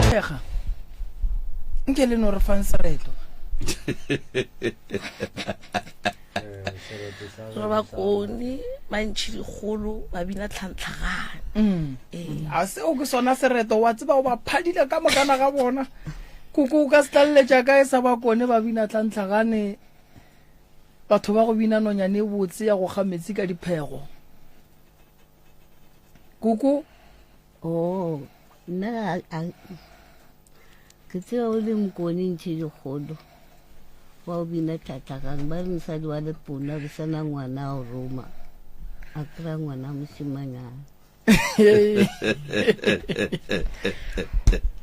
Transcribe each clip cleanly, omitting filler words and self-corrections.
Ega. Nke le no re fang sereto. Re bakone ba ntšhi dikgolo ba bina tlhantlhagane. Mm. Ee. A seo ke sona sereto wa tseba o ba phadile ka mokana ga bona. Koko o ka se tlaleletša kae sa bakone ba bina tlhantlhagane batho ba go bina nonyane e botse ya go ga metsi ka diphego. Koko Oh, nna ke tseba o le mokone ntšhe dikgolo wa o bina tlhatlhagang ba re mosadi wa lepona re sena ngwana o roma a kry-a ngwana mošimanyana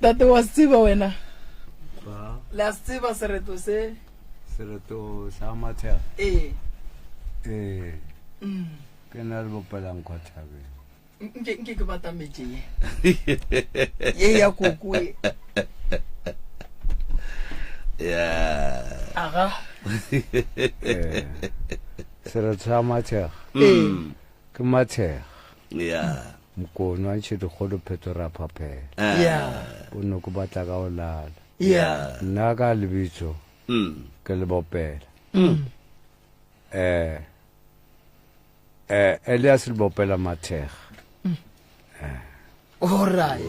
tate wa se tseba wena le a se tseba sereto se sereto sa mathega ee ee ke na le bopelang kwa thabeng nke nke ke batametše ye ye ya koko e yeah aga Eh, sereto sa mathega ee ke mathega yeah mokone wa ntšhe dikgolo pheto ra phaphela ya o noko batla ka o lala ya nna ka lebitso mm ke le bopela um Eh, Elias Lebopela Mathega. Alright.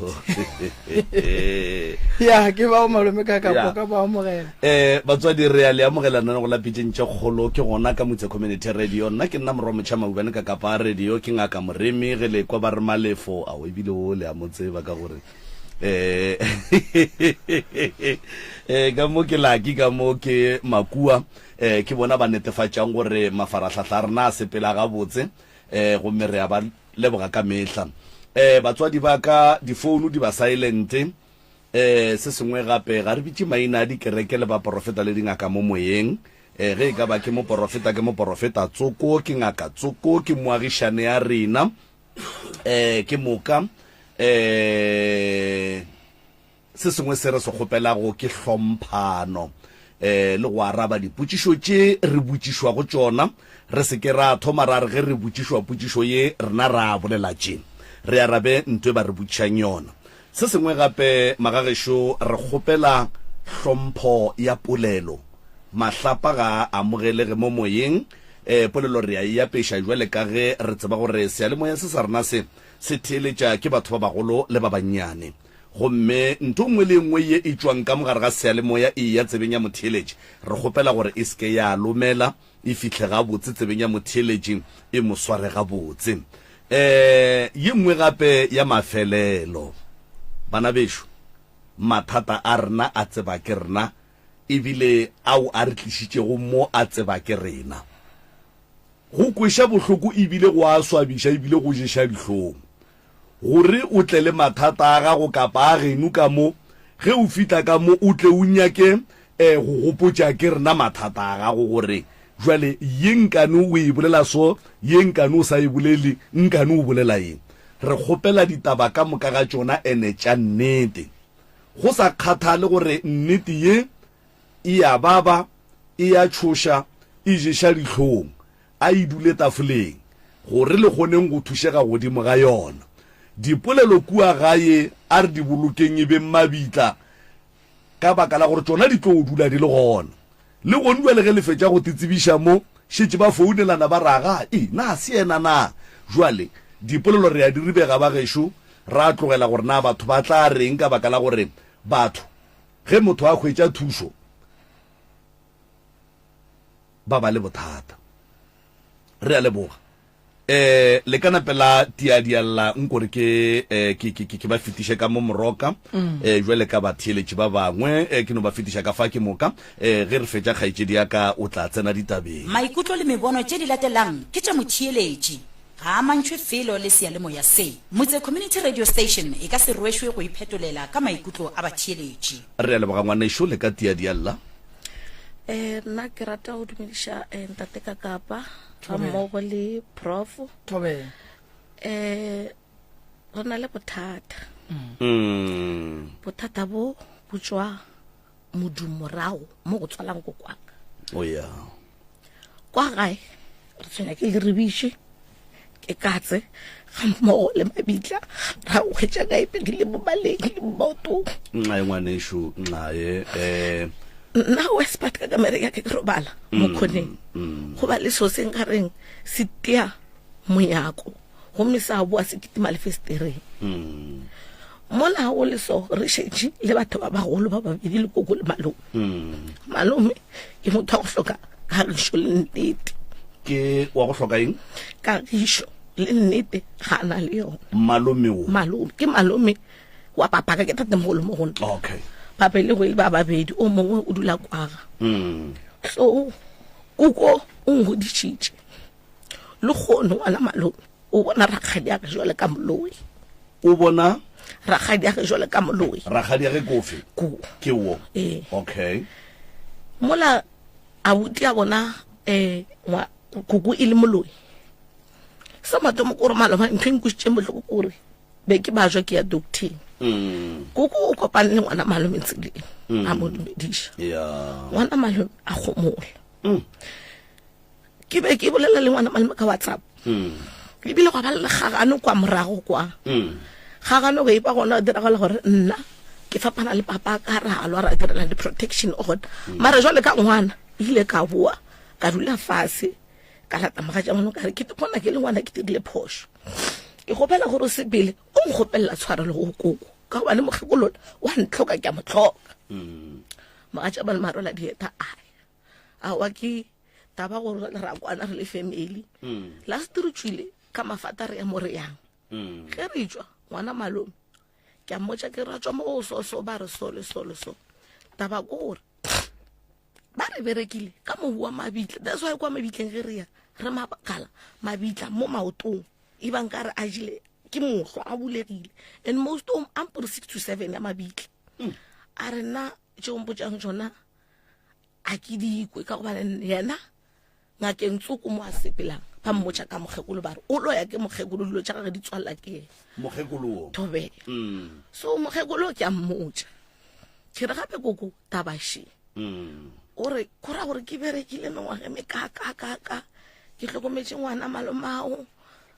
Ya, ke bao malome ka ka Ya. ka ba amogela. Eh batswadi re a le amogela nna go la pitšeng tše kgolo ke gona ka Motse Community Radio nna ke nna morwa motšha maubane ka kapa radio ke ngaka moremi ge le kwa ba re malefo ao ebile o le a mo tseba ka gore eh eh ka mo ke laki ka mo ke makua um ke bona ba netefatšang gore mafarahlahla a rena a sepela gabotse um gomme re a ba leboga ka mehla. Um batswadi ba ka difounu di ba silent. Um se sengwe gape ga re bitše maina a dikereke le baporofeta le dingaka mo moyeng. Um ge e ka ba ke moporofeta ke moporofeta tsoko, ke ngaka tsoko, ke moagišane ya rena. Um ke moka um Se sengwe se re se kgopelago ke hlomphano le go araba dipotšišo tše re botšišwago tšona. Re se ke ra thoma ra re ge re botšišwa potšišo ye rena ra bolela tše, re arabe nto e ba re botšišang yona. Se sengwe gape magagešo, re kgopela hlompho ya polelo. Mahlapa ga a amogelege mo moyeng. Polelo re a e apeša bjale ka ge re tseba gore seyalemoya se sa rena se se theeletša ke batho ba bagolo le ba bannyane. Gomme ntho nngwe le nngwe ye e tšwang ka mo gare ga seyalemoya e eya tsebeng ya motheeletši, re kgopela gore e se ke ya lomela, e fihle gabotse tsebeng ya motheeletši, e mo sware gabotse. E, ye nngwe gape ya mafelelo, bana bešo, mathata a rena a tseba ke rena, ebile ao a re tlišitšego mo a tseba ke rena. Go kweša bohloko ebile go a swabiša ebile go ješa dihlong. Gore o tle le mathata a gago kapa a geno ka mo, ge o fihla ka mo o tle o nyake go gopotša ke rena mathata a gago gore jwale ye nkane o e bolela so, ye nkane o sa e bolele, nkane o bolela eng. Re kgopela ditaba ka moka ga tšona ene tša nnete. Go sa kgathale gore nnete ye e a baba, e a tšhoša, e ješa dihlong, A e dule tafoleng, gore le kgoneng go thušega godimo ga yona. Dipolelo kua gae a re di bolokeng e beng mabitla, ka baka la gore tšona di tlo dula di le gona. Le gone bjale ge le fetša go titsebiša mo, šetše ba founelana ba re, Aga, e, na se yena na? Jwale, dipolelo re a di ribega ba gešo, ra tlogela gore na batho ba tla reng ka baka la gore batho, ge motho a hwetša thušo, ba ba le bothata. Re a leboga. Eh, le ka nape la tiadialla nkore ke, eh, ke, ke, ke, ke ba fetiše ka mo moroka, mm. eh, jwale ka batheeletši ba bangwe, eh, ke no ba fetiša ka fa ke moka, eh, ge re fetša kgaetšedi ya ka o tla tsena ditabeng. Maikutlo le mebono tše di latelang ke tša motheeletši, ga a amantšhwe felo le seyalemoya se. Motse Community Radio Station e ka se rwešwe go iphetolela ka maikutlo a batheeletši. Re a leboga ngwanešo, le ka tiadialla. Eh, nna ke rata go dumediša eh, ntate ka kapa ga mmogo le prof Thobela. eh re na le bothata Mm. bothata bo bo tswa modumorago mo go tswalang kokwaka Oh yeah. kwa gae re tshwenya ke leribiši Ke katse ga mmogo le mabitla ra hwetša ka epegile mo maleng le mo maotong. Nxae ngwanešu, nxae. Eh. Nna Westpart ka kamereng ya ke ke robala mo khoneng. Go ba le seo se nkareng se tia monyako gomme sa boa se kitima lefesetereng. Mola go le so re šetše le batho ba bagolo ba babedi le koko le malome. Malome ke motho wa go hloka kagišo le nnete. Ke wa go hloka eng? Kagišo le nnete ga a na le yona. Malome wo? Malome ke malome wa papaka ke tatemogolo mo go nna. Okay. Ba belegwe e le ba babedi o mongwe o dula kwaga. So koko o ngodišitše le kgono ngwana malome o bona rakgadiage jwale ka moloi. O bona rakgadiage jwale ka moloi. Rakgadiage ke ofe? Ko. Ke wo. Ee. Okay. Mola abuti a bona eh ngwa koko e le moloi. Sa mathomo ke gore maloba ntho e nkwešitšeng bohloko ke gore be ke bajwa ke ya docteng. Koko o kopane le ngwana malome tseleng a mo dumediša. Yeah. Ngwana malome a gomola. Ke be ke bolela le ngwana malome ka WhatsApp. Ebile gwa ba le kgagano kwa morago kwa. Kgagano be e ba gona diragala gore nna ke fapana le papa ka ra lwa ra direla di-protection order. Mara jwale ka ngwana ile ka boa ka dula fase ka lata mogatša ngwana ka re ke bona ke le ngwana ke dirile phošo. Ke kgopela gore o sepele o nkgopelela tshwarelo go koko ka gobane mokgekolola wa ntlhoka ke a mo hloka. Mogatša malome a rwala dieta a ya. Aowa ke taba gore jwale ra kwana re le family. Last re tšwile ka mafata re ya mo re yang. Ge re tšwa ngwana malome ke a mmotša ke ra tšwa mo go so so ba re so le so le so. Taba ke gore ba re berekile ka mobu wa mabitla. That's why kwa mabitleng ge re ya re makala mabitla mo maotong e bang ka re a jile ke mohlwa a bulegile and most of a mpore 6 to 7 ya mabitla. A re nna tšeo mpotšang tšona a ke dikwe ka gobane yena ngakeng tsoko mo a sepelang ba mmotša ka mokgekolo ba re o loya ke mokgekolo dilo tša gage di tswalela ke yena. Mokgekolo wo? Thobela. So mokgekolo ke a mmotša ke re gape koko taba še. O re go ra gore ke berekile mengwaga e mekakakaka ke hlokometše ngwana malomao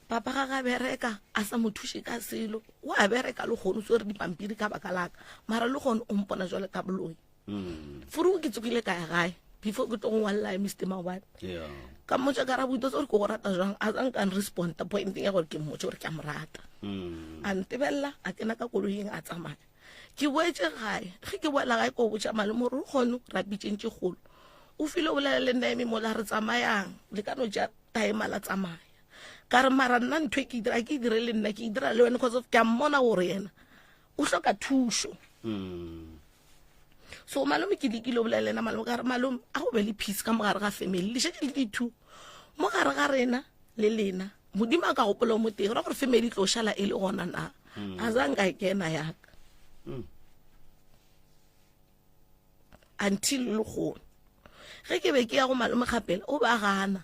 papa ga ga bereka a sa mo thuše ka selo o a bereka le kgono tswere dipampiri ka baka laka mara le kgono o mpona jwale ka boloi. Furu ke tsogile ka ya gae before ke tlo go ngwalela Mr Maobane. Ka mmotša ka ra botsa gore ke go rata jwang a sa nka respond point ya gore ke mmotše gore ke a mo rata. A ntebelela a kena ka koloing a tsamaya. Ke boetše gae ge ke boela gae ko botša malome gore kgono ra pitšeng tše kgolo. O file o bolela le nna eme mola re tsamayang le ka no tša time la tsamaya. Ka re mara nna ntho e ke dira ke dire le nna ke dira le wena because of ke a mmona gore yena o hloka thušo. So malome ke lekile o bolela le ena malome ka re malome a go be le peace ka mogare ga family le šetše le di-two mo gare ga rena le lena modimo a ka gopola o motee go ra gore family e tlo šala e le gona na a za nka e kena yaka until le kgone ge ke be ke ya go malome gapele o ba gana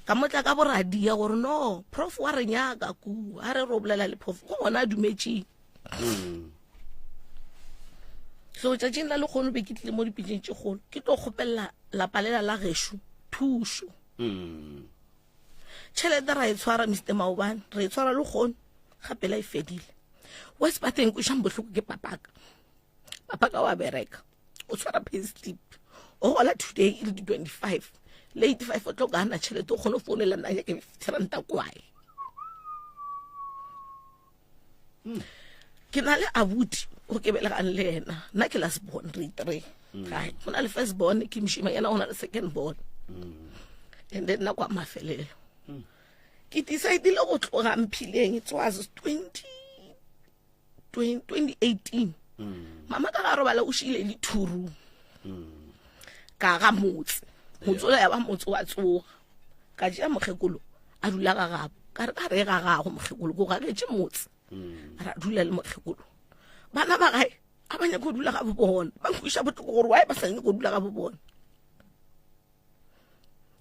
ka motla ka boradia gore no prof wa re nyaka kua a re re o bolela le prof go gona a dumetšeng. So tšatšing la lekgono be ke tlile mo dipitšeng tše kgolo ke tlo kgopelela lapa lela la gešo thušo. Tšhelete ra e tshwara Mr Maobane re e tshwara le kgono gape la e fedile. West Batheng kwešang bohloko ke papaka. Papaka wa bereka o tshwara pay slip o gola today e le di 25 le 85 o tlo gana tšhelete o kgone go founela nna ke 50 ranta kwae. Ke na le abuti o ke belegang le yena nna ke last born re three gae go na le first born ke mošima yena o na le second born and then nna kwa mafelelo ke decidile go tloga mphileng it was 2018 mama ka ga robala o šile le thuru ka ga motse motse ola ya ba motse wa tsoga ka tšea mokgekolo a dula ga gabo ka re ka re ga gago mokgekolo ko gagetše motse ra dula le mokgekolo bana ba gae a ba nyake go dula ga bo bona ba nkwiša botloko gore why ba sa nyake go dula ga bo bona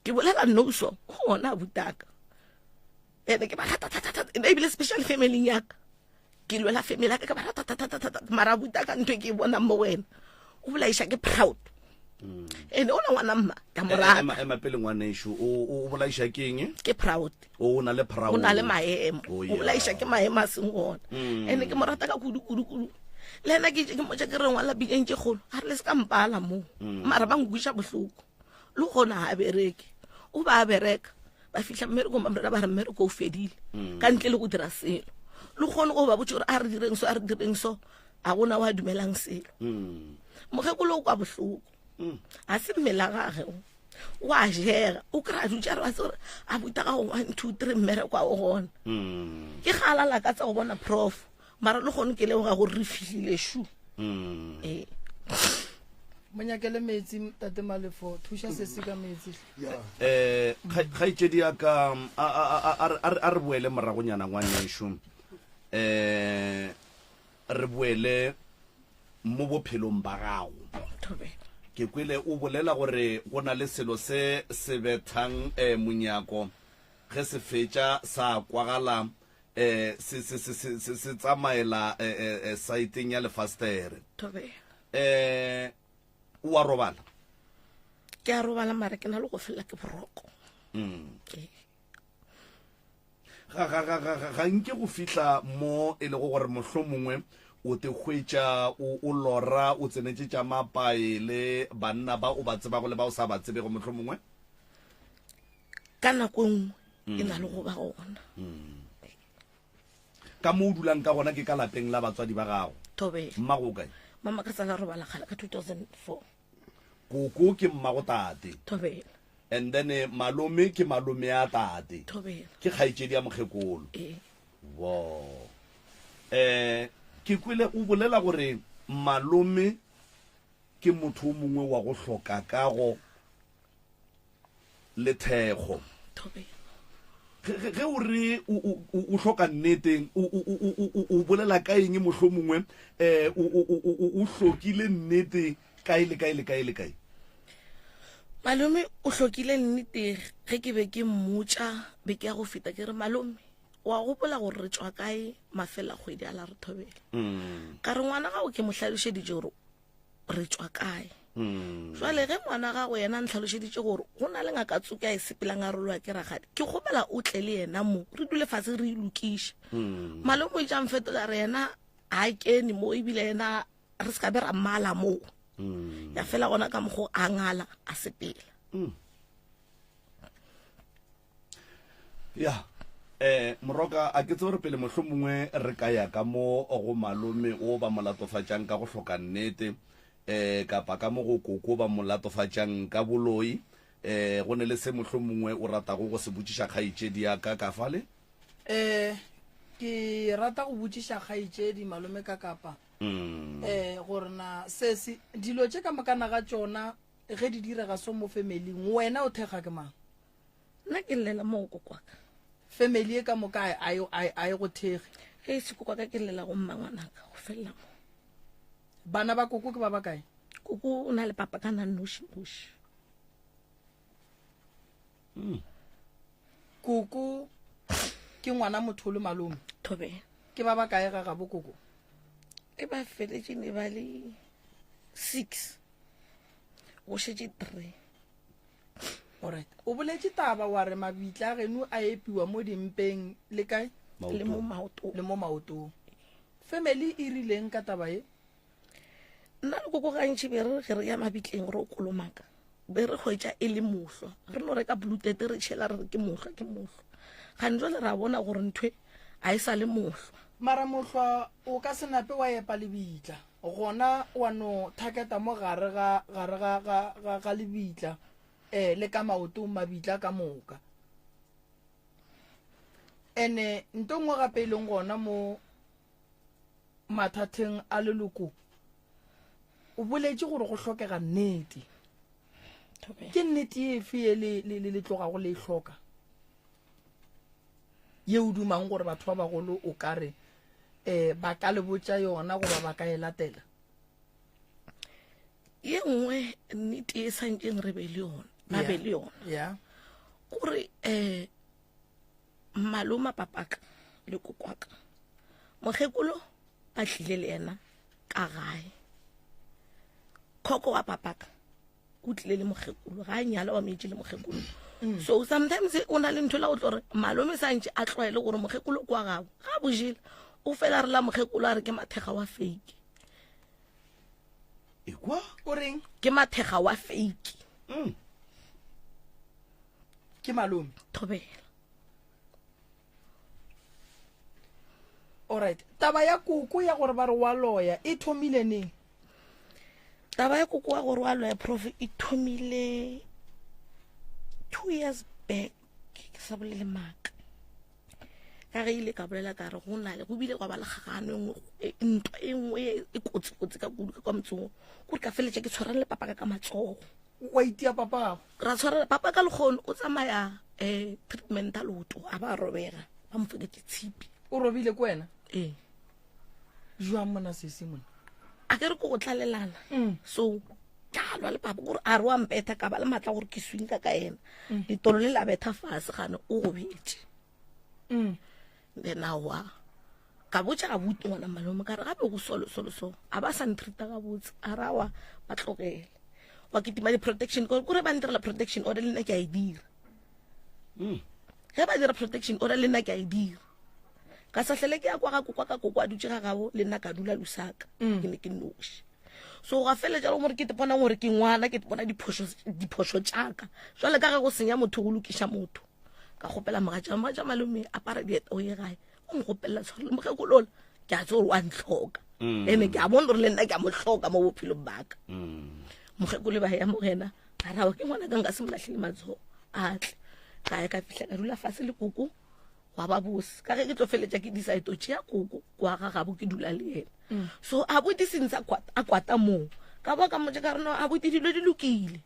ke bolela noso go ona butaka ene ke ba rata thata thata ebile special family yaka ke lwela family yaka ke ba rata thata thata mara butaka ntho e ke e bonang mo wena o bolaiša ke proud. Ene o na ngwana mma ka mo rata. Ema, ema pele ngwanešu, o o bolaiša ke eng? Ke proud. O na le proud. O na le maemo. Oh, O yeah. bolaiša ke maemo a seng gona. Ene ke mo rata ka kudu kudu kudu. Le ena ke ke mmotša ke re ngwala bineng tše kgolo, a re le se ka mpala mo. Mara ba nkweša bohloko. Le gona ga a bereke. O ba a bereka. Ba fihla mmerekong ba mrena ba re mmereko o fedile. Ka ntle le go dira selo. Le kgone go ba botša gore a re direng so, a re direng so. A gona wa dumelang selo. Mokgekolo o kwa bohloko. A se mmele wa gage o. O a jega. O kry-a dutše a re wa tseba gore a buta ga go 1, 2, 3 mmereko a o gona. Ke gala lakatsa go bona prof. Mara le gone ke leboga gore re fihlile shu. Ee. Mo nyakele metsi tate Malefo, thuša sesi ka metsi. Eh, kgaetšedi ya ka, a, a, a, a, a, a re boele moragonyana ngwanešu. Eh, re boele mo bophelong ba gago. Ke kwele o bolela gore go na le selo se se bethang eh, monyako ge se fetša sa kwagala eh, se, se, se, se, se, se tsamaela eh, eh, eh, saeteng ya lefastere. Eh, o a robala? Ke a robala mara ke na le go felela ke boroko. Ee. Ga, ga, ga, ga, ga, ga nke go fihla mo e lego gore mohlomongwe o te hwetša o, o lora o tsenetše tša mapae le banna ba o ba tsebago le ba o sa ba tsebego mohlomongwe? Ka nako e nngwe e na le go ba gona. Ka mo o dulang ka gona ke ka lapeng la batswadi ba gago? Thobela. Mmago o kae? Mama ka tsala robala kgale ka 2004. Koko ke mmago tate. Thobela. And then eh, malome ke malome a tate. Thobela. Ke kgaetšedi ya mokgekolo. Ee. Wo. Eh, ke kwele o bolela gore malome ke motho o mongwe wa go hloka kago le thekgo. Thobela. Ge, ge o re o, o, o, o hloka nnete, o, o, o, o, o, o bolela ka eng mohlomongwe, eh, o, o, o, o, o hlokile nnete kae le kae le kae le kae? Malome o hlokile nnete ge ke be ke mmotša beke ya go feta ke re malome wa gopola gore re tšwa kae mafela kgwedi a la re thobela. Ka re ngwana gago ke mo hlalošeditše gore re tšwa kae. Jwale ge ngwana gago yena a ntlhalošeditše gore go na le ngaka tsoke a e sepelang a rolwa ke rakgadi, ke kgopela o tle le yena mo re dule fase re e lokiše. Malome o itše a mfetola re yena ga a kene mo ebile yena re se ka be ra mmala moo. Ya fela gona ka mokgo a ngala a sepela. Ya eh moroka a ke tsebe gore pele mohlomongwe re ka ya ka mo go malome o ba mo latofatšang ka go hloka nnete eh kapa ka mo go koko ba mo latofatšang ka boloi eh go ne le se mohlomongwe o ratago go se botšiša kgaetšedi ya ka ka fale? Eh ke rata go botšiša kgaetšedi malome ka kapa eh gore na se se dilo tše ka mokana ga tšona ge di direga so mo familing wena o thekga ke mang? Nna ke llela mo go kokwaka. Family e ka moka a e, a e, a e go thekge. Ge e se kokwaka ke llela go mmangwanaka go felela mo. Bana ba koko ke ba bakae? Koko o na le papa ka na noši noši. Koko ke ngwana motho le malome. Thobela. Ke ba bakae ga gabo koko? E ba feletše ne ba le 6. Go šetše 3. Alright. O boletše taba wa re mabitla a geno a epiwa mo dimpeng le kae? Le mo maotong. Le mo maotong. Family e rileng ka taba ye? Nna le koko gantši be re ge re ya mabitleng re o kolomaka be re hwetša e le mohlwa, re no reka blue tete re tšhela re re ke mohlwa ke mohlwa, gane jwale ra bona gore nthwe a e sa le mohlwa. Mara mohlwa o ka se nape wa epa lebitla, gona wa no thaketa mo gare ga gare ga ga ga ga lebitla eh le ka maotong mabitla ka moka. Ene nto nngwe gape e leng gona mo mathatheng a leloko, o boletše gore go hlokega nnete. Ke nnete efe ye le, le, le, le tlogago le e hloka, ye o dumang gore batho ba bagolo o ka re um ba ka le botša yona goba ba ka e latela? Ye nngwe nnete e santšeng re be le yona, ba be le yona, gore um maloma papaka le kokwaka mokgekolo ba tlile le yena ka gae. Khoko wa papaka O tlile le mokgekolo, ga a nyala wa metše le mokgekolo. So sometimes o na le ntho la go tlo re malome santše a tlwaele gore mokgekolo kwa gabo. Ga bojele o fela re la mokgekolo a re ke mathega wa fake. Ekwa? O reng? Ke mathega wa fake. Ke malome. Thobela. Alright. Taba ya koko ya gore ba re wa loya e thomile neng? Taba ya koko wa gore wa loya prof e thomile 2 years back, ke sa bolele maaka. Ka ge ile ka bolela ka re go na le go bile gwa ba le kgagano e nngwe, e, ntwa e nngwe e, e kotsi-kotsi ka kudu ka kwa motseng o. Kore ka feleletša ke tshwarane le papa ka ka matsogo. Wa itia papa gago? Ra tshwarana papa ka lekgono o tsamaya um treatment a leoto a ba robega ba mo feketse tshipi. O robile ko wena? Ee. Jwang mona sesi mona? A ke re ko go tlalelana. So ka lwa le papa gore a re wa mpetha ka ba le matla gore ke swinka ka ena. Letolo le la betha fase gane o gobetše. Then aowa ka botša abuti ngwana malome ka re gape go solo solo so a ba sa ntreata gabotse a re aowa ba tlogele wa kitima di-protection kore kore ba ntirela protection order le nna ke a e dira. Ge ba dira protection order le nna ke a e dira. Ka sa hlele ke ya kwa ga kokwa ka kokwa a dutše ga gabo le nna ka dula Lusaka. Ke ne ke noši. So ga feleletša le gore ke bona gore ke ngwana ke bona diphošo diphošo tšaka. Jwale ka ge go senya motho go lokiša motho. Ka kgopela mogatša, mogatša malome apara dieta o ye gae. O nkgopelela tshwarelo mokgekolola. Ke a tseba gore wa ntlhoka. Ene ke a bona gore le nna ke a mo hloka mo bophelong ba ka. Mokgekolo ba ya morena a rawa ke ngwana ka nka se mo lahlele matsogo a tle. Ka ya ka fihla ka dula fase le koko wa ba bose. Ka ge ke tlo feletša ke decide o tšea koko kwa ga gabo ke dula le yena. So abuti sentse a kwata, a kwata moo. Ka boa ka mmotša ka re no abuti dilo di lokile.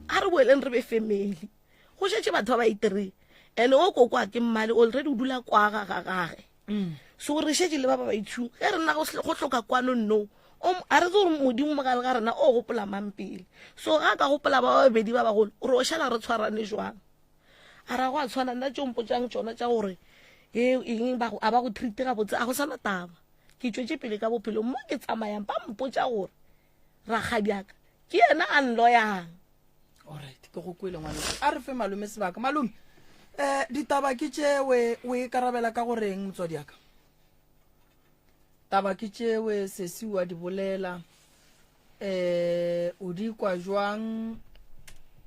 A re boeleng re be family. Go šetše batho ba ba itireng. And o koko a ke mmale already o dula kwa ga ga gage. So re šetše le ba ba baitshung. Ge re nna go hloka kwano no, a re tsebe gore Modimo mo gare ga rena o gopola mang pele. So ga a ka gopola ba babedi ba bagolo, re o šala re tshwarane jwang? A ra go a tshwana nna tšeo mpotšang tšona tša gore e eng ba go, a ba go treat gabotse, a go sana taba. Ke tšwetše pele ka bophelo mo ke tsamayang ba mpotša gore rakgadiaka ke yena a nloyang. Alright, ke go kwele ngwaneso. A re fe malome sebaka. Malome, eh ditaba ke tšewe o e karabela ka goreng motswadi ya ka? Taba ke tšewe sesi wa di bolela. Eh o di kwa jwang?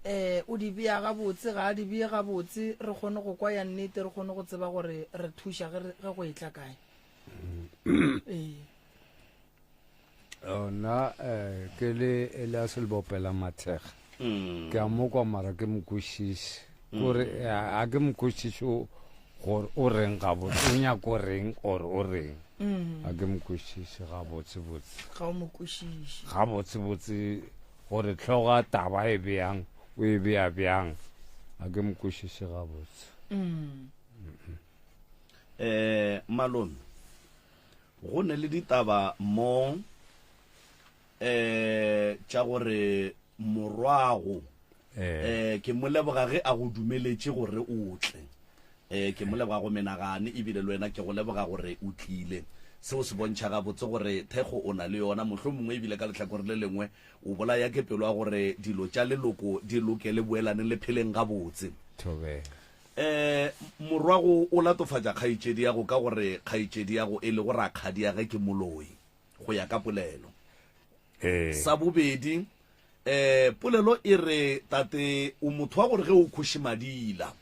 Eh o di bea gabotse ga a di bee gabotse re kgone go kwa ya nnete re kgone go tseba gore re thuša ge ge go etla kae. Ee. Nna eh, ke le Elias Lebopela Mathega. Ke a mo kwa mara ke mo kwešiše. Kore eh, a ke mo kwešiše o- gore o reng gabotse, o nyako reng or o reng. A ke mo kwešiše gabotse botse. Ga o mo kwešiše. Gabotse botse gore hlogo ya taba e bjang, o e bea bjang. A ke mo kwešiše gabotse. Eh malome Go ne le ditaba mo eh tša gore morwago eh ke mo leboga ge a go dumeletše gore o tle. Eh ke mo leboga go menagane ebile le wena ke go leboga gore o tlile. Seo se bontšha gabotse gore thekgo o na le yona, mohlomongwe ebile ka lehlakore le lengwe o bolaya ke pelo ya gore dilo tša leloko di loke le boelaneng le pheleng gabotse. Thobela. Eh, morwago o latofatša kgaetšediago ka gore kgaetšediago e lego rakgadiage ke moloi, go ya ka polelo. Ee. Sa bobedi, eh, polelo e re, Tate, o motho wa gore ge o khoše madila,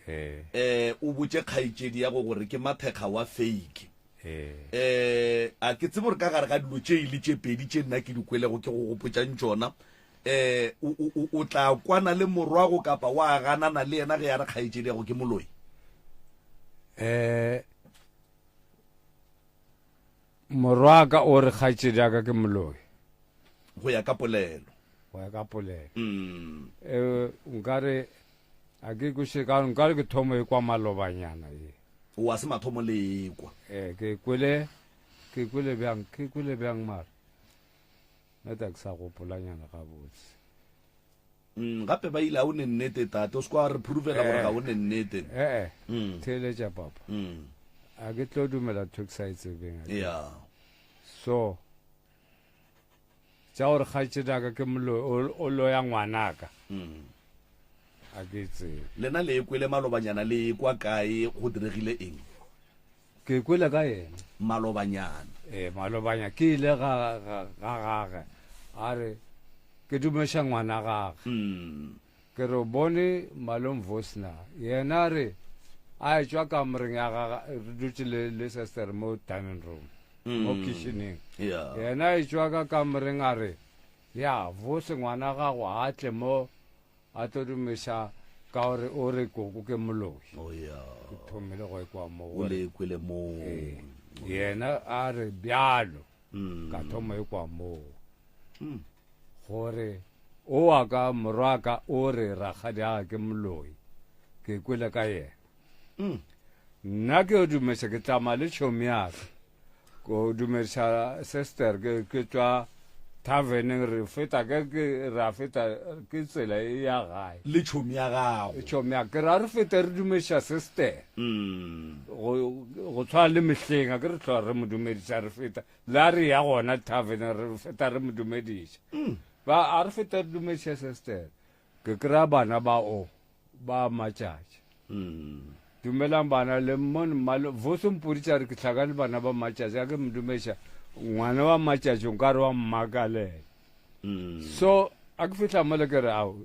Ee. eh, o botše kgaetšediago gore ke mathekga wa fake. Ee. Eh, a ke tsebe gore ka gare ga dilo tše e le tše pedi tše nna ke di kwelego ke go gopotšang tšona, eh, o, o, o, o tla kwana le morwago kapa wa ganana le yena ge a re kgaetšediago ke moloi? Eh, morwaka o re kgaetšediaka ke moloi. Go ya ka polelo. Go ya ka polelo. Mm. Eh, nkare a ke kweše ka nkare ke thomo e kwa malobanyana ye. O a se mathomo le ekwa. Eh, ke kwele, ke kwele bjang, ke kwele bjang mara. Nna ta ke sa gopolanyana gabotse. Mm, gape ba ile a o ne nnete tate, o se kwa re provela gore ga o ne nnete. Eh, eh, Mm. theeletša papa. Mm. A ke tlo dumela ntho e ke sa e tsebeng. a ke. Yeah. So. Tša gore kgaetšediaka ke moloi, o, o loya ngwanaka. A ke e tsebe. Lena le e kwele malobanyana, le ekwa kae, go diregile eng? Ke kwele ka yena. Malobanyana. Ee, malobanya ke ile ga, ga, ga gage, a re ke dumeša ngwana gage. Ke re o bone Malome Vosna, yena a re a etšwa kamoreng ya gage, re dutše le, le sestere mo dining room, mo kitcheneng. Yeah. Yena a etšwa ka kamoreng a re, ya, Vose ngwana gago a tle mo a tlo dumeša ka gore o re koko ke moloi. Oh, yeah. Ke thomile go ekwa mo O gore le kwele moo. ee, yena a re bjalo, ka thoma ekwa moo. Gore o wa ka, morwa ka, o re rakgadiaga ke moloi. Ke kwele ka yena. Nna ke yo dumediša, ke tsamaya le tšhomi ya ka. Ko dumediša sister, ke, ke tšwa taverneng, re feta ke, ke, ra feta ke tsela e ya gae. Le tšhomi ya gago. Tšhomi ya ka. Ke ra re fete re dumediša sister. Go, go tshwana le mehleng, a ke re hlwa re mo dumediša re feta. La re ya gona tavern re feta re mo dumediša. Ba a re feta re dumediša sister. Ke kry-a bana ba o ba matšatši. Dumelang bana le mmone mmalo Vusi mpoditše a re ke hlakane le bana ba matšatši a ke mo dumediša ngwana wa matšatši nkare wa mmakalela. So a ke fihla mole ke re ao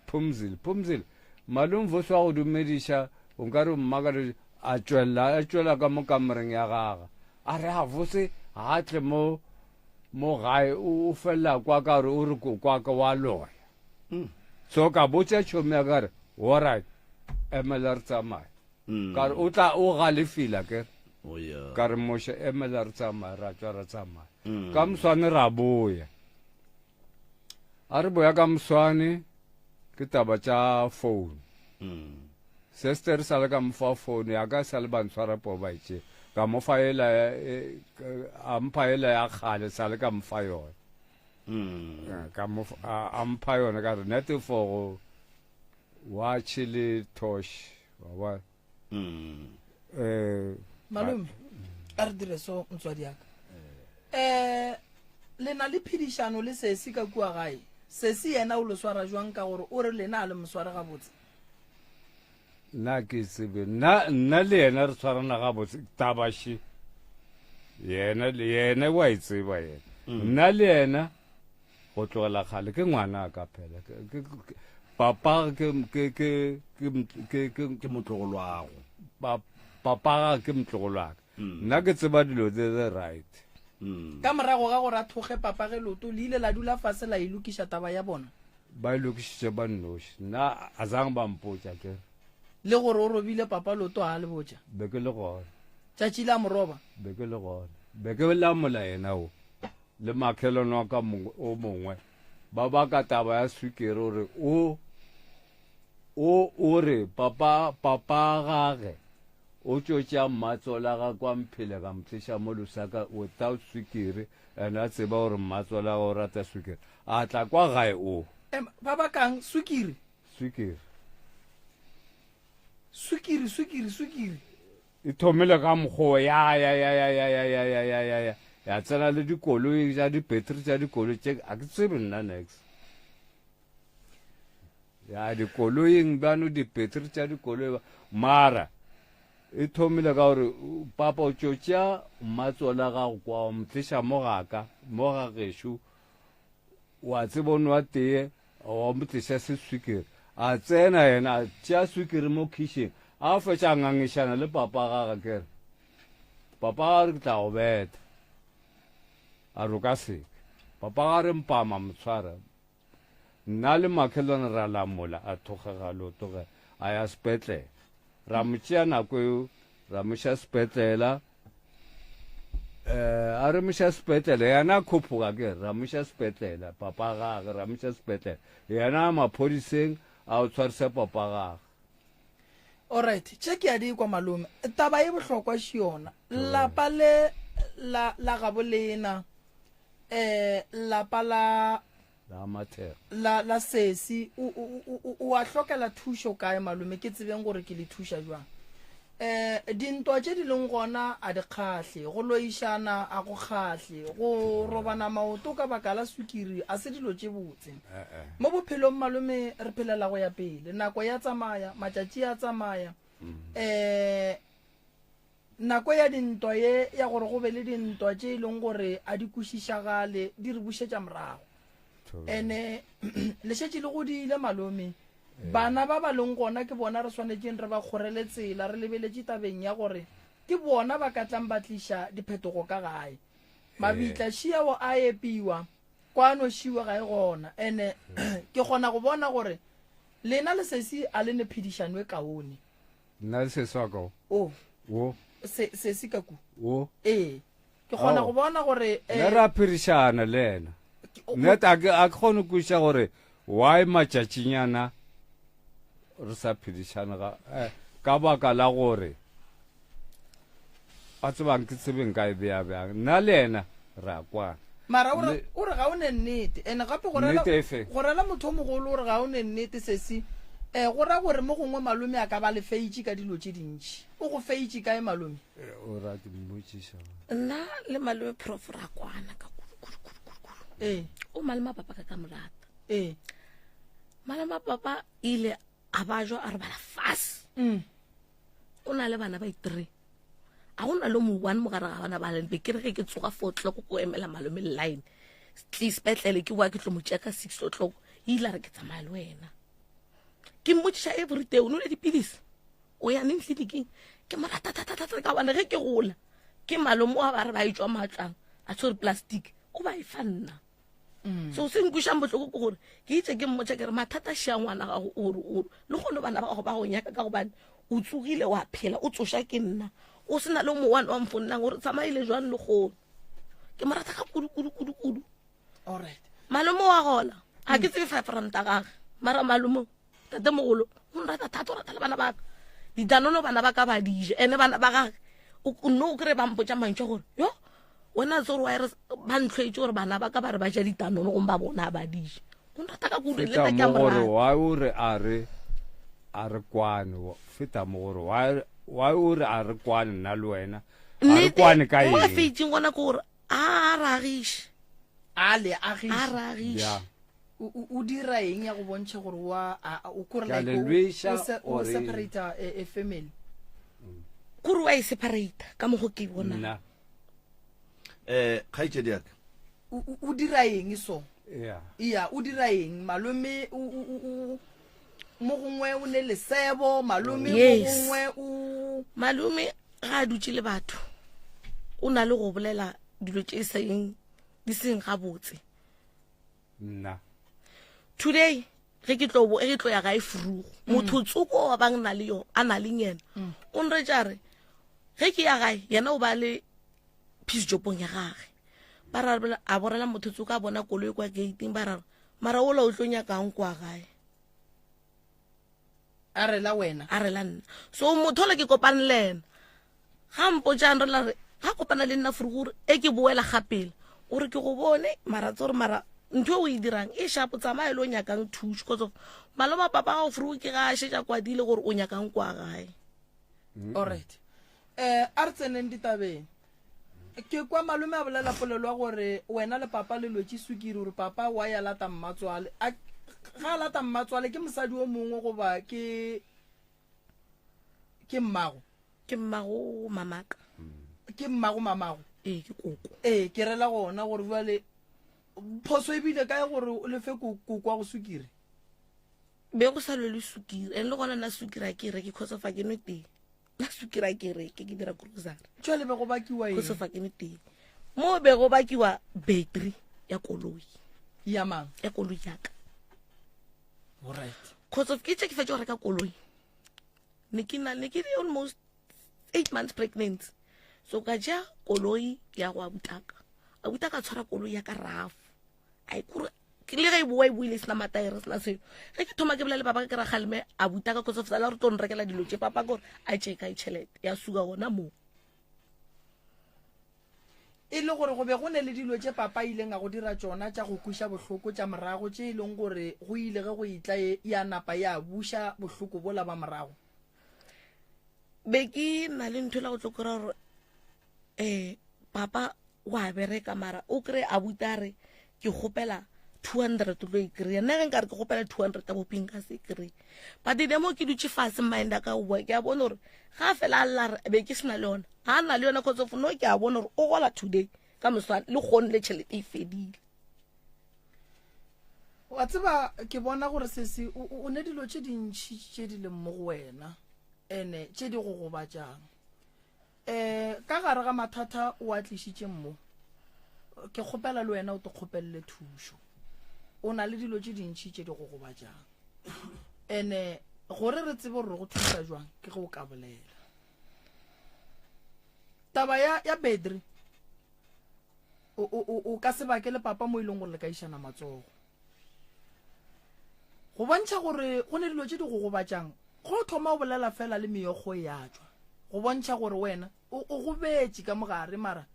Phumzile Phumzile malome Vusi wa go dumediša nkare o mmakalela a tšwelela a tšwela ka mo kamoreng ya gagwe. A re, A Vose ga a tle mo, mo gae, o, o felela kwa ka gore o re ko kwa ka wa loya. So ka botša tšhomi ya ka re, Alright, emela re tsamaye. Ka re, o tla, o galefile akere. Oh, yeah. Ka re, Moshe, emela re tsamaye, ra tšwa ra tsamaya. Ka moswane ra boya. A re boya ka moswane, ke taba tša phone. Sester sa le ka mo fa phone ya ka sa le ba ntshwara poo ba itše ka mo fa ela e, a mpha ela ya kgale sa le ka mo fa yona. Eh, ka mo a a mpha yona ka re nete for go watch le tosh wa bona. Eh Malome, a re dire so motswadi ya ka. Eh le na le phedišano le sesi ka kua gae. Sesi yena o le swara jwang ka gore o re lena a le mo sware gabotse? Nna ke tsebe nna nna le yena re tshwarana gabotse taba še yena le yena wa e tseba yena nna le yena go tlogela kgale ke ngwana ka phela papa ke ke ke ke ke ke ke motlogolwago papa ke motlogolwaka nna ke tseba dilo tse the right Ka morago ga gore a thoge papa ge leoto le ile la dula fase la e lokiša taba ya bona. Ba e lokišitše ba nnoši. Nna a zang ba mpotša ke re. Le gore o robile papa leoto a le botša. Be ke le gona. Tšatši la moroba. Be ke le gona. Be ke lamola yena o le makhelwane wa ka mongwe o mongwe ba baka taba ya swikiri o re o o o re papa papa gage O tšo tšea mmatswala ga kwa Mphele ka mo tliša mo Lusaka without swikiri and a tseba gore mmatswala o rata swikiri. A tla kwa gae o. Em, ba bakang swikiri? Swikiri. Swikiri, swikiri, swikiri. E thomile ka mokgwa ya ya ya ya ya ya ya ya ya ya ya ya tsena le dikoloi tša di-battery tša dikoloi tše a ke tsebe nna nex. Ya dikoloing bjano dipetri tša dikoloi mara e thomile ka gore papa o tšo tšea mmatsola gago kwa wa mo tliša mo gaka mo ga gešo wa tseba o nwa tee wa mo tliša seswikiri a tsena yena a tšea swikiri mo kitchen a fetša a ngangišana le papa gage kere papa ga re ke tla go betha a re o ka seke papa ga re mpama motshwara Nna le makhelwane ra lamola, a thokgega leoto ge a ya sepetlele. Ra mo tšea nako eo, ra mo iša sepetlele. Eh, a re mo iša sepetlele, yena a khophoga ke re, ra mo iša sepetlele, papa gage, ra mo iša sepetlele. Yena a maphodiseng, a o tshwarisa papa gage. Alright, tše ke a di kwa malome. Taba e bohlokwa še yona. Lapa le la la gabo lena eh lapa la la mathega la la sesi o o o a hlokela thušo kae malome ke tsebeng gore ke le thuša jwang. Um dintwa tše di leng gona a di kgahle, go loišana a go kgahle, go robana maoto ka baka la sukiri a se dilo tše botse. Mo bophelong malome re phelela go ya pele, nako ya tsamaya, matšatši a tsamaya. Um nako ya dintwa ye ya gore go be le dintwa tše e leng gore a di kwešišagale di re bušetša morago. Ene le šetše le godile malome, Bana ba ba leng gona ke bona re swanetšeng re ba kgorele tsela re lebeletše tabeng ya gore ke bona ba ka tlang ba tliša diphetogo ka gae. Mabitla šiao a epiwa, kwano šiwe ga e gona. Ene ke kgona go bona gore lena le sesi a le ne phedišano e kaone. Nna le sesi wa ka o. O. O. Se, sesi ka ku. O. Ee. Ke kgona go bona gore. Nna re a phedišana le yena. Nna a ke a ke kgone go kwešiša gore why matšatšinyana re sa phedišane ga eh, ka baka la gore a tsebang ke tsebeng ka e bea bjang nna le yena re a kwana mara o re o re ga o ne nnete ene gape go rela go rela motho o mogolo o re ga o ne nnete sesi um go ra gore mo gongwe malome a ka ba le feitše ka dilo tše dintši o go feitše kae malome eh, o ra ke mmotšiša nna le malome prof ra kwana ka kudu kudu kudu kudu kudu ee o malome papa ka ka morata ee malome papa ile a ba jwa a robala fase mm. o na le bana ba itree a go na le mo one mogare ga bana ba leng be ke re ge ke tsoga four o'clock ko emela malome line tle sepetlele ke boa ke tlo mo tšea ka six o'clock ile a re ke tsamaya le wena ke mmotšiša every day o nole dipilisi o ya neng tleliniking ke mo rata thatathata ka gobane ge ke gola ke malome wa ba re ba etswa matlang a tshwere plastic o ba e fa nna mm. so se nkušang bohloko ke gore ke itse ke mmotsa ke re mathata šia ngwana gago ore ore le kgone bana ba gago ba go nyaka ka gobane o tsogile wa phela o tsoša ke nna o se na le mowane wa mfonnelang gore tsamaile jwang le kgono ke mo rata ka kudu kudu kudu kudu malome wa gola ga ke tsebe five ranta gage mara malome Tate mogolo o nrata thata, o rata le bana ba ka. Didanono bana ba ka ba di ja, ene bana ba gage no o kry ba mpotsa mantšu gore yo wena tse gore wa ba ntlhoetse gore bana ba ka ba re ba ja ditanono gomme ba bona ba di ja. O nrata ka kudu le nna ke a mo gore morata. why o re a re a re kwane feta mo gore why why o re a re kwane nna le wena a re Nnete, kwane ka mo a eng feitseng gona ke gore a ragiše a le agiše a ragiše ya o dira eng ya go bontšha gore wa o kore Ke a like le o- lweša o se- o or eng? separata a, a family kore wa e separata ka mokgo ke bona nna um kgaetšedi yaka o o- o dira eng so ya iya o dira eng malome o o- o- o- mo gongwe o ne lesebo malome mo Yes. gongwe o malome ga a dutše le batho o na le go bolela dilo tše seng di seng gabotse nna today ge ke tlo ge ke tlo ya gae furugo mm. motho tsoko wa bang na le yo a na le yena mm. o nretša re ge ke ya gae yena o ba le peace jobong ya gage ba ra a borela motho tsoko a bona koloi kwa gating ba ra mara ola o tlo nyakang kwa gae a re la wena a re la nna so motho ola ke kopane le ena ga mpotšang re la re ga kopana le nna fore gore e ke boela gapele o re ke go bone mara tse gore mara ntho e o e dirang e shapo tsamaye le o nyakang thuso cause of maloma papa gago fore ke ga a šetša kwadile gore o nyakang kwa gae alright um a re tseneng ditabeng Ke kwa malome a bolela polelo ya gore wena le papa le lwetše sukiri gore papa wa ya lata mmatswale. A ga a lata mmatswale ke mosadi o mongwe goba ke ke mmago? Ke mmago mamaka. Ke mmago mamago? Ee, ke koko. Ee, ke rela gona gore jwale phoso e bile kae gore o lefe koko wa go sukiri? Be go sa lwelwe sukiri and le gona nna sukiri a ke e reke cause of a ke nwe tee. Nna sukiri a ke reke ke dira grocery. Jwale be go bakiwa eng? Cause of a ke nwe tee. Mo be go bakiwa battery ya koloi. Ya mang? Ya koloi ya ka. Alright. Cause of ke tše ke fetša go reka koloi. Ne ke na ne ke le almost 8 months pregnant. So ka ja koloi ya go abutaka. Abutaka tshwara koloi ya ka rough. A kore le ge e boa e boile e sena mataere sena selo ge ke thoma ke bolela le papa ke ra galeme a buta ka kotse fela re tlo nrekela dilo tše papa gore a tše kae tšhelete ya suka gona moo e le gore go be go ne le dilo tše papa a ileng a go dira tšona tša go kweša bohloko tša morago tše e leng gore go ile ge go etla e ya napa ya buša bohloko bola ba morago. Be ke na le ntho la go tlo kry-a gore um papa wa bereka mara o kry abuti a re ke kgopela 200 o tlo e kry-a. Nna ge nka re ke kgopela 200 ya boping ka se kry-e. But the more ke dutše fase mind a ka o boa ke a bona gore ga a fela a lla re be ke sena le yona, ga a na le yona cause of no ke a bona gore o gola today ka moswane le kgone le tšhelete e fedile. Wa tseba ke bona gore sesi o ne dilo tše dintšhi tše di leng mo go wena ene tše di go gobatšang. Um ka gare ga mathata o a tlišitšeng mo, ke kgopela le wena o te kgopelele thušo. O na le dilo tše dintšhi tše di go gobatšang. Ene gore re tsebe gore re go thuša jwang ke ge o ka bolela. Taba ya ya bedri o o o ka se bake le papa mo e leng gore le ka išana matsogo. Go bontšha gore go ne dilo tše di go gobatšang, go thoma o bolela fela le meokgo e a tšwa. Go bontšha gore wena o o gobetše ka mogare mara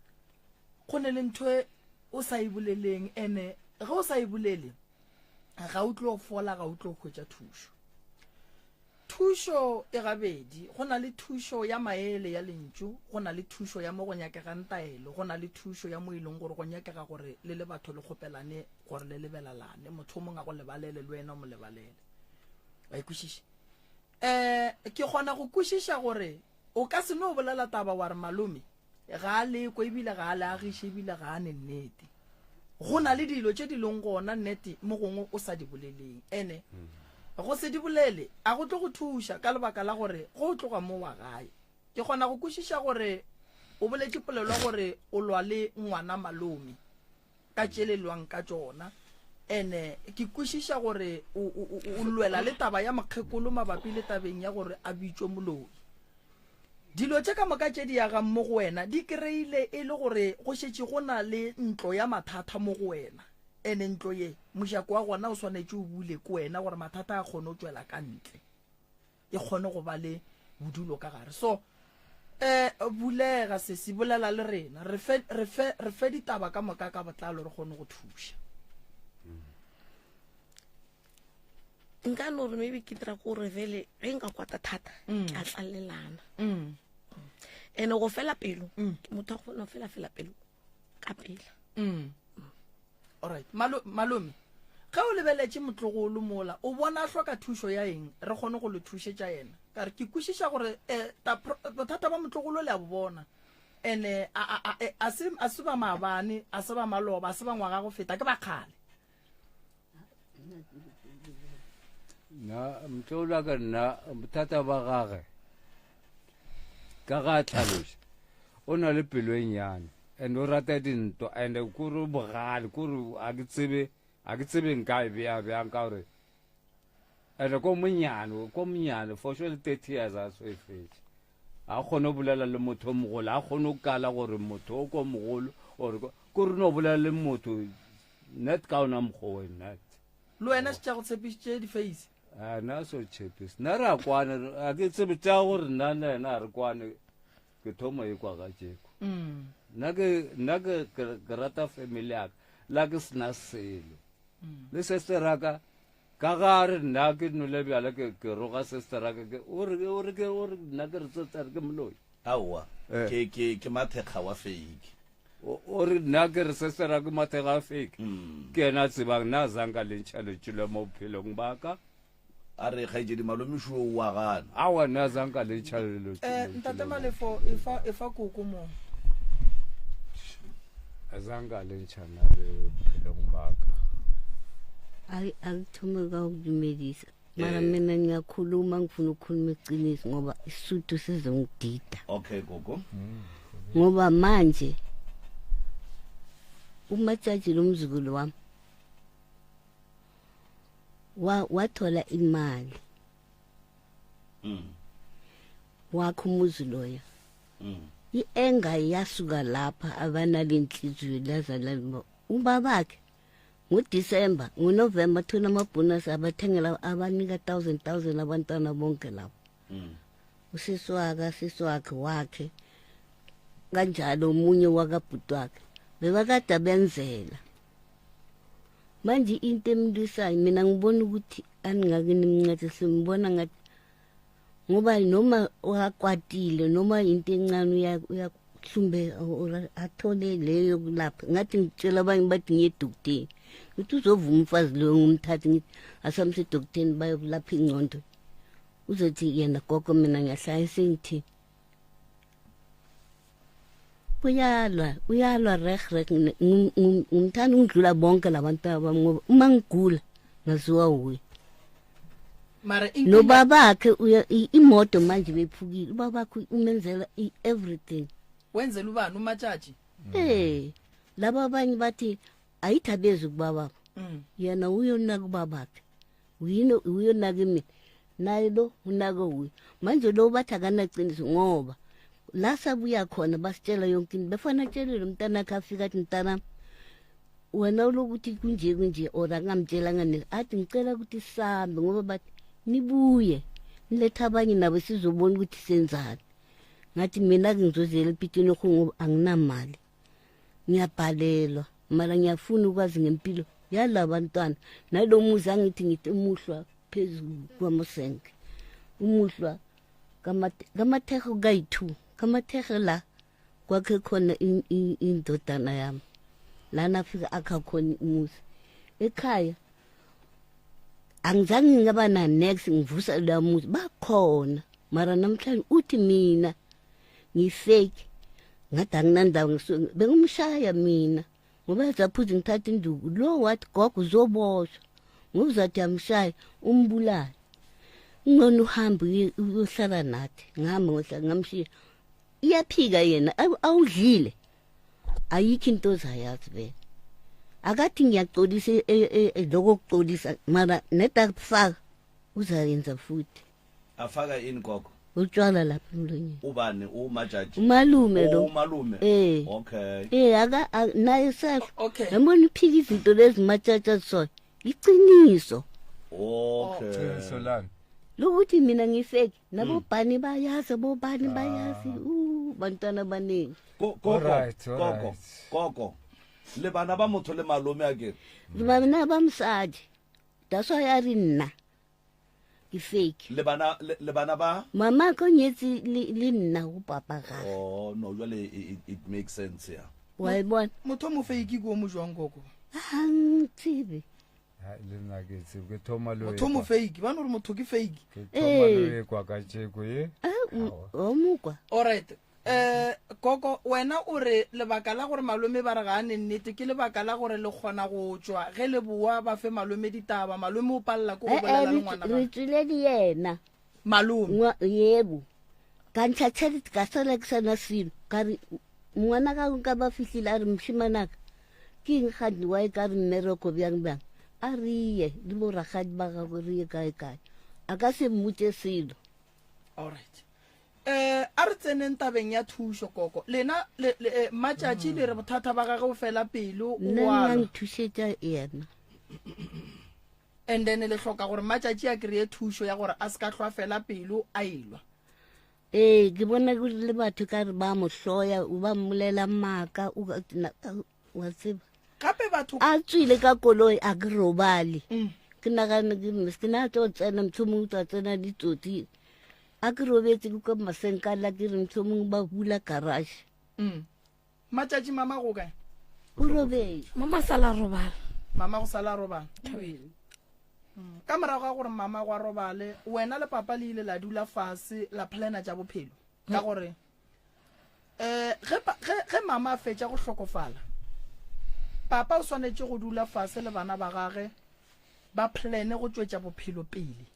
go ne le ntho e o sa e boleleng ene ge o sa e bolele ga o tlo fola, ga o tlo hwetša thušo. Thušo e gabedi, go na le thušo ya maele ya lentšu, go na le thušo ya mo go nyakegang taelo, go na le thušo ya mo e leng gore go nyakega gore le le batho le kgopelane gore le lebelalane, motho o mongwe a go lebalele le wena o mo lebalele. Wa e kwešiša? Um ke kgona go kwešiša gore o ka se no bolela taba wa re malome Ga a lekwe ebile ga a le agiše ebile ga a ne nnete. Go na le dilo tše di leng gona nnete mo gongwe o sa di boleleng. Ene go se di bolele a go tlo go thuša ka lebaka la gore go o tloga mo wa gae. Ke kgona go kwešiša gore o boletše polelo ya gore o lwa le ngwana malome ka tše le lwang ka tšona. Ene ke kwešiša gore o, o, o, o lwela le taba ya mokgekolo mabapi le tabeng ya gore a bitšwe moloi. Dilo tše ka moka tše di agang mo go wena di kreile e le gore go šetše go na le ntlo ya mathata mo go wena. Ene ntlo ye, mojako wa gona o swanetše o bule ke wena gore mathata a kgone go tšwela ka ntle. E kgone go ba le bodulo ka gare. So, eh, bulega sesi, bolela le rena. Re fe, re fe, re fe ditaba ka moka ka botlalo re kgone go thuša. Nka no re maybe ke dira ko gore vele ge nka kwata thata ke a tlalelana. Ene go fela pelo, ke motho a kgona go fela fela pelo ka pela. Alright, Malo, malome, ge o lebeletše motlogolo mola, o bona a hloka thušo ya eng re kgone go le thušetša yena? Ka re ke kwešiša gore eh, ta, bothata ba motlogolo le a bo bona. Ene a, a, a, a se, a se ba maabane, a se ba maloba, a se ba ngwaga go feta, ke ba kgale. Nna motlogolo wa ka nna bothata ba gage ka ga a tlhaloša o na le pelo e nnyane and o rata dintwa and kore bogale kore a ke tsebe a ke tsebe nka e bea bjang ka gore and ko monyane ko monyane for sure le 30 years a so e fetše A kgone go bolela le motho o mogolo, a kgone go kala gore motho o ko mogolo or ko re no bolela le motho net ka ona mokgwa o net. Le wena šetša go tshepišitše di-face. A na so tshepise. Nna re a kwane, a ke tsebe tša gore nna le yena a re kwane. Ke thoma e kwa ga tšeko. Nna ke nna ke ke rata family ya ka, la ke sena selo. Le sister ya ka Ka ga a re nna ke nole bjala ke ke roga sister ka ke o re o re ke o re nna ke re sister ke moloi. Aowa Eh. ke ke ke mathekga wa fake. O o re nna ke re sister ke mathekga wa fake. Ke yena a tsebang nna a zanka le ntšha lentšu mo bophelong ba ka. A re kgaetšedi malome šo o a gana. Aowa nna a zanka le ntšha lentšu. Eh, ntate Malefo efa efa koko mo. Azange a lentšha nna le bophelong ba ka. A a ke thome ka go dumedisa mara mina ngiyakhuluma ngifuna ukukhuluma iqiniso ngoba isuthu sizongidida Okay gogo. ngoba manje umatshaji lo mzukulu wami wa wathola imali wakho umuzi loyo i-enga yasuka lapha abanalenhliziyo lazala ubabakhe nguDisemba nguNovemba thola amabhonasi abathengela abanika thousand thousand abantwana bonke lapho usisi wakhe asisi wakhe wakhe kanjalo omunye wakabhuti wakhe bebakade benzela manje into emlwisayo mina ngibona ukuthi aningake nimncede simbona ngathi. Ngoba noma wakwatile noma into encane uya uyahlumbe or athole leyo yokulapha. Ngathi ngitshela abanye bathi ngiye edokoteni. Ngithi uzovuma umfazi loyo ngumthathe ngithi asamse edokoteni bayokulapha ingqondo. Uzothi yena gogo mina ngiyahlala sengithi uyalwa uyalwa reg reg ngumthanda ungidlula bonke labantwana bami ngoba uma ngigula ngaziwa wuye mara nobabakhe imoto manje bephukile ubabakhe umenzela i-everything wenzela ubani umatshatshi eh laba abanye bathi ayithi abezi kubababo mm. yena uyonaka ubabakhe uyino uyonaka mina naye lo unaka uye manje lo bathi akanaqiniso ngoba la sabuya khona basitshela yonke into befana atshele lo mntanakhe afika athi mntanami wena ulokuthi kunje kunje or angamtshelanga ne athi ngicela ukuthi sihambe ngoba bathi nibuye nilethe abanye nabo sizobona ukuthi senzani ngathi mina-ke ngizozela epitini ngoba anginamali ngiyabhalelwa mara ngiyafuna ukwazi ngempilo yala bantwana nalo muzi angithi ngithi umuhlwa phezulu kwamasenke umuhlwa kamathekho kayi-two kamathekho la kwakhe khona indodana yami lana afika akha khona umuzi ekhaya angizange ngaba na next ngivusa la muzi bakhona mara namhlanje uthi mina ngifake ngathi anginandawo ngisuke bengimshaya mina ngoba yazaphuza ngithatha induku lo wathi gogo uzoboshwa ngoba uzathi yamshaya umbulale ngcono uhambe uyohlala nathi ngihamba ngohlala ngamshiya iyaphika yena awudlile ayikho into ozayazi vele akathi ngiyaxolisa e, e, e, lokho kuxolisa mara nedakufaka uzayenza futhi afaka ini gogo utshwala lapha emlonyeni ubani umajaji umalume lo oh, umalume eh okay eh aka naye sef okay yabona uphika izinto lezi matshatsha so iqiniso okay Qiniso lami. lokuthi mina ngifeki nabobhani bayazi abobani bayazi u bantwana abaningi Go- gogo Alright, gogo alright. gogo le bana ba motho le malome a ke bana ba mosadi that's why a re nna ke fake le bana le le bana ba mama ko nyetse le le nna go papa gage oh no jwale it, it, it makes sense ya wa e bona motho o mo fake ke o mo jwang koko ga ntsebe Hai, le nna ke tsebe ke thoma le ho motho o mo ekwa- fake ba no gore motho ke fake ke thoma le Ee. ho ekwa ka tšeko ye o mokwa alright Eh koko wena o re lebaka la gore malome ba re ga a ne nnete ke lebaka la gore le kgona go tšwa ge le boa ba fe malome ditaba malome o palela ke go Eh, eh, bolela le re ngwana re gagwe. tswile le yena Malome. Ngwa- yebo ka ntsha tšhelete ka sala ke sana selo ka re ngwana ka nka ba fihlile a re mošimanaka ke eng gane wa e ka re mmereko bjang bjang a re ye le boragadi ba gagwe re ye kae kae a ka se mmotse selo Alright. Eh a re tseneng tabeng ya thušo koko. Lena le, le eh, Matšatši le re bothata ba gage o fela pelo o nna nna alwa. nthušetša yena And then le hloka gore Matšatši a kry-e thušo ya gore a se ka hlwa fela pelo a elwa. ee ke bona ke le batho ka re ba mo hloya o ba mmolela maaka o ka- na- wa tseba Gape batho a tswile ka koloi a ke robale ke nagane ke ke na tlo tsena motho mongwe tla tsena ditsotsi a ke robetse ke kwa masenkala ke re motho mongwe ba bula garage mm. Matšatši mama go kae? o robetse mama sala robala Mama go sala a robala. Mm. Ka morago ga gore mama go a robale, wena le papa le ile la dula fase la plana tša bophelo. Ka gore eh ge ge ge mama a fetša go hlokofala, papa o swanetše go dula fase le bana ba gage ba plane go tšwetša bophelo pele.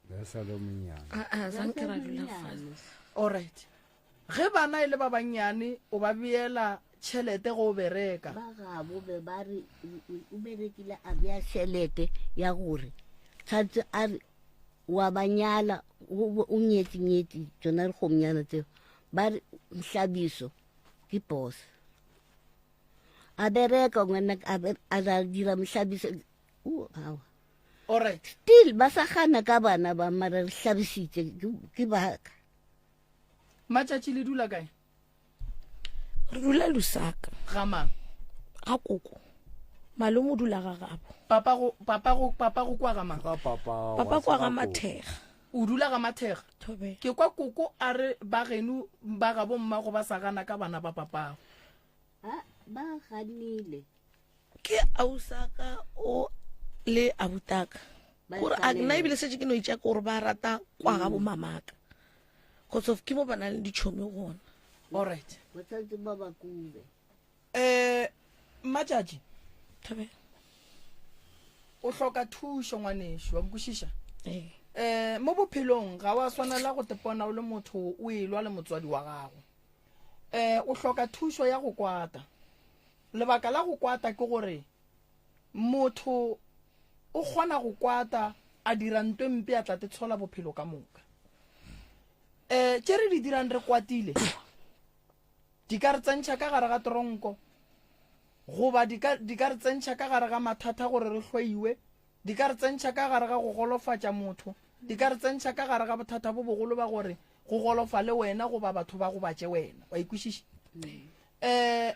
Ya sa le monnyane. a a zanke ra dula fase Alright. Ge bana e le ba bannyane o ba beela tšhelete ge o bereka. Ba gabo be ba re o berekile a bea tšhelete ya gore tshwanetse a re wa ba nyala o nyetse nyetse tsona dikgomnyana tseo ba re mhlabiso ke boss a bereka ngwana a ra dira mhlabiso awa Alright. Still ba sa gana ka bana ba mara re hlabisitse ke baka. Matšatši le dula kae? Re dula Lusaka. Ga mang? Ga koko. Malome o dula ga gabo. Papa go papa go papa go kwa ga mang? Ga papa. Papa kwa ga Mathega. O dula ga Mathega. Thobela. Ke kwa koko a re ba geno ba ga bommago ba sa gana ka bana ba papago. A ba ganile. Ke ausaka o le abutaka. Gore a nna ebile setse ke no itša gore ba rata kwa ga bomamaka. Cause of ke mo ba nang le ditšhomi gona. All right. Ba tshwanetse ba ba kube. Eh Mmatšatši. Thobela. O hloka thušo ngwanešu, wa nkwešiša? Ee. Eh mo bophelong ga wa swanela go tepona o le motho o elwa le motswadi wa gago. Eh o hloka thušo ya go kwata. Lebaka la go kwata ke gore motho o kgona go kwata a dira nto e mpe a tla te tshola bophelo ka moka. Eh tše re di dirang re kwatile di ka re tsentšha ka gare ga tronko goba di ka, di ka re tsentšha ka gare ga mathata gore re hloiwe, di ka re tsentšha ka gare ga go golofatša motho, di ka re tsentšha ka gare ga bothata bo bogolo ba gore go golofale wena goba batho ba gobatše wena. Wa ikwešiša? Um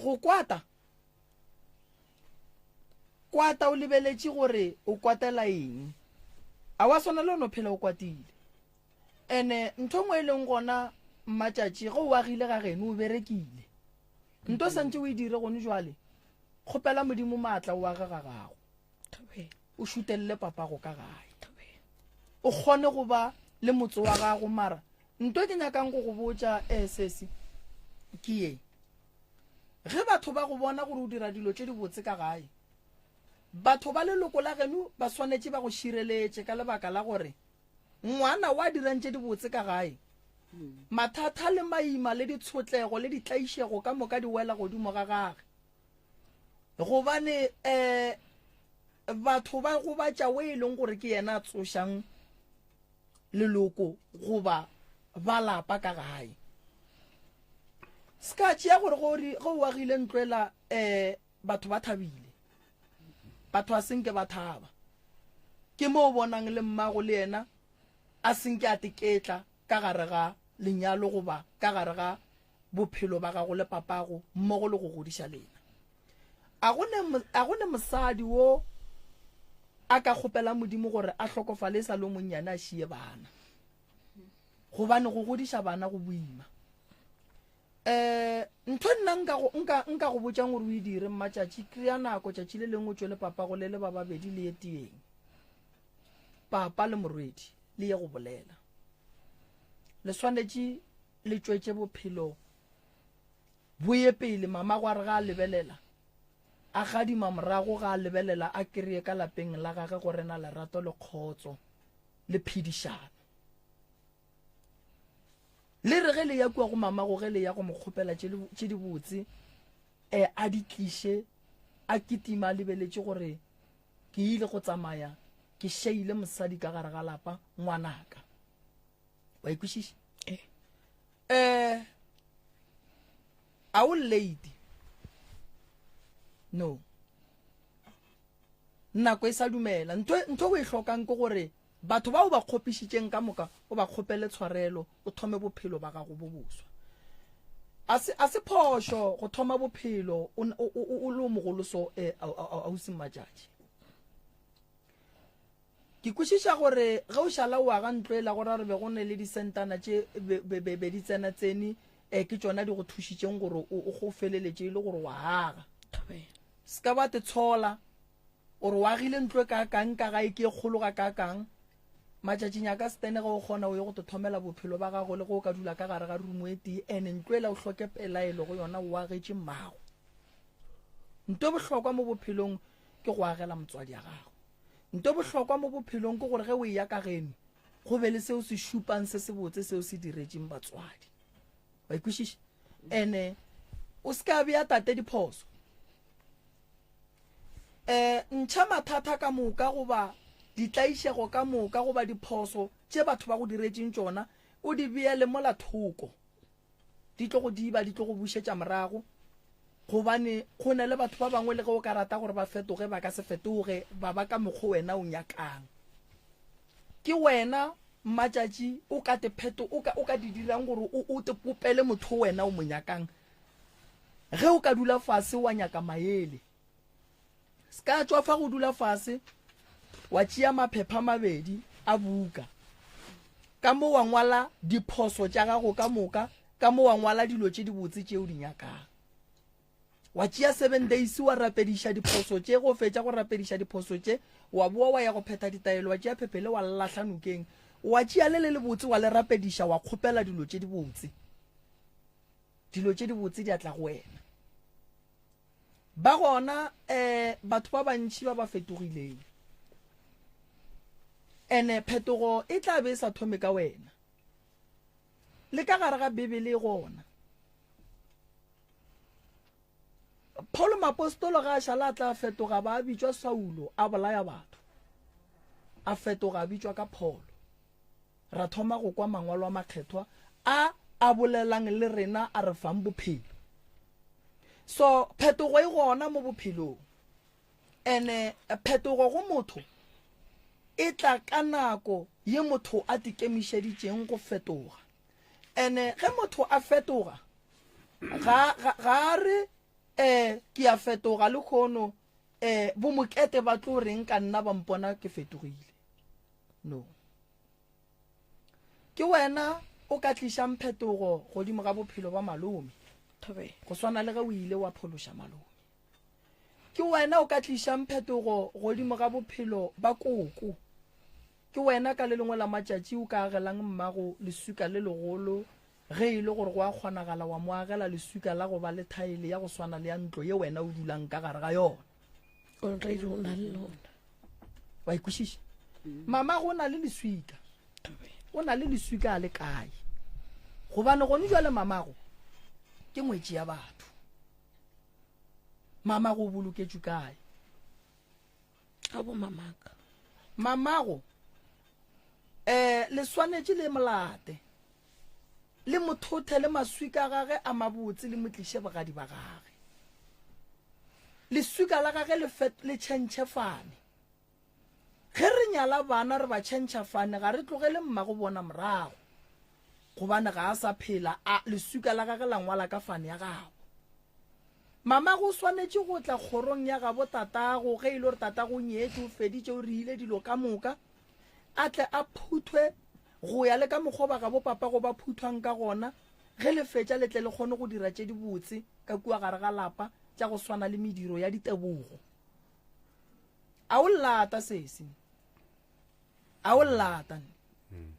go kwata, kwata o lebeletše gore o kwatela eng. A wa swanela o no phela o kwatile. Ene ntho nngwe e leng gona Mmatšatši ge o agile ga geno o berekile. Nto santše o e dire gone jwale, kgopela Modimo maatla o age ga gago. O šutelele papago ka gae. O kgone go ba le motse wa gago mara nto ke nyakang go go botša eh sesi ke ye. Ge batho ba go bona gore o dira dilo tše dibotse ka gae, batho ba leloko la geno ba swanetše ba go šireletše ka lebaka la gore Ngwana wa dirang tše dibotse ka gae? Mathata le maima le ditshotlego le ditlaišego ka moka di wela godimo ga gage. Gobane um batho ba gobatša we e leng gore ke yena a tsošang leloko goba ba lapa ka gae. Se ka tšea gore ge o agile ntlo ela um Batho ba thabile. Batho a senke ba thaba. Ke mo o bonang le mmago le yena a senke a teketla ka gare ga lenyalo goba ka gare ga bophelo ba gago le papago mmogo le go godiša lena. A go ne, a go ne mosadi wo a ka kgopela Modimo gore a hlokofale e sa le o monnyane a šie bana. Gobane go godiša bana go boima. Eh, ntho nna nka go nka nka go botšang gore o e dire mmatšatši, kry-a nako tšatši le lengwe o tšwe le papago le le ba babedi le ye tieng. Papa le morwedi le ye go bolela. Le swanetše le tšwetše bophelo bo ye pele mamago a re ga a lebelela a gadima morago ga a lebelela a kry-e ka lapeng la gage go rena lerato le kgotso le phedišano. Le re ge le ya kua go mamago ge le ya go mo kgopela tše dibotse, e a di tliše a kitima a lebeletše gore ke ile go tsamaya ke šeile mosadi ka gare ga lapa ngwanaka. Wa ikwešiša? Eh. Eh, a o late? No. Nako e sa dumela. Ntho ntho o e hlokang ke gore Batho ba o ba kgopišitšeng ka moka o ba kgopele tshwarelo, o thome bophelo ba gago bo boswa. A se, a se phošo go thoma bophelo o, o, o, o le o mogolo so, eh, ausi Mmatšatši. Ke kwešiša gore ge o šala o aga ntlo ela go ra gore be go ne le disentana tše be, be, be, be di tsena tsene, eh, ke tšona di go thušitšeng gore o, o go feleletše e le gore wa aga. Se ka ba te tshola. O re o agile ntlo e kaakang ka gae, ke e kgolo gakaakang. Matšatšing a ka setene ge o kgona o ye go te thomela bophelo ba gago le ge o ka dula ka gare ga rumo e tee ene ntlo ela o hloke pelaelo go yona o agetše mmago. Nto e bohlokwa mo bophelong ke go agela motswadi ya gago. Nto e bohlokwa mo bophelong ke gore ge o eya ka geno go be le seo se šupang se sebotse seo se diretšeng batswadi. Wa ikwešiša? Ene o se ka bea tate diphoso. E, ntšha mathata ka moka goba ditlaišego ka moka goba diphoso tše batho ba go diretšeng tšona, o di beele mola thoko. Di tlo go diba, di tlo go bušetša morago, gobane go na le batho ba bangwe le ge o ka rata gore ba fetoge, ba ka se fetoge, ba ba ka mokgo wena o nyakang. Ke wena Mmatšatši o ka te pheto, o ka, o ka di dirang gore o, o te popele motho wena o mo nyakang. Ge o ka dula fase wa nyaka maele, se ka tšwa fa go dula fase wa tšea maphepha mabedi a buka. Ka mo wa ngwala diphoso tša gago ka moka, ka mo wa ngwala dilo tše dibotse tše o di nyakang. Wa tšea 7 days wa rapediša diphoso tše, go fetša go rapediša diphoso tše, wa boa wa ya go phetha ditaelo, wa tšea phephele wa lahla nokeng, wa tšea le le lebotse wa le rapediša, wa kgopela dilo tše dibotse. Dilo tše dibotse di a tla go wena. Ba gona um batho ba bantši ba ba fetogileng. Ene phetogo e tla be e sa thome ka wena. Le ka gare ga Bibele e gona. Paulo Mapostolo ga a šala a tla fetoga ba a bitšwa Saulo a bolaya batho. A fetoga a bitšwa ka Paulo. Ra thoma go kwa mangwalo a makgethwa a a bolelang le rena a re fang bophelo. So phetogo e gona mo bophelong. Ene phetogo go motho e tla ka nako ye motho a tikemišeditšeng go fetoga. Ene ge motho a fetoga ga ga ga re eh ke a fetoga le khono eh bomokete ba tlo reng ka nna ba mpona ke fetogile. No. Ke wena o ka tlišang phetogo godimo ga bophelo ba malome. Go swana le ge o ile wa phološa malome. Ke wena o ka tlišang phetogo godimo ga bophelo ba koko. Ke wena ka le lengwe la matšatši o ka agelang mmago leswika le legolo ge e le gore go a kgonagala wa mo agela leswika la go ba le thaele ya go swana le ya ntlo ye wena o dulang ka gare ga yona. Already o na le lona. Wa ikwešiša? Mama go na le leswika. O na le leswika a le kae? Gobane gone jwale mamago ke ngwetši ya batho. Mamago o boloketšwe kae? Ga bo mamaka. Mamago eh le swanetše le molate. Le mo thothe le maswika a gage a mabotse le mo tliše bogadi ba gage. Leswika la gage le fet le tšhentšhe fane. Ge re nyala bana re ba tšhentšha fane ga re tlogele mmago bona morago. Gobane ga a sa phela a leswika la gage la ngwala ka fane ya gabo. Mamago o swanetše go tla kgorong ya gabo tatago ge e le gore tatago o nyetše o feditše o riile dilo ka moka a tle a phuthwe go ya le ka mokgwa ba gabo papago ba phuthwang ka gona, ge le fetša le tle le kgone go dira tše dibotse ka kua gare ga lapa tša go swana le mediro ya ditebogo. A o llata sesi? A o llata?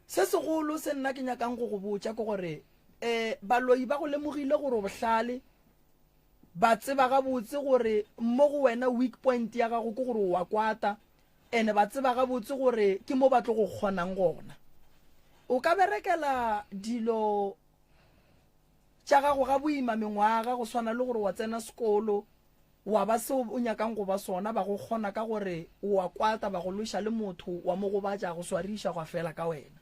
Se segolo se nna ke nyakang go go botša ke gore um baloi ba go lemogile gore o bohlale, ba tseba gabotse gore mo go wena weak point ya gago ke gore o wa kwata, Ene ba tseba gabotse gore ke mo ba tlo go kgonang gona. O ka berekela dilo tša gago ga boima mengwaga go swana le gore wa tsena sekolo wa ba seo o nyakang go ba sona, ba go kgona ka gore o a kwata, ba go lweša le motho wa mo gobatša, go swariša gwa fela ka wena.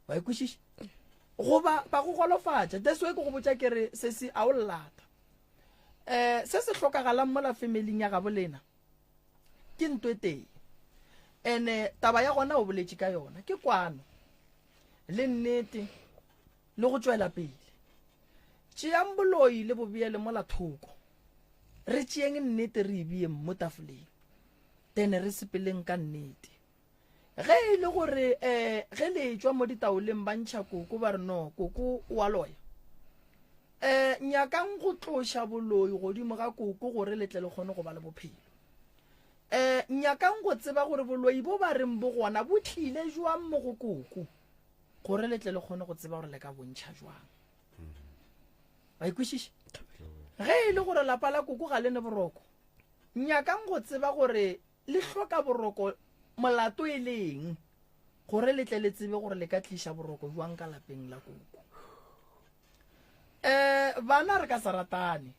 Wa e kwešiša? Goba ba go golofatša. That's why ke go botša ke re sesi a o llata. Eh se se hlokagalang mola familing ya gabo lena ke nto e tee ene taba ya gona o boletše ka yona ke kwano le nnete le go tšwela pele tšeang boloi le bobeele mola thoko re tšeeng nnete re e beyeng mo tafoleng then re sepeleng ka nnete Ge e le gore um ge le etšwa mo ditaoleng ba ntšha koko ba re no koko o a loya, um nyakang go tloša boloi godimo ga koko gore le tle le kgone go ba le bophelo. Um nyakang go tseba gore boloi bo ba reng bo gona bo tlile jwang mo go koko gore le tle le kgone go tseba gore le ka bontšha jwang. Wa ikwešiša? Ge e le gore lapa la koko ga le ne boroko, nyakang go tseba gore Le hloka boroko molato e le eng gore le tle le tsebe gore le ka tliša boroko bjang ka lapeng la koko? Um bana re ka se ratane.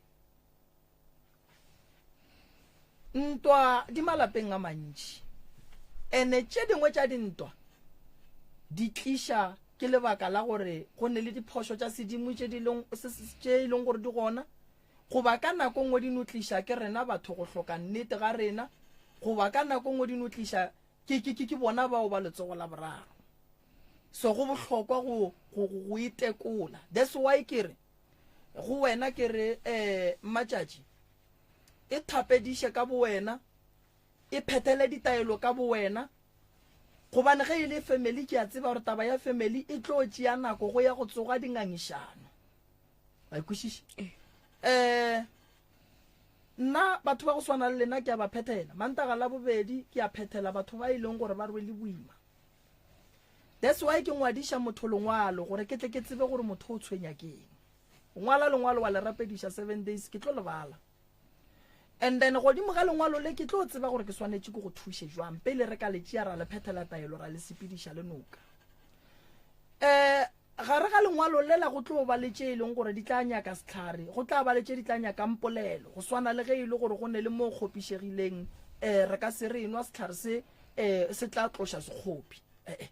Ntwa di malapeng a mantši. Ene tše dingwe tša dintwa di tliša ke lebaka la gore go ne le diphošo tša sedimo tše e leng gore di gona. Goba ka nako nngwe di no tliša ke rena batho go hloka nnete ga rena, goba ka nako nngwe di no tliša ke, ke, ke, ke bona bao ba letsogo la boraro. So go bohlokwa go, go, go, go itekola. That's why ke re go wena ke re eh Mmatšatši e thapediše ka bowena, e phethele ditaelo ka bowena. Gobane ge e le family ke a tseba gore taba ya family e tlo tšea nako go ya go tsoga dingangišano. Wa e kwešiša? Eh nna batho ba go swana le lena ke a ba phethela. Mantaga la bobedi ke a phethela batho ba e leng gore ba rwele boima. That's why ke ngwadiša motho lengwalo gore ke tle ke tsebe gore motho o tshwenya keng. O ngwala lengwalo wa le rapediša 7 days ke tlo le bala. And then godimo ga lengwalo le ke tlo tseba gore ke swanetše ke go thuše jwang pele re ka le tšea ra le phethela taelo ra le sepediša le noka. Eh gare ga lengwalo lela go tlo ba le tše e leng gore di tla nyaka sehlare, go tla ba le tše di tla nyakang polelo, go swana le ge e le gore go ne le mo kgopišegileng, eh re ka se re enwa sehlare se eh se tla tloša sekgopi. Eh eh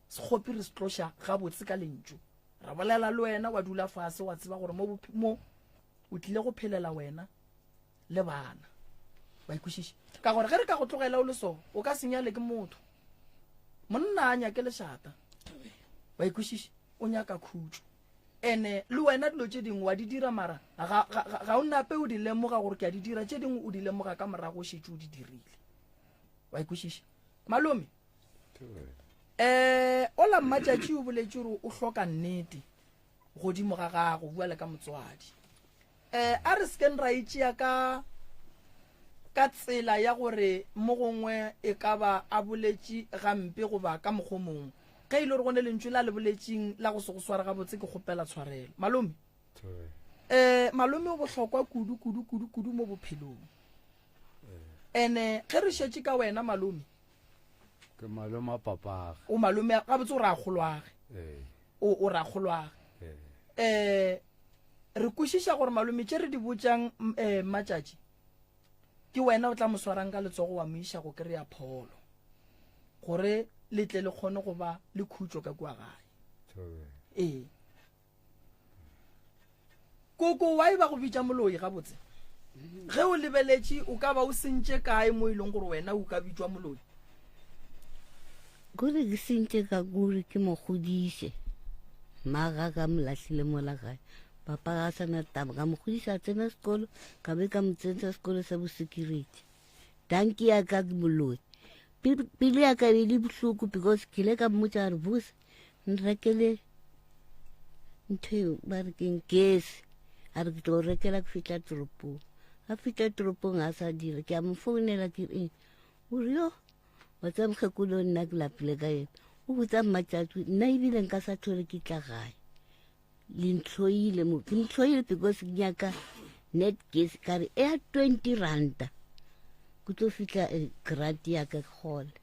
sekgopi re se tloša gabotse ka lentšu. Ra bolela le wena wa dula fase wa tseba gore mo mo o tlile go phelela wena le bana wa ikwešiša ka gore ge re ka go tlogela o le so o ka senyale ke motho monna a nyake lešata wa ikwešiša o nyaka khutšo ene le wena dilo tše dingwe wa di dira mara ga, ga, ga, ga o nape o di lemoga gore ke a di dira tše dingwe o di lemoga ka morago o šetše o di dirile wa ikwešiša malome um ola mmatšatši o boletše gore o hloka nnete godimo ga gago bua le ka motswadi um a re sekeng ra e tšea ka ka tsela ya gore mo gongwe e ka ba a boletše gampe goba ka mokgwa mongwe ge e le gore go ne lentšu la le boletšeng la go se go sware gabotse ke kgopela tshwarelo malome um malome o bohlokwa kudu kudu kudu kudu mo bophelong ene ge re šetše ka wena malome Ke malome a papage. O malome gabotse o rakgolwage. Ee. O o rakgolwage. Ee. Eh re kwešiša gore malome tše re di botšang eh matšatši ke wena o tla mo swarang ka letsogo wa mo iša go kry-a pholo gore le tle le kgone go ba le khutšo ka kua gae. Ee. Koko wa e ba go bitša moloi gabotse? Ge o lebeletše o ka ba o sentše kae mo e leng gore wena o ka bitšwa moloi? Kore ke sentše ka kore ke mo godiše. Mma ga ka mo lahlile mola gae. Papa ga a sa na taba. Ka mo godiša a tsena sekolo, ka be ka mo tsentsa sekolo sa bo-security. Dankie ya ka ke moloi. Pelo ya ka e le bohloko because ke ile ka mmotša gore Vusi nrekele ntho eo ba re keng gesi a re ke tlo rekela ke fihla toropong a fihla toropong a sa dira ke a mo founela ke eng o re yo wa tseba mokgekolo nna ke lapile ka ena o botsa mmatšatsi nna ebile nka sa tlhole ke tla gae le ntlhoile mo ke ntlhoile because ke nyaka net gas ka re e ya 20 ranta ke tlo fihla eh, grant ya ka ke gole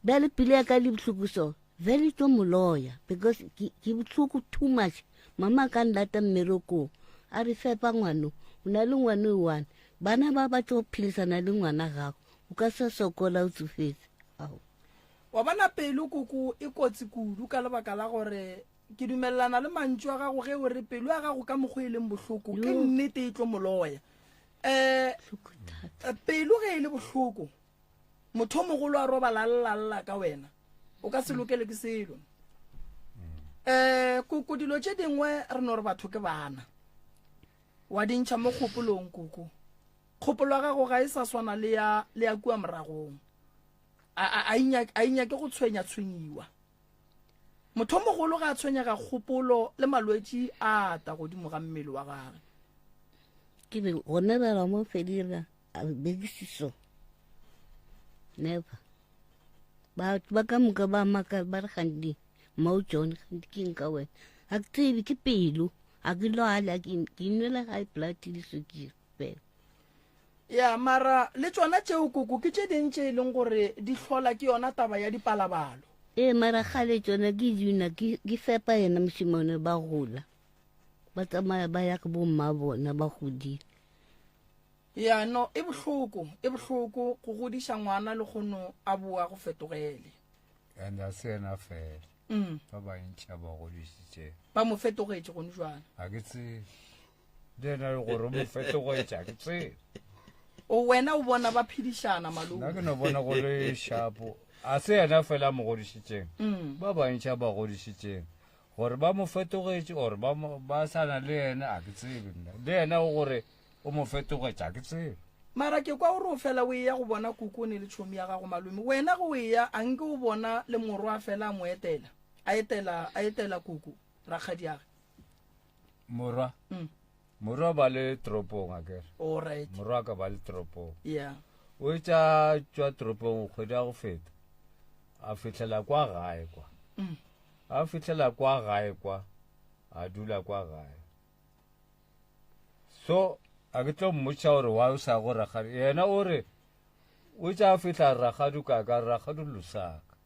bjale pelo ya ka le bohloko so vele tlo moloya because ke bohloko too much mama ka nlata mmerekong a re fepa ngwano o na le ngwano e one bana ba ba tlo phedisana le ngwana gago o ka sa sokola o tsofetse ao wa bona pelo koko e kotsi kudu ka lebaka la gore ke dumelelana le mantšu a gago ge o re pelo ya gago ka mokgwa e leng bohloko ke nnete e tlo moloya um pelo ge e le bohloko Motho o mogolo a robala a lla-lla ka wena, o ka se lokele ke selo. Um koko dilo tše dingwe re no re batho ke bana. Wa di ntšha mo kgopolong koko. Kgopolo ya gago ga e sa swana le ya le ya kua moragong. A a a inyake a inyake go tshwenya tshwenyiwa. Motho o mogolo ga a tshwenyega kgopolo le malwetši a ata godimo ga mmele wa gage. Ke be gona ba mo fedira. A bekišiso never batho ba ka moka ba maka ba re gandi mao john gandi ke eng ka wena ga ke tsebe ke pelo ga ke lwale ke nwela high blood le sukiri fela ya mara le tšona tšeo koko ke tše ding tše e leng gore di hlola ke yona taba ya dipalabalo ee mara gale tšona ke duna ke fepa yena mošemane ba gola ba tsamaya ba ya go bomma bona ba godile Ya no, e bohloko, e bohloko go godiša ngwana le kgono a boa go fetogele. And a se yena fela. Mm. Ba bantši a ba godišitše. Ba mo fetogetše gone jwale. Ga ke tsebe. Le yena le gore o mo fetogetše, ga ke tsebe. O wena o bona ba phedišana malome. Nna ke no bona go le shapo. A se yena fela a mo godišitšeng. Mm. Ba bantši a ba godišitšeng. Gore ba mo fetogetše or ba ba sa na le yena, a ke tsebe nna. Le yena o gore o mo fetogetše, a ke tsebe. Mara ke kwa o re o fela o eya go bona kokone le tšhomi ya gago malome. Wena ge o eya a nke o bona le morwa a fela a mo etela, a etela, a etela koko, rakgadiage. Morwa? Mm. Morwa ba le toropong a kere. All right. Morwa ka ba le toropong. Yeah. O etša tšwa toropong kgwedi ya go feta. A fihlela kwa gae kwa. Mm. A fihlela kwa gae kwa. A dula kwa gae. So a ke tlo mmotša gore wa o sa go rakgadi. Yena o re o tša fihla rakgadi ka ka rakgadi Lusaka.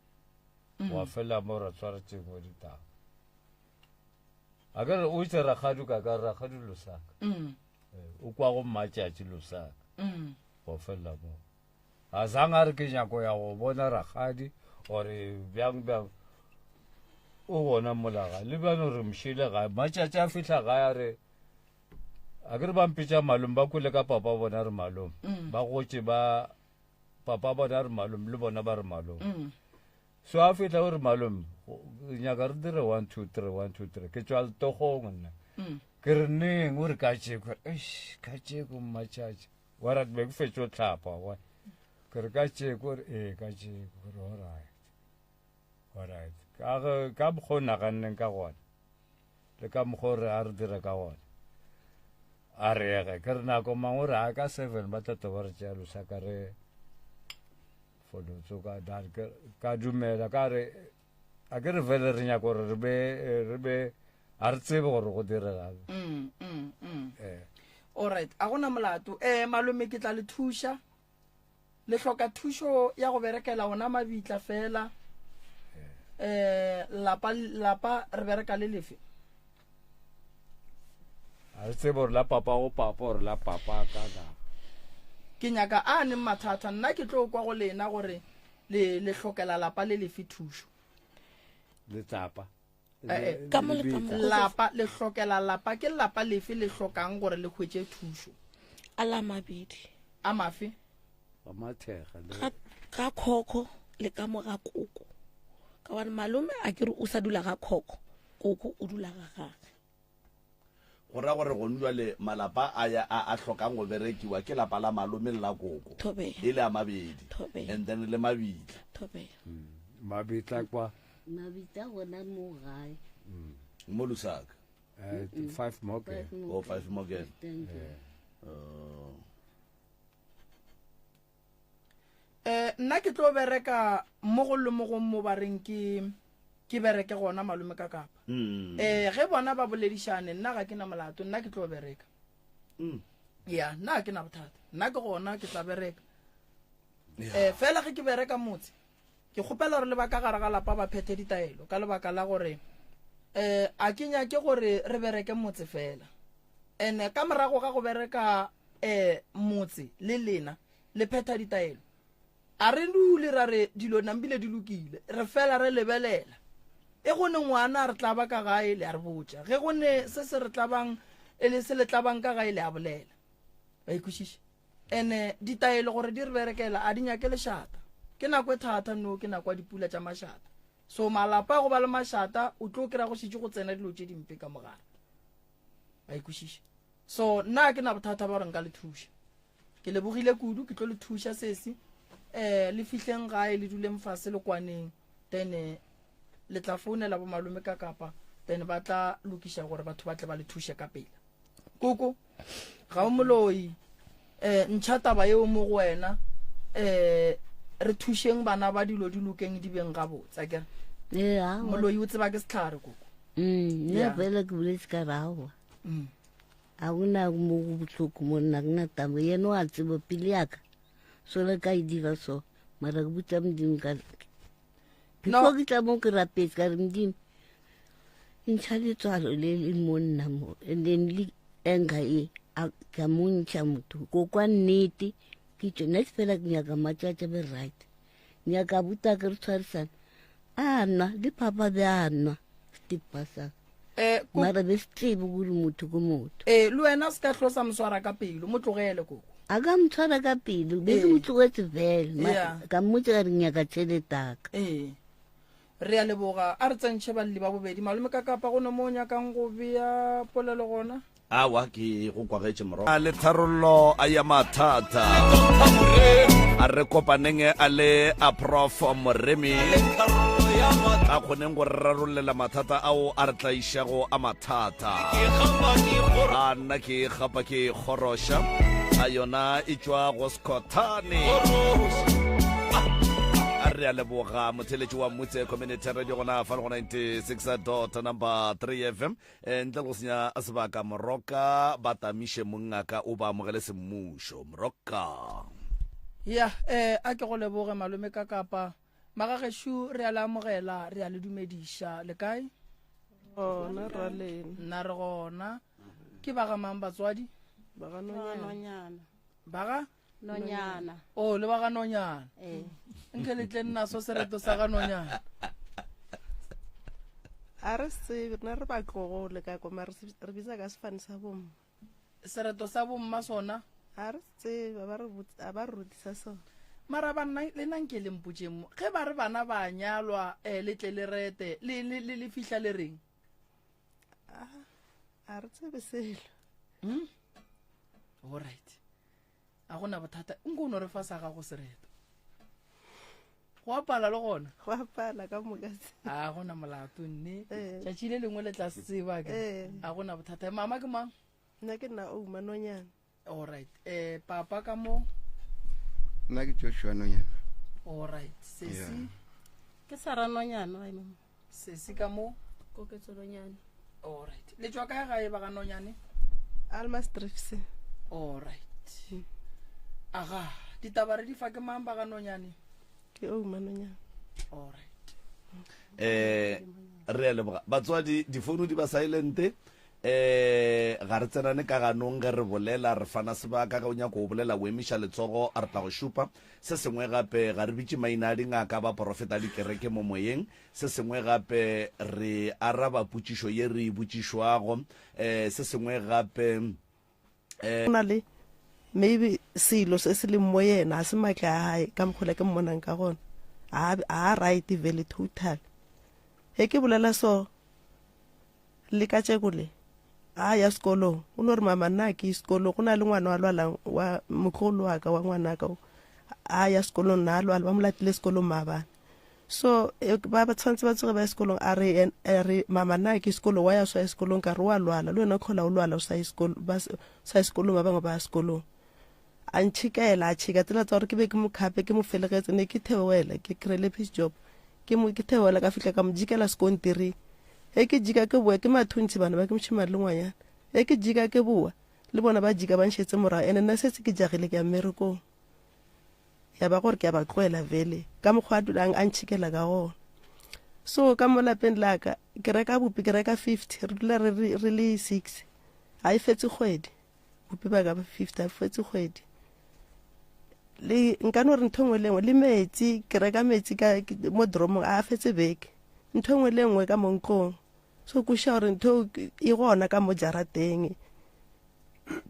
Mm. Wa fela mo ra tshwara tšengwe ditaba. A ke re o itse rakgadi ka ka rakgadi Lusaka. Mm. Eh, o kwa go mmatšatši Lusaka. Mm. Wa fela mo. A zang a re ke nyako ya go bona rakgadi gore bjang bjang o gona mola gae le bjano re mošele gae matšatši a fihla gae a re a ke re ba mpetša malome ba kwele ka papa bona re malome mm. ba gotše ba papa bona re malome le bona ba re malome mm. so a fihla o re malome nyaka re dire one two three one two three ke tšwa letogong nna mm. ke re neng o re ka tšeko eish ka tšeko mmatšatši wa ra be ke fetšo tlhapa wa ke re ka tšeko re ee ka tšeko ke re alright alright ka ge ka mokgwa o naganneng ka gona le ka mokgwa o re a re dire ka gona a re ege ke re nako mang o re a ka seven ba tla ba re tšea losaka re folotso ka ka dumela ka re a ke re fele re nyaka gore re be re be a re tsebe gore go diregang mm, mm, mm. eh. alright a gona molato um malome ke tla le thuša le hloka thušo ya go berekela ona mabitla fela um lapa lapa re bereka le lefe a re tsebe gore la papa go papa gore la papa ka ka ke nyaka a neng mathata nna ke tlo kwa go lena gore le le hlokela lapa le lefe thušo letsapa Eh, eh. Ka mo le ka mo. Lapa le hlokela lapa ke lapa lefe le hlokang gore le hwetše thušo? A la mabedi. A mafe? Ga mathega le. Ga ga khokho le ka mo ga koko. Ka gobane malome a ke re o sa dula ga khokho, koko o dula ga gage. Go ra gore gonu jwale malapa a ya a a hlokang go berekiwa ke lapa la malome le la koko. Thobela. E le a mabedi. Thobela. And then le mabitla. Thobela. Mabitla kwa. Mabitla gona mo gae. Mo Lusaka. Eh, five Morgan. Oh, five Morgan. Thank you. Oh. Eh, nna ke tlo bereka mo go le mo go mo ba reng ke ke bereke gona malome ka kapa mm. eh ge bona ba boledišane nna ga ke na molato nna ke tlo bereka mm. ya nna ga ke na bothata nna ke gona ke tla bereka eh fela ge ke bereka motse ke kgopela gore le ba ka gare ga lapa ba phethe ditaelo ka lebaka la gore eh a ke nyake gore re bereke motse fela ene ka morago ga go bereka eh motse le lena le phetha ditaelo. A re dule ra re dilo nambile di lokile, re fela re lebelela. E go ne ngwana a re tlaba ka gae le a re botša. Ge go ne se se re tlabang e le se le tlabang ka gae le a bolela. Ba ikwešiša? Ene ditaelo gore di re berekela a di nyake lešata. Ke nako e thata no, ke nako ya dipula tša mašata. So malapa a go ba le mašata o tlo kry-a go šetše go tsena dilo tše dimpe ka mogare. Ba ikwešiša? So nna ga ke na bothata ba gore nka le thuša. Ke lebogile kudu, ke tlo le thuša sesi. Eh, le fihleng gae le duleng fase le kwaneng. Then eh, le tla founela bo malome ka kapa then ba tla lokiša gore batho ba tle ba le thuše ka pela. Koko, ga o moloi. Eh, ntšha taba yeo mo go wena. Eh, re thušeng bana ba dilo di lokeng di beng gabotse, akere? Ee, aowa. Moloi o tseba ke sehlare, koko. Mm, nna Yeah. fela ke boletse ka re aowa. Mm. A go na mo go bohloko mo nna ke na taba yena o a tseba pele yaka so le ka e dira so mara ke botsa modimo ka before ke tla mo ke rapetse ka re modimo ntšha letswalo le le mo nna mo and then le anger e ka mo ntšha motho ko kwa nnete ke tšo nna fela ke nyaka matšatša be right nyaka buta ke re tshwarisana a nwa le papa be a nwa setipa sa Eh, ko- mara be se tsebe gore motho ke motho Eh, le wena se ka hlo sa mo swara ka pelo mo tlogele koko a ka mo tshwara ka pelo be ke Ee. mo tlogetse fela Ma- Yeah. ka mmotsa ka re nyaka tšheletaka ee re a leboga a re tsentšhe balli ba bobedi malome ka kapa go ne mo o nyakang go bea polelo gona. Awa, ke go kwagetše moro. A le tharollo a ya mathata. A re kopaneng a le a Prof Moremi. A kgoneng go re rarollela mathata ao a re tlaišago a mathata. A nna ke gapa ke kgoroša. A yona e tšwa go Skhothane. A re a leboga motheletši wa Mutse Community Radio gona fa le go 96 dot number 3 FM. E, ntle le go senya sebaka, Moroka ba tamiše mongaka o ba amogele semmušo. Moroka. Ya, eh, a ke go leboge malome ka kapa. Magagešo re a le amogela, re a le dumediša. Le kae? Gona ra lena. Nna re gona. Ke ba ga mang batswadi? Ba ga Nonyana. Ba ga? Nonyana. Oh, le ba ga Nonyana. Ee. Nke le tle nna so sereto sa ga Nonyana. A re se tsebe, rena re batlogole ka kwa, mara re bitsa ka sefane sa bomma. Sereto sa bomma sona? A re se tsebe, a ba re botse, a ba re rutisa sona. Mara banna le nna nke le mpotšeng mo, ge ba re bana ba nyalwa, eh, le tle le rete, le, le, le, le fihla le reng? A, a re tsebe selo. Hmm? All right. A gona bothata, nko o no re fa sa gago sereto. Go a pala le gona? Go a pala ka moka se. A gona molato nne. Eh. Tšatši le lengwe le tla se tseba ke. Eh. A gona bothata. Mama ke mang? Nna ke nna Ouma Nonyana. All right. Eh papa ka mo? Nna ke Joshua Nonyana. All right. Sesi. Yeah. Ke Sarah Nonyana wa mama. Sesi ka mo? Koketso Nonyane. All right. Le tšwa kae gae ba ga Nonyane? Almastrifs. All right. Aga, ditaba re di fa ke mang ba ga Nonyane? Ke Ouma Nonyane. All right. Eh re a leboga. Batswadi difounu di ba silent. Eh ga re tsenane ka ganong ge re bolela re fana sebaka ge o nyaka go bolela o emiša letsogo a re tla go šupa. Se sengwe gape ga re bitše maina a dingaka ba porofeta dikereke mo moyeng. Se sengwe gape re araba potšišo ye re e botšišwago. Eh se sengwe gape eh. Go na le maybe selo se se leng mo yena ga se maatla a gae ka mokgola ke mmonang ka gona ga a right vele total ge ke bolela so Le katšeko le, a ya sekolong, o no re, Mama, nna ga ke ye sekolong. Go na le ngwana wa lwalang, wa motlogolo wa ka, wa ngwanaka, a ya sekolong, na a lwala, ba mo latile sekolong maabane. So, e, ba ba tshwanetse ba tsoge ba ye sekolong. A re, a re, Mama, nna ga ke ye sekolong, wa ya o sa ye sekolong? Ka re, wa lwala, le wena o tlhola o lwala o sa ye sekolo, ba sa ye sekolong, ba bangwe ba ya sekolong. A ntšhikela, a tšhika tsela tsa gore ke be ke mo khape, ke mo felegetse, ne ke theoela, ke kry-ile piece job. Ke mo ke theoela ka fihla ka mo jikela sekontiring. Ge ke jika ke boa, ke mathuntshi bana ba ke mošemane le ngwanyana. Ge ke jika ke boa, le bona ba jika ba nšetse morago, ene nna setse ke jagile ke ya mmerekong. Ya ba gore ke a ba tloela vele, ka mokgwa a dulang a ntšhikela ka gona. So ka mo lapeng la ka, ke reka bupi, ke reka 50, re dula re, re, re le six. Ga e fetse kgwedi. Bupi ba ka ba 50 a fetse kgwedi. Le nka no re ntho nngwe le nngwe le metsi ke reka metsi ka mo dromong a fetse beke. Ntho nngwe le nngwe ka mo ntlong. So kwešiša gore ntho e gona ka mo jarateng.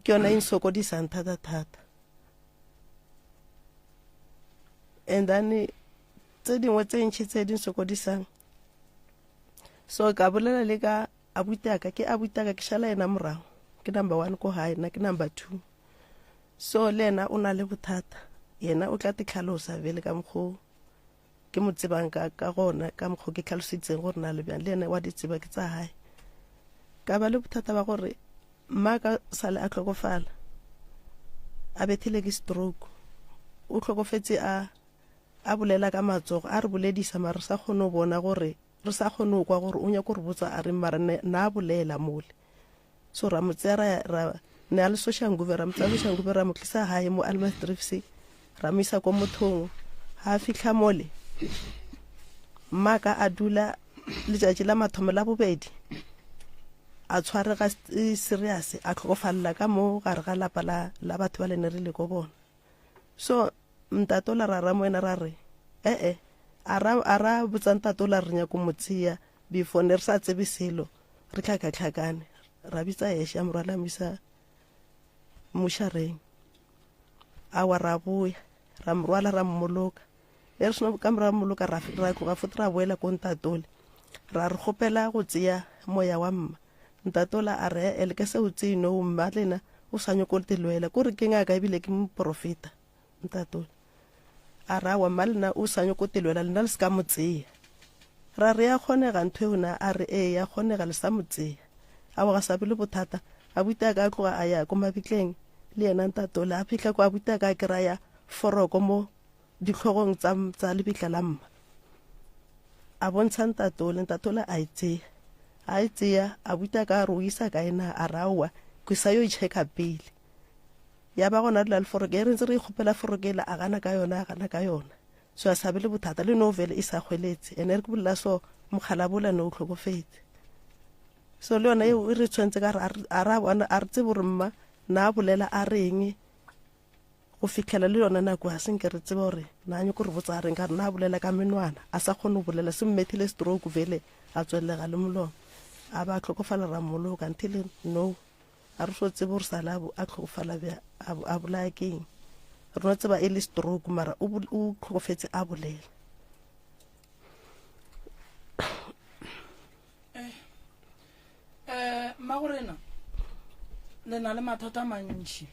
Ke yona e nsokodisang thata thata. And then tse dingwe tse ntši tse di nsokodisang. So ka bolela le ka Abuti aka ke abuti aka ke šala yena morago ke number one ko gae nna ke number two so le yena o na le bothata yena o tla te tlhalosa bele ka mokgo ke mo tsebang ka ka gona ka mokgo ke tlhalositseng gore na le bjang le yena wa di tseba ke tsa gae ka ba le bothata ba gore mma ka sale a tlhokofala a bethile ke stroke o tlhokofetse a a bolela ka matsogo a re boledisa mara re sa kgone go bona gore Re sa kgone go kwa gore o nyako re botsa a reng mara ne na bolela mole. So ra mo tseya ra ra ne a le Soshanguve ra mo tseya Soshanguve ra mo tlisa gae mo Almasdrifts ra mo isa ko mothong. Ha a fihla mole mmaka a dula letšatši la mathomo la bobedi a tshwarega serious a tlhokofalela ka mo gare ga lapa la la batho ba le ne re le ko bona. So ntate ola ra ra mo ena ra re ee a ra a ra botsa ntate ola re nyako mo tseya before ne re sa tsebe selo re tlhakatlhakane ra bitsa eshe a morwala mo isa mmushareng awa ra boya ra morwala ra mmoloka e re seno ka morago mmoloka ra ra tloga fote ra boela ko ntatole ra re kgopela go tseya moya wa mma. Ntate ola a re, E-e, le ka se o tsee nou, mma lena o sa nyoko te lwela. Ko re ke ngaka ebile ke moporofeta, ntate ola. A re, Aowa, mma lena o sa nyoko te lwela, lena le se ka mo tseya. Ra re, Ya kgonega ntho eo na? A re, Ee, ya kgonega, le sa mo tseya. Aowa, ga sa be le bothata. Abuti a ka a tloga a ya ko mabitleng le yena ntate ola. A fihla ko abuti a ka a kry-a foroko mo dihlogong tsa, tsa lebitla la mma. A bontsha ntatole, ntatole a e tseya. A e tseya, a buta ka re o isa kae na, a re aowa, ke sa yo e checka pele. Ya ba gona dula le foroke, e re ntse re ikgopela foroke ela, a gana ka yona, a gana ka yona. So a sa be le bothata, le no vele e sa hweletse. Ene re ke bolela so, mokgalabola ne o hlokofetse. So le yona eo e re tshwentse ka re, a re a bona, a re tsebe gore mma na a bolela a reng, Go fihlela le yona nako ga se nke re tsebe gore na nyoko re botsa a reng, ka re na bolela ka menwana, a sa kgone go bolela, se mmethile stroke vele a tswellega le molomo, a ba a hlokofala ra mmoloka until no a re so tsebe gore sale a hlokofala bja a bolaya ke eng, re no tseba e le stroke mara o hlokofetse a bolela. Eh, eh, mmagorena le na le mathata a mantši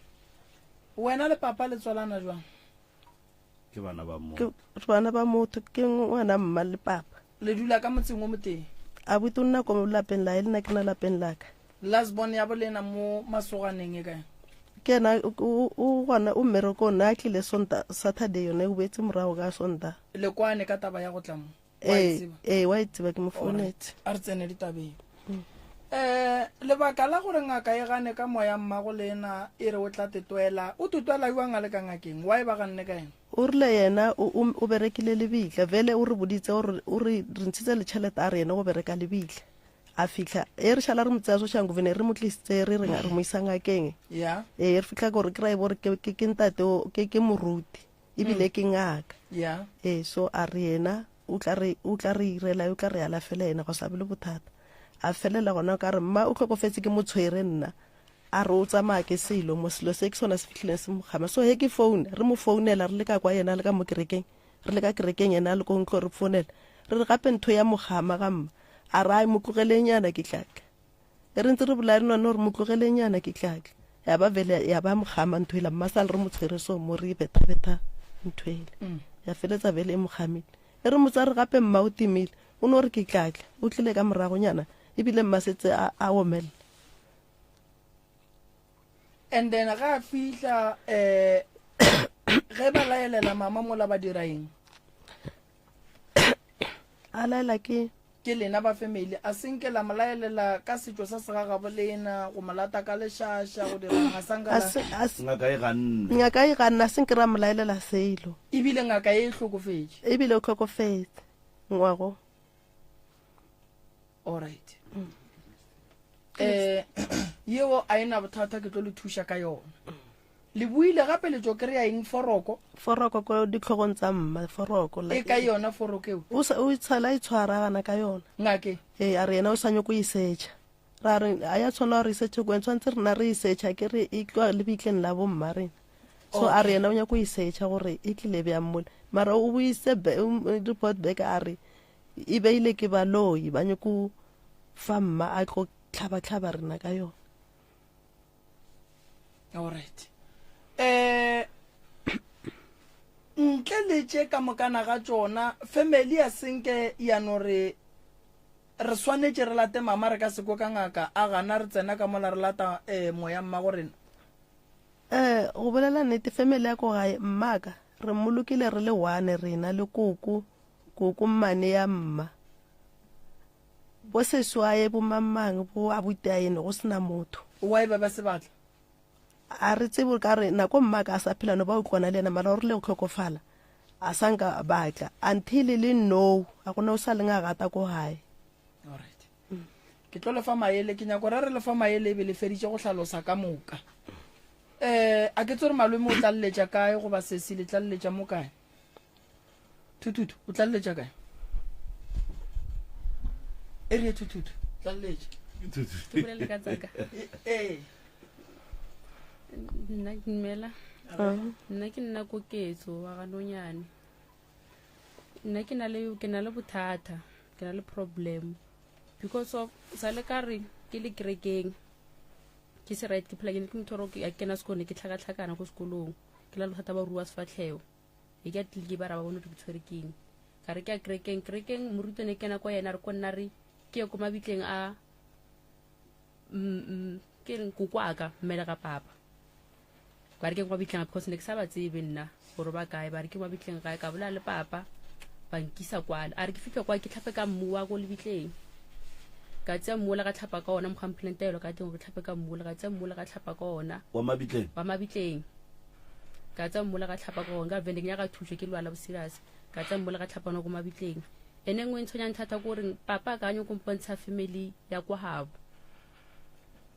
Wena le papa le tswalana jwang? Ke bana ba motho. Ke bana ba motho, ke ngwana mma le papa. Le dula ka motseng o motee? Abuti o nna ko lapeng la, le nna ke na lapeng la ka. Last born ya bolena mo masoganeng e kae? Ke yena o gona o mmerekong, na a tlile Sonta, Saturday yone o boetse morago ka Sonta. Le kwane ka taba ya go tla mo? Ee, ee, wa e tseba ke mo founetse. A re tsene ditabeng. Um lebaka la gore ngaka e gane ka moya mmago lena e re o tla tetwela, o tetwela jwang a le ka ngakeng? Why ba ganne ka yena? O rile yena o, o, o berekile lebitla. Vele o re boditse gore o re re ntshitse le tšhelete a re yena go bereka lebitla. A fihla e re šala re mo tseya Soshanguve ne re mo tlisitse re re re mo isa ngakeng. Yeah. Ee, re fihla gore ke ra e bo re ke ke ke ntate o ke ke moruti. Ebile ke ngaka. Yeah. Ee, so a re yena o tla re, o tla re irela, o tla re alafela yena, go sa be le bothata. A felela gona ka re, mma o hlokofetse ke mo tshwere nna. A re o tsamaya ke selo mo, selo se ke sona se fihlileng se mo kgama. So he ke founa, re mo founela re le ka kwa yena a le ka mo kerekeng, re le ka kerekeng yena a le ko ntlo re founela. Re re gape ntho ya mo kgama ga mma. A re ai mo tlogeleng nyana ke tla tla. E re ntse re bolaya dinwana gore mo tlogeleng nyana ke tla tla. Ya ba vele ya ba mokgama ntho ela, mma sale re mo tshwere so mo re betha-betha ntho ele. Ya feletsa vele e mo kgamile. E re motsa re gape mma o timile, o no re ke tla tla, o tlile ka moragonyana ebile mma setse a, a omelela. And then ga a fihla eh ge ba laelela mama mola ba dira eng? A laela ke Ke lena ba family, a se nke la mo laelela ka setšo sa segagabo lena, go mo lata ka lešaša, go dira eng, a sa nka A la. se, a se, Ngaka e ganne. Ngaka e ganne, a se nke ra mo laelela selo. Ebile ngaka ye e hlokofetše. Ebile o hlokofetse ngwago. Alright. Eh, yeo a e na bothata, ke tlo le thuša ka yona. Le buile gape le tšo kry-a eng foroko? Foroko ko ditlhogong tsa mma, foroko. E kae yona foroko eo? O sa, o itshala a itshwara gana ka yona. Ngake? Ee, a re yena o sa nyoko e setšha. Ra re a ya tshwanela gore e setšhe kweng, tshwanetse rena re e setšha ke re e tloga lebitleng la bomma rena. So a re yena o nyako e setšha gore e tlile bjang mole. Mara o buise report back a re e beile ke baloi ba nyoko fa mma a tlo tlhaba-tlhaba rena ka yona. Alright. Eh ntle le tše ka mokana ga tšona family ya senke ya no re re swanetše re late mama re ka se kwe ka ngaka a gana re tsena ka mola re lata eh, moya mmago rena. Eh, go bolela nnete family ya ko gae mmaka re mmolokile re le one rena le koko koko mmane ya mma Bo seswae, bo mang-mang, bo abutaene, go se na motho. Why ba ba se batla? A re tsebe ka re nako mma ka a sa phela no ba utlwana le yena mara o rile go hlokofala a sa nka ba tla until le no a gona o sa leng a gata ko gae. Alright. Ke tlo le fa maele ke nyako re re le fa maele e be le feditše go hlalosa ka moka. Eh a ke tsore malome o tlaleletša kae goba sesi le tlaleletša mo kae? Thuthuthu, o tlaleletša kae? E re Thuthuthu, tlaleletša. Ke bolele ka tsaka. Ee. Nna dumela. Nna ke nna Koketso wa ga Nonyane. Nna ke na le ke na le bothata, ke na le problem because of sa le ka re. Ke le kerekeng. Ke se right ke phela ke ne ke motho wa gore ke kena sekolo ne ke tlhakatlhakana ko sekolong. Ke la bothata ba rua sefatlhego. E ke a tlile ba ra ba bone gore ke tshwere keng. Ka re ke ya kerekeng, kerekeng moruti ne kena kwa yena re ko nna re ke ye ko mabitleng a mm, mm, ke reng koko a ka mmele ga papa. Ba re ke kwa bitleng because ne ke sa ba tsebe nna gore ba kae ba re ke kwa bitleng gae ka bolela le papa ba nkisa kwale a re ke fitlha kwa ke tlhape ka mmu wa ko lebitleng ka tseya mmu ola ka tlhapa ka ona mokgwa mphileng taelo ka teng gore ke tlhape ka mmu ola ka tseya mmu ola ka tlhapa ka ona wa mabitleng wa mabitleng ka tseya mmu ola ka tlhapa ka ona ka vele ke nyaka thušo ke lwala boserious ka tseya mmu ola ka tlhapa ona ko mabitleng ene nngwe e ntshwenyang thata ko goreng papa ka nyako mpontsha family ya kwa gabo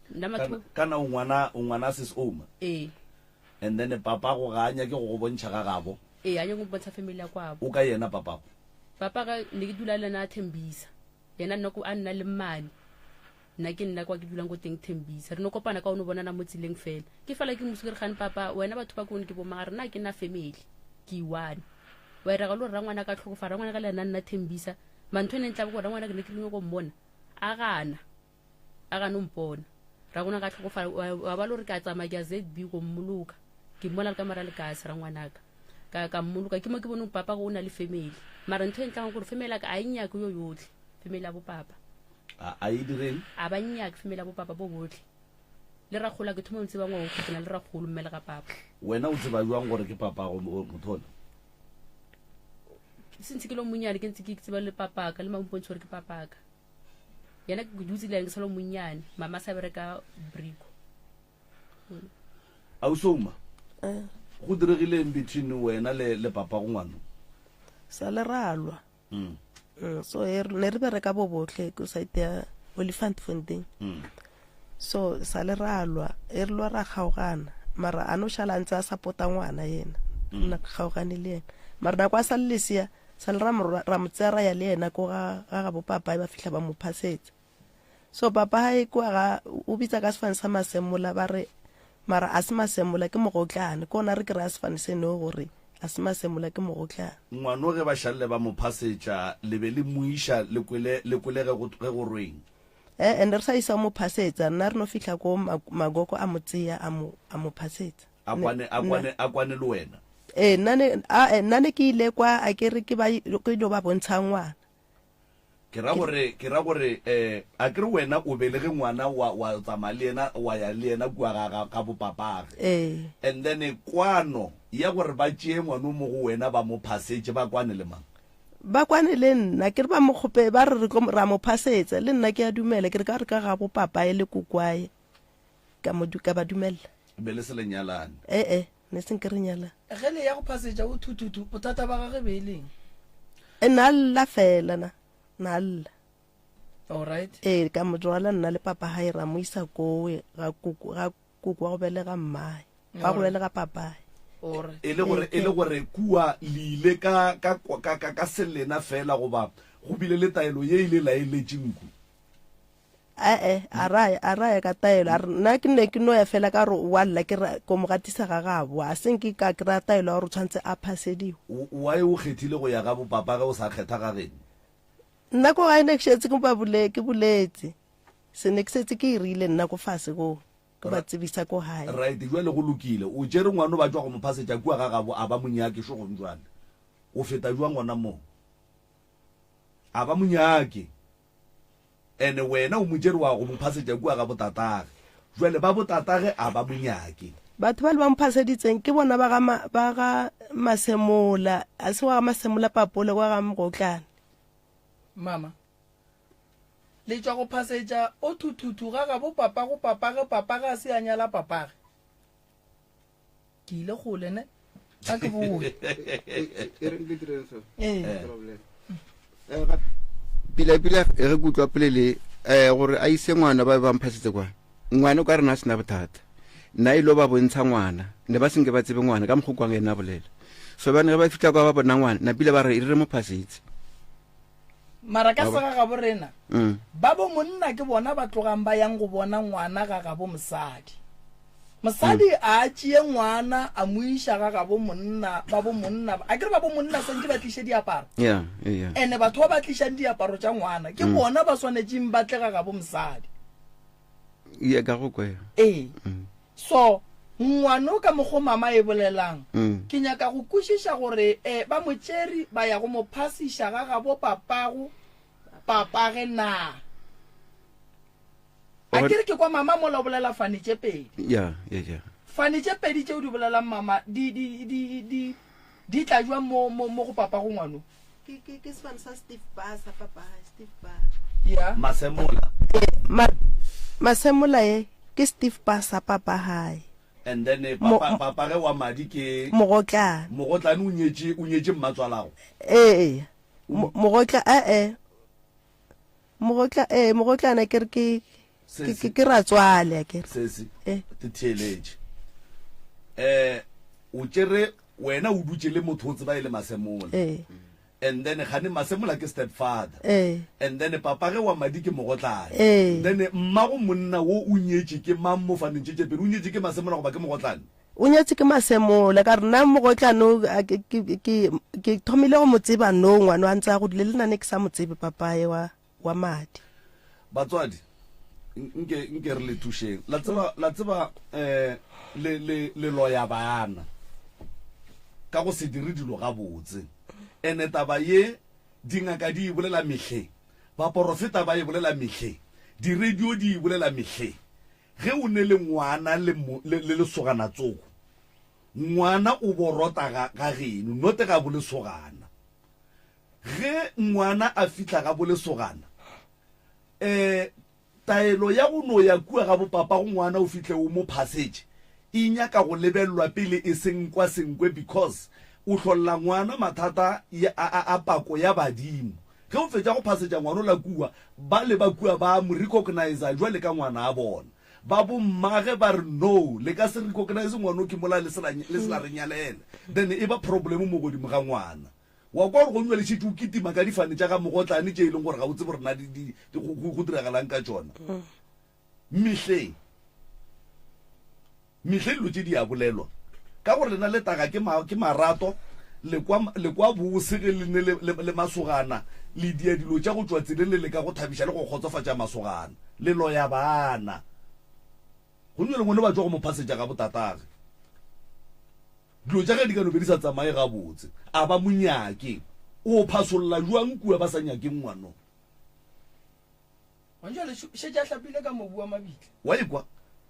nna matho kana o ngwana o ngwana sis oma ee and then papa go ga a nyake go go bontšha ga gabo ee a nyako mpontsha family ya kwabo o ka yena papago papa ka ne ke dula le ena a thembisa yena nna ko a nna le mmane nna ke nna kwa ke dulang ko teng thembisa re no kopana ka o no bonana mo tseleng fela ke fela ke musi ke re gane papa wena batho ba kone ke bomang a re nna ke nna family ke iwane wa iraga le gore rangwana ka tlhokofala rangwana ka le ena nna thembisa mantho e ne ntla bo gore rangwana ke ne ke ringwe go mmona a gana a gane o mpona rangwana ka tlhokofala wa ba le gore ke a tsamaya ke ya zb go mmoloka ke mmona le ka mara lekase rangwanaka ka ka mmoloka ke mo ke boneng papa go o na le family mara ntho e ntlang gore family ya ka a e nyake yo yotlhe family ya bopapa a a e direng a ba nyake family ya bopapa bo botlhe le rakgolo ke thoma o tseba ngwa o ke na le rakgolo mme le ga papa wena o tseba jwang gore ke papa go motho ona since ke lo monyane ke ntse ke tseba le papaka le mampontsho gore ke papaka yena ke dutse le ene ke sa lo monnyane mama sa bereka brico ausouma eh. go diregileng between wena le le papa go ngwano sa le ralwa mm. Mm, so e ne re bereka bo botlhe ko site ya olifant fontain mm. so sa le ralwa e re lwa ra kgaogana mara a no šala a ntse a support-a ngwana yena nna kgaogane le yena mara nako a sa le lesea Sa le ra mo ra mo tsea ra ya le yena ko ga ga gabo papae ba fihla ba mo phasetsa. So papae kwa ga o bitsa ka sefane sa Masemola ba re mara a se Masemola ke Mogotlane ke ona re kry-a sefane se no gore a se Masemola ke Mogotlane. Ngwano ge ba šalle ba mo phasetša le be le mo iša le kwele le kwele ge go ge go rweng? Eh ne re sa isa mo phasetsa nna re no fihla ko Magogo a mo tseya a mo a mo phasetsa. A kwane, a kwane, a kwane le wena. Ee, nna ne, a, nna ne ke ile kwa, a ke re ke ba, ke ilo ba bontsha ngwana. Ke ra gore, ke ra gore, eh, a ke re wena o belege ngwana wa, wa tsamaya le yena, wa ya le yena kua ga, ga, ga bopapage. Ee. And then kwano ya gore ba tšee ngwana o mo go wena ba mo phasetše, ba kwane le mang? Ba kwane le nna, ke re ba mo kgope, ba re re tlo, ra mo phasetsa, le nna ke a dumela, ke re ka re ka ga bopapae le kokwae. Ka mo ka ba dumella. Be le se le nyalane? Ee, ne se nke re nyalane. Ge le ya go phasetša o thuthutu, bothata ba gage be e leng? E na lla fela na, na lla. Alright. Ee, ka mo rwala nna le papa hae ra mo isa kowe ga koko ga koko wa go belega mmae, wa go belega papae. Alright. E le gore e le gore kua le ile ka ka ka ka ka selena fela goba go bile le taelo ye ile la e letše nku? Ae, a raya, a raya ka taelo, a re, nna ke ne ke no ya fela ka gore wa lla, ke ra, ko mo gatisa ga gabo, a se nke ka kry-a taelo ya gore o tshwanetse a phasediwe. Why o kgethile go ya ga bo papa ge o sa kgetha ga geno? Nna ko gae ne ke šetse ke ba bole, ke boletse, se ne ke setse ke e rile nna ko fase koo, ke ba tsebisa ko gae. Right, jwale go lokile, o tšere ngwano ba tšwa go mo phasetša kua ga gabo, a ba mo nyake šogong jwale, o feta jwang gona moo? A ba mo nyake. Ene wena o mo tšere wa go mo phasetša kua ga botatage. Jwale ba botatage a ba mo nyake. Batho ba le ba mo phaseditseng ke bona ba ga ba ga Masemola, a se wa ga Masemola Papole, wa ga Mogotlane. Mama, le tšwa go phasetša o thuthuthu ga gabo papago papage, papage a se a nyala papage. Ke ile kgole ne, a ke boe. E re nke direng so. Ee. Problem. Eh, ga- Pila pila e re ke utlwa polele eh gore a ise ngwana ba ba mphasitse kwa. Ngwana o ka rena a sena bothata. Nna ile ba bontsha ngwana, ne ba senke ba tsebe ngwana ka mokgwa o kwang ena a bolela. So ba ne ge ba fihla kwa ba bona ngwana, napile ba re e re re mo phasitse. Mara ka sega gabo rena, Mm. ba bo monna ke bona ba tlogang ba yang go bona ngwana ga gabo mosadi. Mosadi mm. a tšee ngwana a mo iša ga gabo monna, ba bo monna, a kere ba bo monna santse ba tliše diaparo. Yeah, yeah. Ene batho ba ba tlišang diaparo tša ngwana ke mm. bona ba swanetšeng ba tle ga gabo mosadi. Ye ka go kwela. Ee. So, ngwano ka mokgo mama e bolelang, Mm. ke nyaka go kwešiša gore eh, ba mo tšere ba ya go mo phasiša ga gabo papago papage na. A ke re ke kwa mama mola o bolela fane tše pedi. Ya, ya, ya. Fane tše pedi tšeo di bolelang mama di di di di di tla jwang mo mo mo go papago ngwano? Ke ke ke sefane sa Steve Barr sa papa Steve Barr. Ya. Masemola. Ma Masemola ye ke Steve Barr sa papa hae. And then eh, Mo- papa papa ge wa madi ke Mogotlane. Mogotlane o nyetše o nyetše mmatswalago. Ee. Mo- Mogotla eh eh. Mogotla eh mogotlana ke re ke ke Sesi. ke ke ratswale akere. Sesi. Eh. Te theeletše. Eh o tšere wena o dutše le motho o tseba e le Masemola. Eh. And then gane Masemola ke step father. Eh. And then papa ge wa madi ke mogotlane. Eh. Then mmago monna wo o nyetše ke mang mo faneng tše tše pedi? O nyetše ke Masemola goba ke mogotlane? O nyetše ke Masemola ka re nna mogotlane o ke ke ke ke thomile go mo tseba no ngwana a ntse a godile le nna ne ke sa mo tsebe papaye wa wa madi. Batswadi nke nke re le thušeng. La tseba la tseba eh le le le loya bana ka go se dire dilo gabotse. Ene taba ye dingaka di e bolela mehleng, baporofeta ba e bolela mehleng, di-radio di e bolela mehleng. Ge o ne le ngwana le, le, le lesogana tsoko, ngwana o borota ga, ga geno, note ga bolesogana. Ge ngwana a fihla ga bolesogana, eh, taelo ya go no ya kua ga bopapa go ngwana o fihle o mo phasetše, e nyaka go lebellwa pele e senkwa senkwe because o hlolla ngwana mathata ya, a, a, a pako ya badimo. Ge o fetša go phasetša ngwanola kua, bale ba kua ba a mo recogniser jwale ka ngwana a bona. Ba bo mmage ba re no, le ka se recognize ngwano ke mola le se la, le se la re nyalela. Then e ba problem mo godimo ga ngwana. Wa kwa gore gongwe le šetše o kitima ka difane tša ga mogotlane tše e leng gore ga o tsebe gore na di, di, di, go, go, go diragalang ka tšona. Mehleng. Mehleng dilo tše di a bolelwa. Ka gore lena le taga ke, ma, ke marato, le kwa, le kwa bose ge le ne le, le, le masogana, le dia dilo tša go tšwa tseleng le leka go thabiša le go kgotsofatša masogana. Le loya bana. Gomme lengwe le ba tšwa go mo phasetša ga botatage. Dilo tša ge di ka no be di sa tsamaye gabotse. A ba mo nyake. O phasolla jwang kua ba sa nyakeng ngwano? Gona jwale šetše a hlapile ka mobu wa mabitla. Wa ikwa?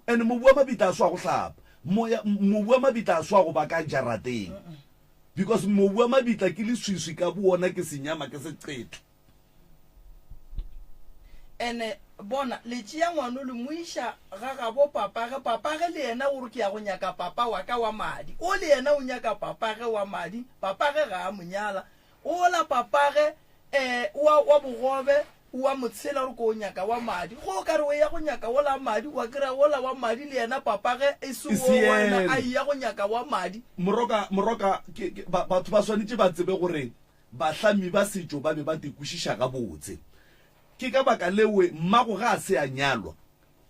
And mobu wa mabitla a swa go hlapa. Moya, mobu wa mabitla a swa go ba ka jarateng. Because mobu wa mabitla ke leswiswi ka bowona, ke senyama, ke seqetho. Ene bona, le tšea ngwano le mo iša ga gabo papage, papage le yena o re ke ya go nyaka papa wa ka wa madi. O le yena o nyaka papage wa madi, papage ga a mo nyala. Ola papage eh, wa, wa bogobe o a mo tshela o re ko o nyaka wa madi. Go o ka re o ya go nyaka wola madi, wa kry-a wola wa madi le yena papage e se E wo se wena yena. a eya go nyaka wa madi. Moroka, moroka, ke, ke, ba, batho ba swanetše ba tsebe gore bahlami ba setšo ba be ba te kwešiša gabotse. Ke ka baka lewe mmago ga a se a nyalwa,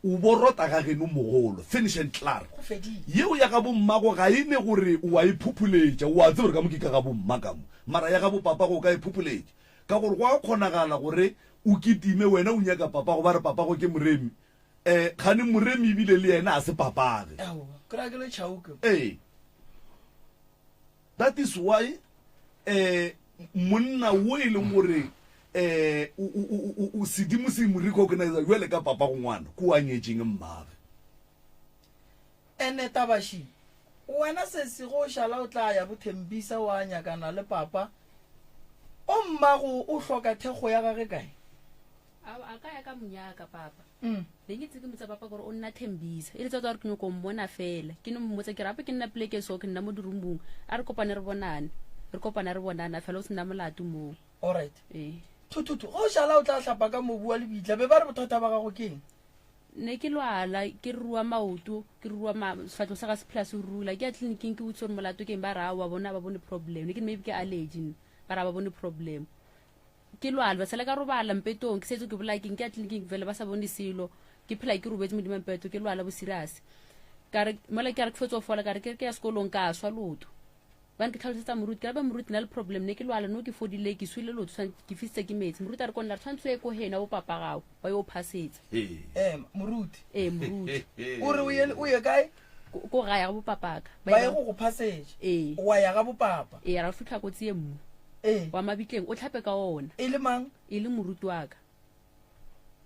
O borota ga geno mogolo. Finish and klaar. Go fedile. Yeo ya ga bommago ga e ne gore o a e phuphuletša. O a tseba gore ka mo ke ka ga bomma ka mo. Mara ya ga bopapago o ka e phuphuletša. Ka gore go a kgonagala gore o kitime wena o nyaka papago ba re papago ke Moremi. Eh, kgane Moremi ebile le yena a se papage. Aowa, ke ra ke le tšhauke. Ee. That is why eh monna wo e leng gore eh o sedimo se mo recognize jwale ka papa go ngwana ko a nyetšeng mmage. Ene tabashi wena sesi go šala o tla ya bothembisa wa nyakana le papa o mmago o hloka thekgo ya gage kae? A ka ya ka monyaka papa. Mm. Ne ke tse ke motsa papa gore o nna thembisa. E le tsa gore ke nyoko mmona fela. Ke no mmotsa ke re ape ke nna pleke so ke nna mo dirumbung. A re kopane re bonane. Re kopana re bonana fela o sena molato moo. All right. Ee. Thuthutu, go šala o tla hlapa ka mobu wa lebitla be ba re bothata ba gago ke eng? Ne ke lwala ke rua maoto ke rua ma sefatlo sa ga se phela se rula ke ya tleliniking ke botse gore molato ke eng ba re aowa bona ba bone problem ne ke maybe ke allergy ba re ba bone problem Ke lwala, ba sala ka robala mpetong, ke setse ke bolaya keng, ke ya tleliniking fela ba sa bone selo, ke phela ke robetse modimo mpeto, ke lwala bo serious. Ka re mola ke re ke fetso fola, ka re ke re ke ya sekolong ka swa loto. Bane ke tlhalosetsa moruti ke rabe moruti na le problem ne ke lwala no ke fodile ke swile lotho ke fisitse ke metsi moruti a re ko nna re tshwanetse o ye ko hena bo papa gago ba yo phasetsa ee moruti ee moruti o re o ye o ye kae ko gae ga bo papaka ba ye go go phasetša ee wa ya ga bopapa ee ra fitlha ko tsie mmu ee wa mabitleng o tlhape ka ona e le mang e le moruti wa ka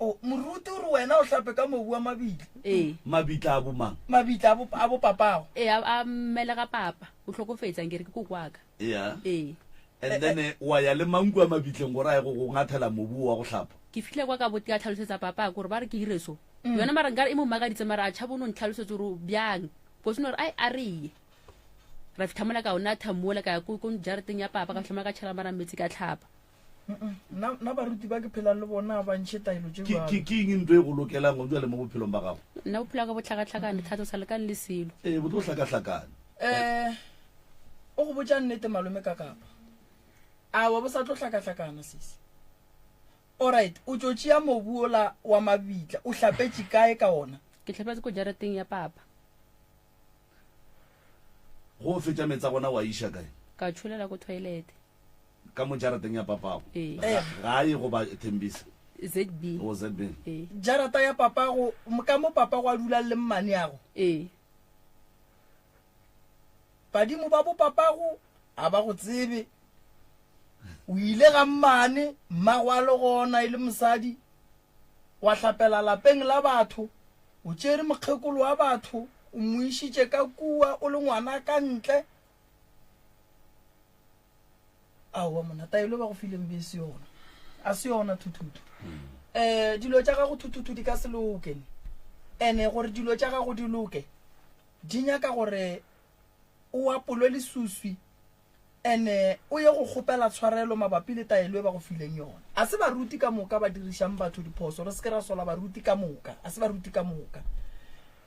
O, moruti o re wena o hlape ka mobu wa mabitla. Ee. Mabitla a bomang? Mabitla a bo, a bopapago. Ee, a, a mmelega papa. O hlokofetše, anke re ke koko wa ka. Yeah. Ee. And then eh, wa ya le mang kua mabitleng gore a ye go go ngathela mobu wa go hlapa? Ke fihla kwa ka bo, ka hlalosetsa papa gore ba re ke ire so. Yona mara nkare e mo makaditse mara a tšhaba o no ntlhalosetsa gore bjang. Because o no re, ai, a re ye. Ra fihla mola ka o natha mola ka ya ko, ko jarateng ya papa ka fihla mola ka tšhela mara metsi ka hlapa. Nna, nna baruti ba ke phelang le bona ba ntšhe taelo tše Ke, bjalo. ke, ke eng ntho e go lokelang go bjale mo bophelong ba gago? Nna bophelo bja ka bo hlakahlakane, thato sa lekane le selo. Ee, bo tlo hlakahlakana. Eh, o go botša nnete malome ka kapa. Awa bo sa tlo hlakahlakana sesi. Alright, o tšo tšea mobu ola wa mabitla, o hlapetše kae ka ona? Ke hlapetše ko jarateng ya papa. Go fetša meetse a gona wa iša kae? Ka tšholela ko toilet. Ka mo jarateng ya papago? Ee. Ga, gae goba Thembisa? ZB. O ZB. Ee. Jarata ya papago, ka mo papago a dulang le mmaneago? Ee. Badimo ba bo papago ga ba go tsebe. O ile ga mmane, mmago a le gona e le mosadi, wa hlapela lapeng la batho, o tšere mokgekolo wa batho, o mo išitše ka kua o le ngwana ka ntle. Aowa monna, taelo ba go fileng be se yona. A se yona thuthuthu. Um dilo tša gago thuthuthu di ka se loke. Ene gore dilo tša gago di loke, di nyaka gore o apolwe lesuswi ene o ye go kgopela tshwarelo mabapi le taelo e ba go fileng yona. A se baruti ka moka ba dirišang batho diphoso, re se ke ra sola baruti ka moka, a se baruti ka moka.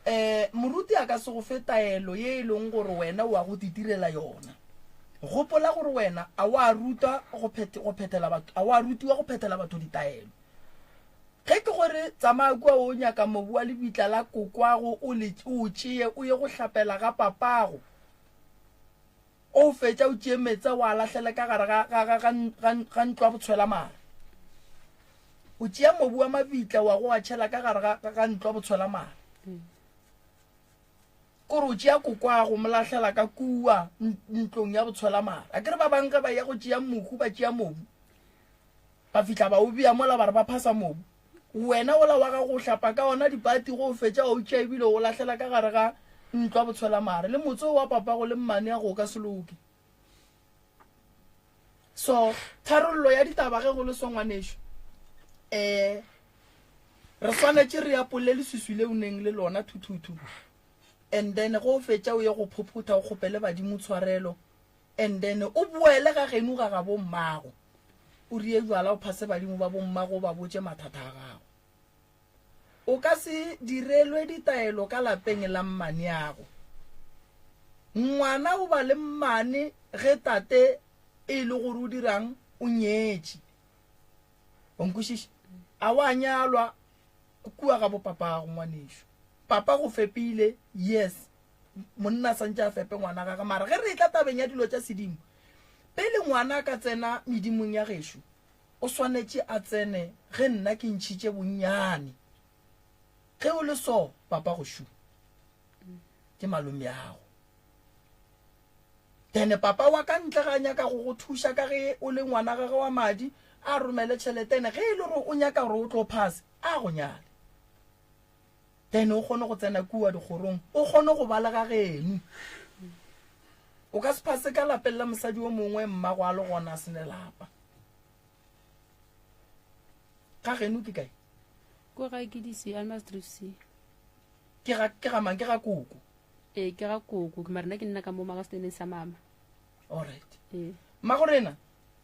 Um moruti a ka se go fe taelo ye e leng gore wena o a go titirela yona. Gopola gore wena a wa rutwa go phet-, go phethela batho, a wa rutiwa go phethela batho ditaelo. Ge ke gore tsamaya kua o nyaka mobu wa lebitla la kokwago o le, o o tšee o ye go hlapela ga papago, o fetša o tšee meetse o a lahlele ka gare ga, ga, ga, ga, ga, ga ntlo ya botshwelamare. O tšea mobu wa mabitla wa go a tšhela ka gare ga, ga, ga ntlo ya botshwelamare. Kore o tšea kokwago mo lahlela ka kua ntlong ya botshwelamare. A ke re ba bang ge ba ya go tšea mohu ba tšea mobu. Ba fihla ba o bea mola ba re ba phasa mobu. Wena wola wa gago o hlapa ka ona dipati go o fetša wa o tšea ebile o lahlela ka gare ga ntlo ya botshwelamare. Le motse wo wa papago le mmaneago o ka se loke. So tharollo ya ditaba ge go le so ngwanešu, um re swanetše re apole leswiswi le o neng le lona thuthuthu and then go o fetša o ye go phophotha o kgopele badimo tshwarelo and then o boele ga geno ga gabo mmago o rie jwala o phase badimo ba bommago o ba botše mathata a gago. O ka se direlwe ditaelo ka lapeng la mmaneago. Ngwana o ba le mmane ge tate e le gore o dirang o nyetše. O nkwešiša? A wa nyalwa kua ga bopapago ngwanešu. Papa go fepile, yes. Monna santše a fepe ngwana gage mara ge re etla tabeng ya dilo tša sedimo, pele ngwana a ka tsena medimong ya gešo, o swanetše a tsene ge nna ke ntšhitše bonnyane. Ge o le so, papa go šu ke malomeago. Then papa wa ka ntle ga a nyaka go go thuša ka ge o le ngwana gage wa madi, a romele tšhelete ene ge e le gore o nyaka gore o tlo phase, a go nyale. Then o kgone go tsena kua dikgorong, o kgone go ba le ga geno. O ka se phase ka lapeng la mosadi o mongwe mmago a le gona a se ne lapa. Ga geno ke kae? Ko gae ke di-C, Almansdrift C. Ke ga, ke ga mang? Ke ga koko? Ee, ke ga koko. Mara nna ke nna ka mo magasteneng sa mama. Alright. Ee. Mmagorena,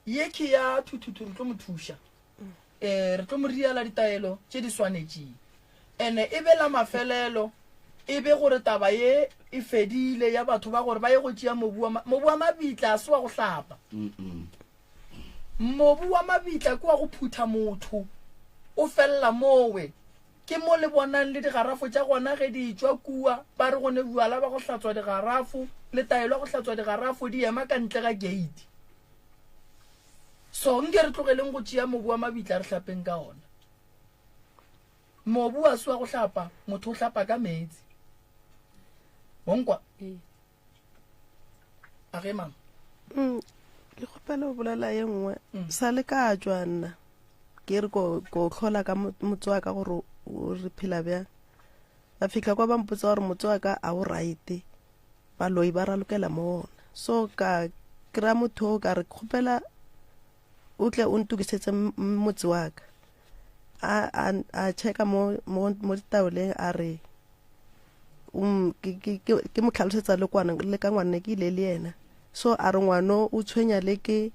ye ke ya thuthuthu re tlo mo thuša. Um re tlo mo riela ditaelo tše di swanetšeng. Ene e be la mafelelo, e be gore taba ye e fedile ya batho ba gore ba ye go tšea mobu wa, mobu wa mabitla a se wa go hlapa. Mobu wa mabitla ke wa go phutha motho, o felela mowe. Ke mo le bonang le digarafo tša gona ge di etšwa kua, ba re go ne bjala ba go hlatswa digarafo, le taelo ya go hlatswa digarafo di ema ka ntle ga keiti. So nke re tlogeleng go tšea mobu wa mabitla re hlapeng ka ona. Mobu a se wa go hlapa, motho o hlapa ka meetse. Bonkwa. Ee. A ge mama. Mm, ke kgopela go bolela ye nngwe mm. sa le ka tšwa nna ke re ko hlola ka motse wa ka gore o re phela bjang ba fitlha kwa ba mpotsa gore motse wa ka a o right baloi ba ralokela mo ona so ka kry-a motho o ka re kgopela o tle o ntokisetse motse wa ka a a a checka mo mo mo ditaoleng a re um ke ke ke ke mo tlhalosetsa le kwana le ka ngwane ke ile le yena so a re ngwano o tshwenya le ke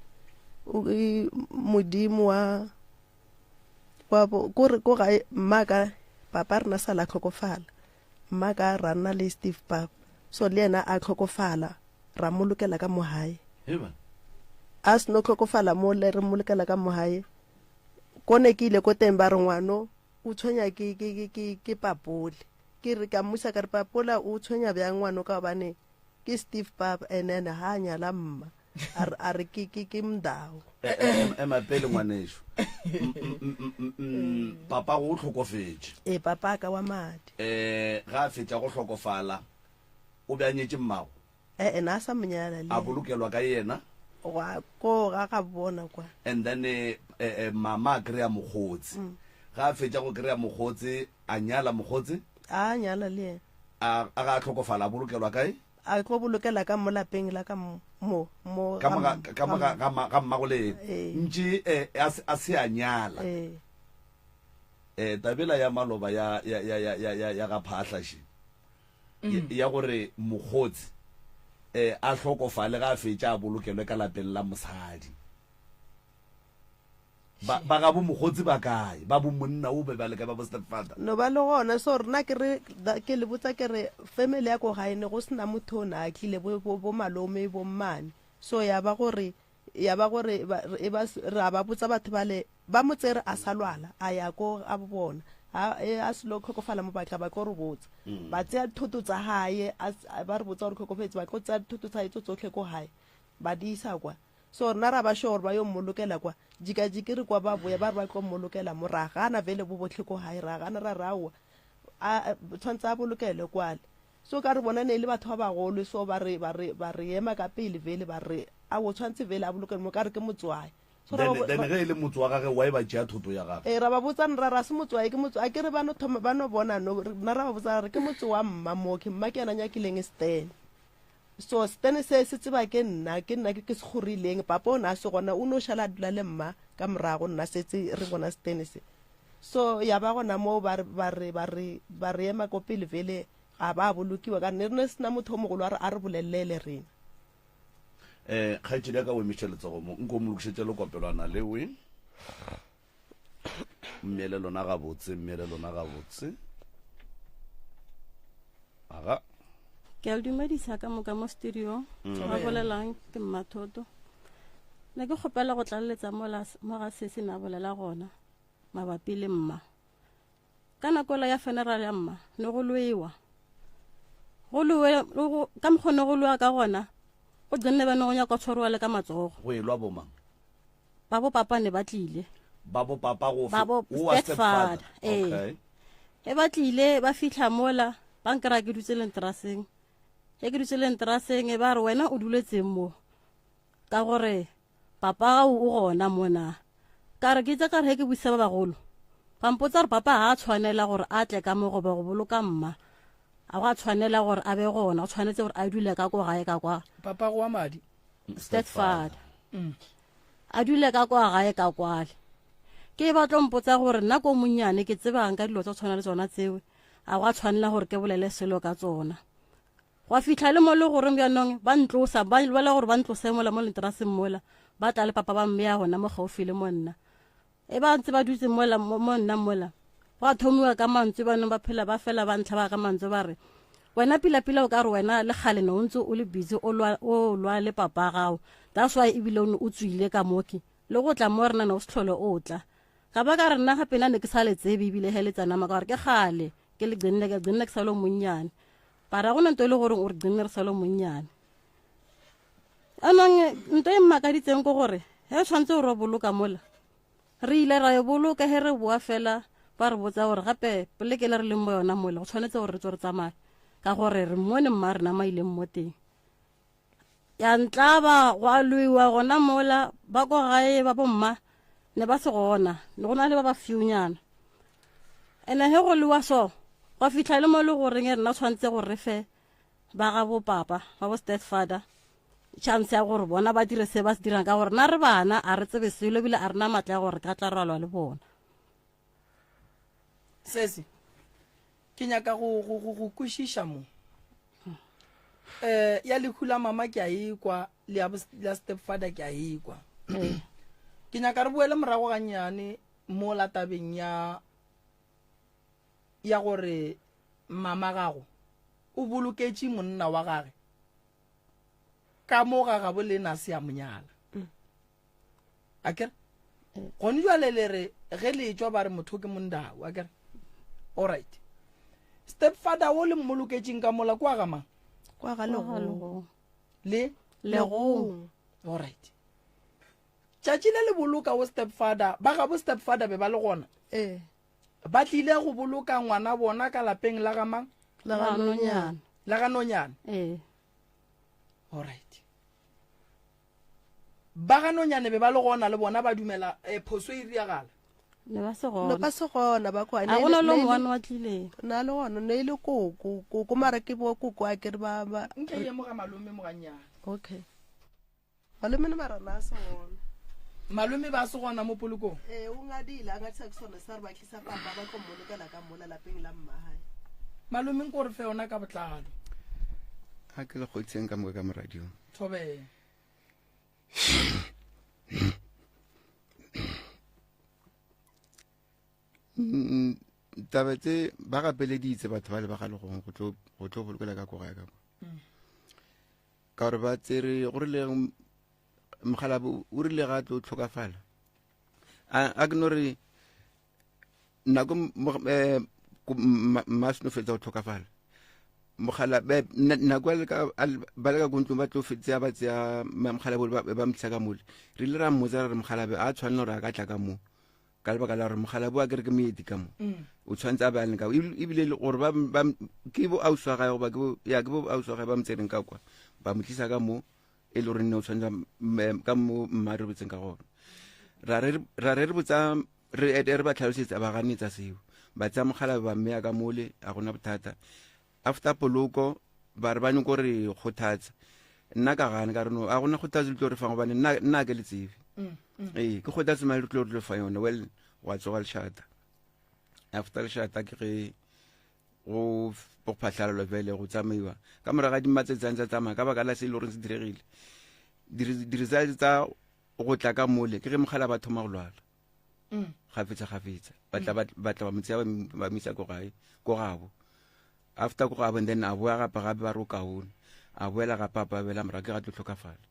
modimo wa wa bo ko re ko gae mma ka papa rena sa la tlhokofala mma ka ra nna le Steve papa so le yena a tlhokofala ra molokela ka mo hae a seno tlhokofala mo le re molokela ka mo hae Ko ne ke ile ko teng ba re ngwano o tshwenya ke ke ke ke ke papole. Ke re ka mmusa ka re papola o tshwenya bjang ngwano ka gobane ke Steve Pap and then ha a nyala mma. A re a re ke ke ke mndao. Ema pele ngwanešu. Papa go o hlokofetše. Ee papa ka wa madi. Eh ga a fetša go hlokofala o be a nyetše mmago? E-e, na a sa mo nyala le A bolokelwa ka yena. Gwa ko ga ga bona kwa. And then eh, eh, mama a kry-a mokgotsi. Mm. Ga a fetša go kry-a mokgotsi, a nyala mokgotsi. A nyala le yena. A, a ga a hlokofala, a bolokelwa kae? A tlo bolokela ka mo lapeng la ka mo, mo, mo Ka mo ga, ka mo ga, ga, ga mmago le yena. Ee. Ntše eh, a se, a se a nyala. Ee. Eh, tabela ya maloba ya, ya, ya, ya, ya, ya, ya ga Phaahla še. mm. ya gore mokgotsi eh, a hlokofale ga a fetša a bolokelwe ka lapeng la mosadi ba ba gabo mokgotsi ba kae ba bo monna o be ba le kae ba bo stepfather no ba le gona so rena ke re ke le botsa ke re family ya ko gae ne go sena motho o ne a tlile bo bo malome bo mmane so ya ba gore ya ba gore e ba re a ba botsa batho bale ba mo tsere a sa lwala a ya ko a bona a e, a selo tlhokofala mo batla ba tlo re botsa mm. ba tseya dithoto tsa gae ba re botsa gore tlhokofetse ba tlo tseya dithoto tsa tso tsotlhe ko gae ba di isa kwa so rena ra ba sure gore ba yo mmolokela kwa jikajiki re kwa ba boya ba re ba tlo mmolokela mo ra gana vele bo botlhe ko gae ra gana ra raowa a tshwanetse a bolokelwe kwale So ka re bona ne e le batho ba bagolo so ba re ba re ba re ema ka pele vele ba re a o tshwantse vele a bolokele mo ka re ke motswae. So ra ba Then ge e le motse wa gage why ba tšea thoto ya gage? Ee ra ba botsa ra ra se motswae ke motse a ke re ba no thoma ba no bona no rena ra ba botsa ra re ke motse wa mma mo ke mma ke yena nyakileng stene. So stene se se tseba ke nna ke nna ke ke se kgorileng papa o ne a se gona o no šala a dula le mma ka morago nna setse re bona stene se. So ya ba gona moo ba re ba re ba re ba re ema ko pele vele ga ba bolokiwa ka ne re ne sena motho o mogolo a re a re bolelele rena. Eh, kgaetšedi ya ka o emiše letsogo mo nko mo lokišetše lekopelwana lewe mmeele lona gabotse mmeele lona gabotse aga ke a le dumedisa ka moka mo studio mm. ba bolelang ke mmathoto ne ke kgopela go tlaleletsa mo ga se se ne a bolela gona mabapi le mma ka nako la ya funeral ya mma ne go lwewa go lwewe ka mokgwa ne go lwewa ka gona go gcine ba ne go nyaka tshwariwa le ka matsogo go elwa bomang ba bo papa ne ba tlile ba bo papa go ba bo stepfather ee okay e ba tlile ba fitlha mola ba nkry ke dutse lenteraseng e ke dutse lenteraseng e ba re wena o duletseng mo ka gore papa gago o gona mona ka re ke itse ka re ge ke buisa ba bagolo ba mpotsa gore papa ga a tshwanela gore a tle ka mo goba go boloka mma a go a tshwanela gore a be gona go tshwanetse gore a dule ka ko gae ka kwa papa go wa madi stepfather mm. a dule ka kwa gae ka kwale ke ba tlo mpotsa gore nna ko monnyane ke tsebang ka dilo tsa tshwana le tsona tseo a go a tshwanela gore ke bolele selo ka tsona Gwa fihla le mo le goreng bjanong ba ntlosa, ba lwela gore ba ntlose mola mo lenteraseng mola, ba tla le papa ba mmea gona mo gaufi le mo nna. E ba ntse ba dutse mola mo nna mola, gwa thomiwa ka mantswe banong ba phela ba fela ba ntlhaba ka mantswe ba re, wena pila-pila o ka re wena le kgale ne o ntse o le busy o lwa o lwa le papa gago, that's why ebile o ne o tswile ka moki le go tla mo rena ne o se tlhole o tla. Ka ba ka re nna gape nna ne ke sa le tsebe ebile he le tsanama ka gore ke kgale ke le gcinile ke gcinile ke sa le monnyane. Ba re ga gona nto e le goreng o re gcinile re sa le monnyane. Anong nto e mmakaditseng ke gore he tshwanetse o ro boloka mola re ile ra e boloka he re boa fela ba re botsa gore gape poleke le re leng mo yona mola go tshwanetse gore re tswe re tsamaye ka gore re mmone mma rena ma ileng mo teng. Ya ntlaba go a lwewa gona mola ba ko gae ba bomma ne ba se gona ne go na le ba ba fewnyana. Ene he go lewa so gwa fitlha le mo e le goreng e rena tshwanetse gore re fe ba ga bo papa ba bo step father chance ya gore bona ba dire se ba se dirang ka gore na re bana a re tsebe selo ebile a rena matla ya gore ka tla ralwa le bona. Sesi, ke nyaka go go go go kwešiša mo. Eh ya lehu la mama ke a ekwa le ya la step father ke a ekwa. Ke nyaka re boele morago gannyane mo la tabeng ya ya gore mama gago o boloketše monna wa gage ka mo ga gabo le na se a monyala. A kere gone jwale le re ge le tšwa ba re motho ke mondao a kere all right step father o le mmoloketšeng ka mola kwa ga mang kwa ga legong le legong all right tšatši le le boloka o step father ba ga bo step father be ba le gona ee ba tlile go boloka ngwana bona ka lapeng la ga mang la ga nonyana la ga nonyana ee all right Ba ga Nonyane be ba le gona le bona ba dumela eh, phoso e riagala. Ne ba se Ne gona. ba se gona ba kwa. A gona le mongwe wa tlileng. Na le gona ne e le koko, koko mara ke bo koko a kere ba ba. Nke ye mo ga malome mo gannyane. Okay. Malome ne mara na se gona. Malome ba se gona mo polokong. Eh o ngadile a ngadisa ke sone sa re ba tlisa papa ba tlo mmolokela ka mola lapeng la mmahae. Malome nko re fe yona ka botlalo. A ke le kgodiseng ka moka ka moradio. Thobela. Mm, taba tse ba gapeleditse batho ba le ba ga legong go tlo go tlo bolokela ka koga ya ka kwa mm. ka gore ba tsere go rile mogalabe o rile ga tlo tlhokafala a ke no re nako eh, mma seno fetsa go tlhokafala mogala nako ba le ka ko ntlong ba tlo tseya ba tseya mogala bole ba mtlisa ka mole re ile ra mmotsa ra re mogalabe a tshwanela gore a ka tla ka mo ka lebaka la gore mogalabe a kere ke moeti ka mo mm. o tshwanetse a be a leng ka ebile gore ke bo ausi wa gae goba ya ke bo ausi wa gae ba mo tsereng ka kwa ba mo tlisa ka mo e le gore nne o tshwanetse ka mo mma re botseng ka gona ra re re botsa re re ba tlhalosetsa ba ganetsa seo ba tsaya mogala ba mmeya ka mole a gona bothata after poloko ba re ba nyako re kgothatsa nna ka gane ka re no a gona kgothatso le tlo re fang gobane nna nna ke le tsebe mm, mm. ee ke kgothatso male re tlo re tlo fa yone well wa tsoga lešata after lešata ke ge go go phatlhalalwa bjale go tsamaiwa ka morago ga dimatsatsi a ntse a tsamaya ka baka la se e le goreng se diregile di-results tsa go tla ka mole ke ge mogala ba thoma go lwala mm. gafetsa gafetsa ba tla mm. ba tla ba motseya ba misa ko gae ko gabo after ko gabo and then a boa gape gape ba re o kaone a boela gape a pabela morago ke ga tlo tlhokafala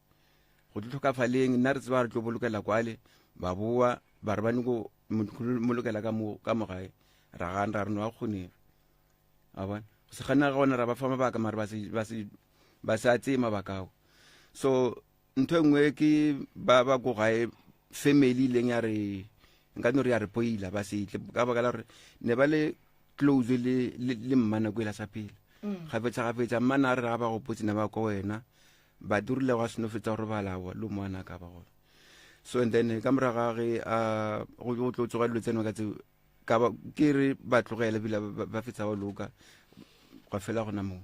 go tlo tlhokafaleng nna re tseba re tlo bolokela kwale ba boa ba re ba nyako molokela ka mo ka mo gae ra gana ra re no a kgonege a bona go se gana ga gona ra ba fa mabaka mare ba se ba se ba sa tseye mabaka ao so ntho e nngwe ke ba ba ko gae family ileng ya re nka no re ya re poila ba se tle ka baka la gore ne ba le close le le, le mma nako e la sa pele mm. gafetsa gafetsa mma na re ga ba gopotse ne ba ko wena ba dirile gwa seno fetsa go robala wa lo moana ka ba gona so and then ka morago ga ge a go tlo tsoga dilo tseno ka tseo ka ba ke re ba tlogele bile ba fetsa ba loka gwa fela gona moo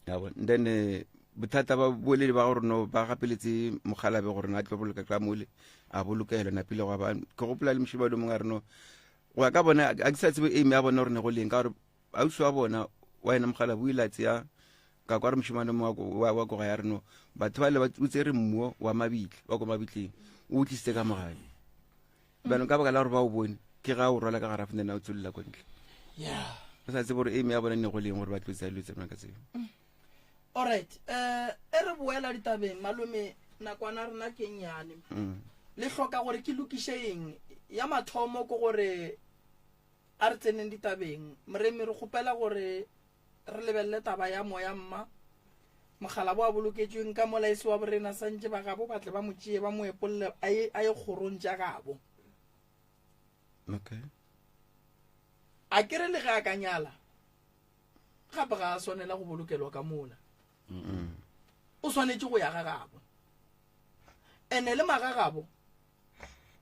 ya bona then eh, bothata ba boledi ba gore no ba gapeletse mogalabe gore na tlo boloka ka mole a bolokela napile gwa ba ke gopola le mošebadi mongwe a re no go ya ka bona a ke sa tsebe aim ya bona gore ne go leng ka gore ausi wa bona wa ena mogalabe o ile a tseya ka kwa re mošemane mongwe wa koga ya re no batho ba le o tsere mmuo wa mabitle wa ko mabitleng o o tlisitse ka mogale Bjanong ka baka la gore ba o bone, ke ga o rwala ka garafe nena o tswelela ko ntle. Yeah. Ba sa tsebe gore aim ya bona ne go leng gore ba tlo tsaya dilo tsa bona ka tseo. Alright, eh e re boela ditabeng malome nakwana rena ke nnyane. Mm. Le hloka gore ke lokiše eng? Ya mathomo ke gore a re tseneng ditabeng. Moremi, re kgopela gore re lebelele taba ya moya mma. Mokgalabo a boloketšweng ka mola e se wa borena santše ba gabo ba tle ba mo tšee ba mo epolle a ye a ye kgorong tša gabo. Okay. A ke re le ge a ka nyala gape ga a swanela go bolokelwa ka mola. O swanetše go ya ga gabo. Ene le magagabo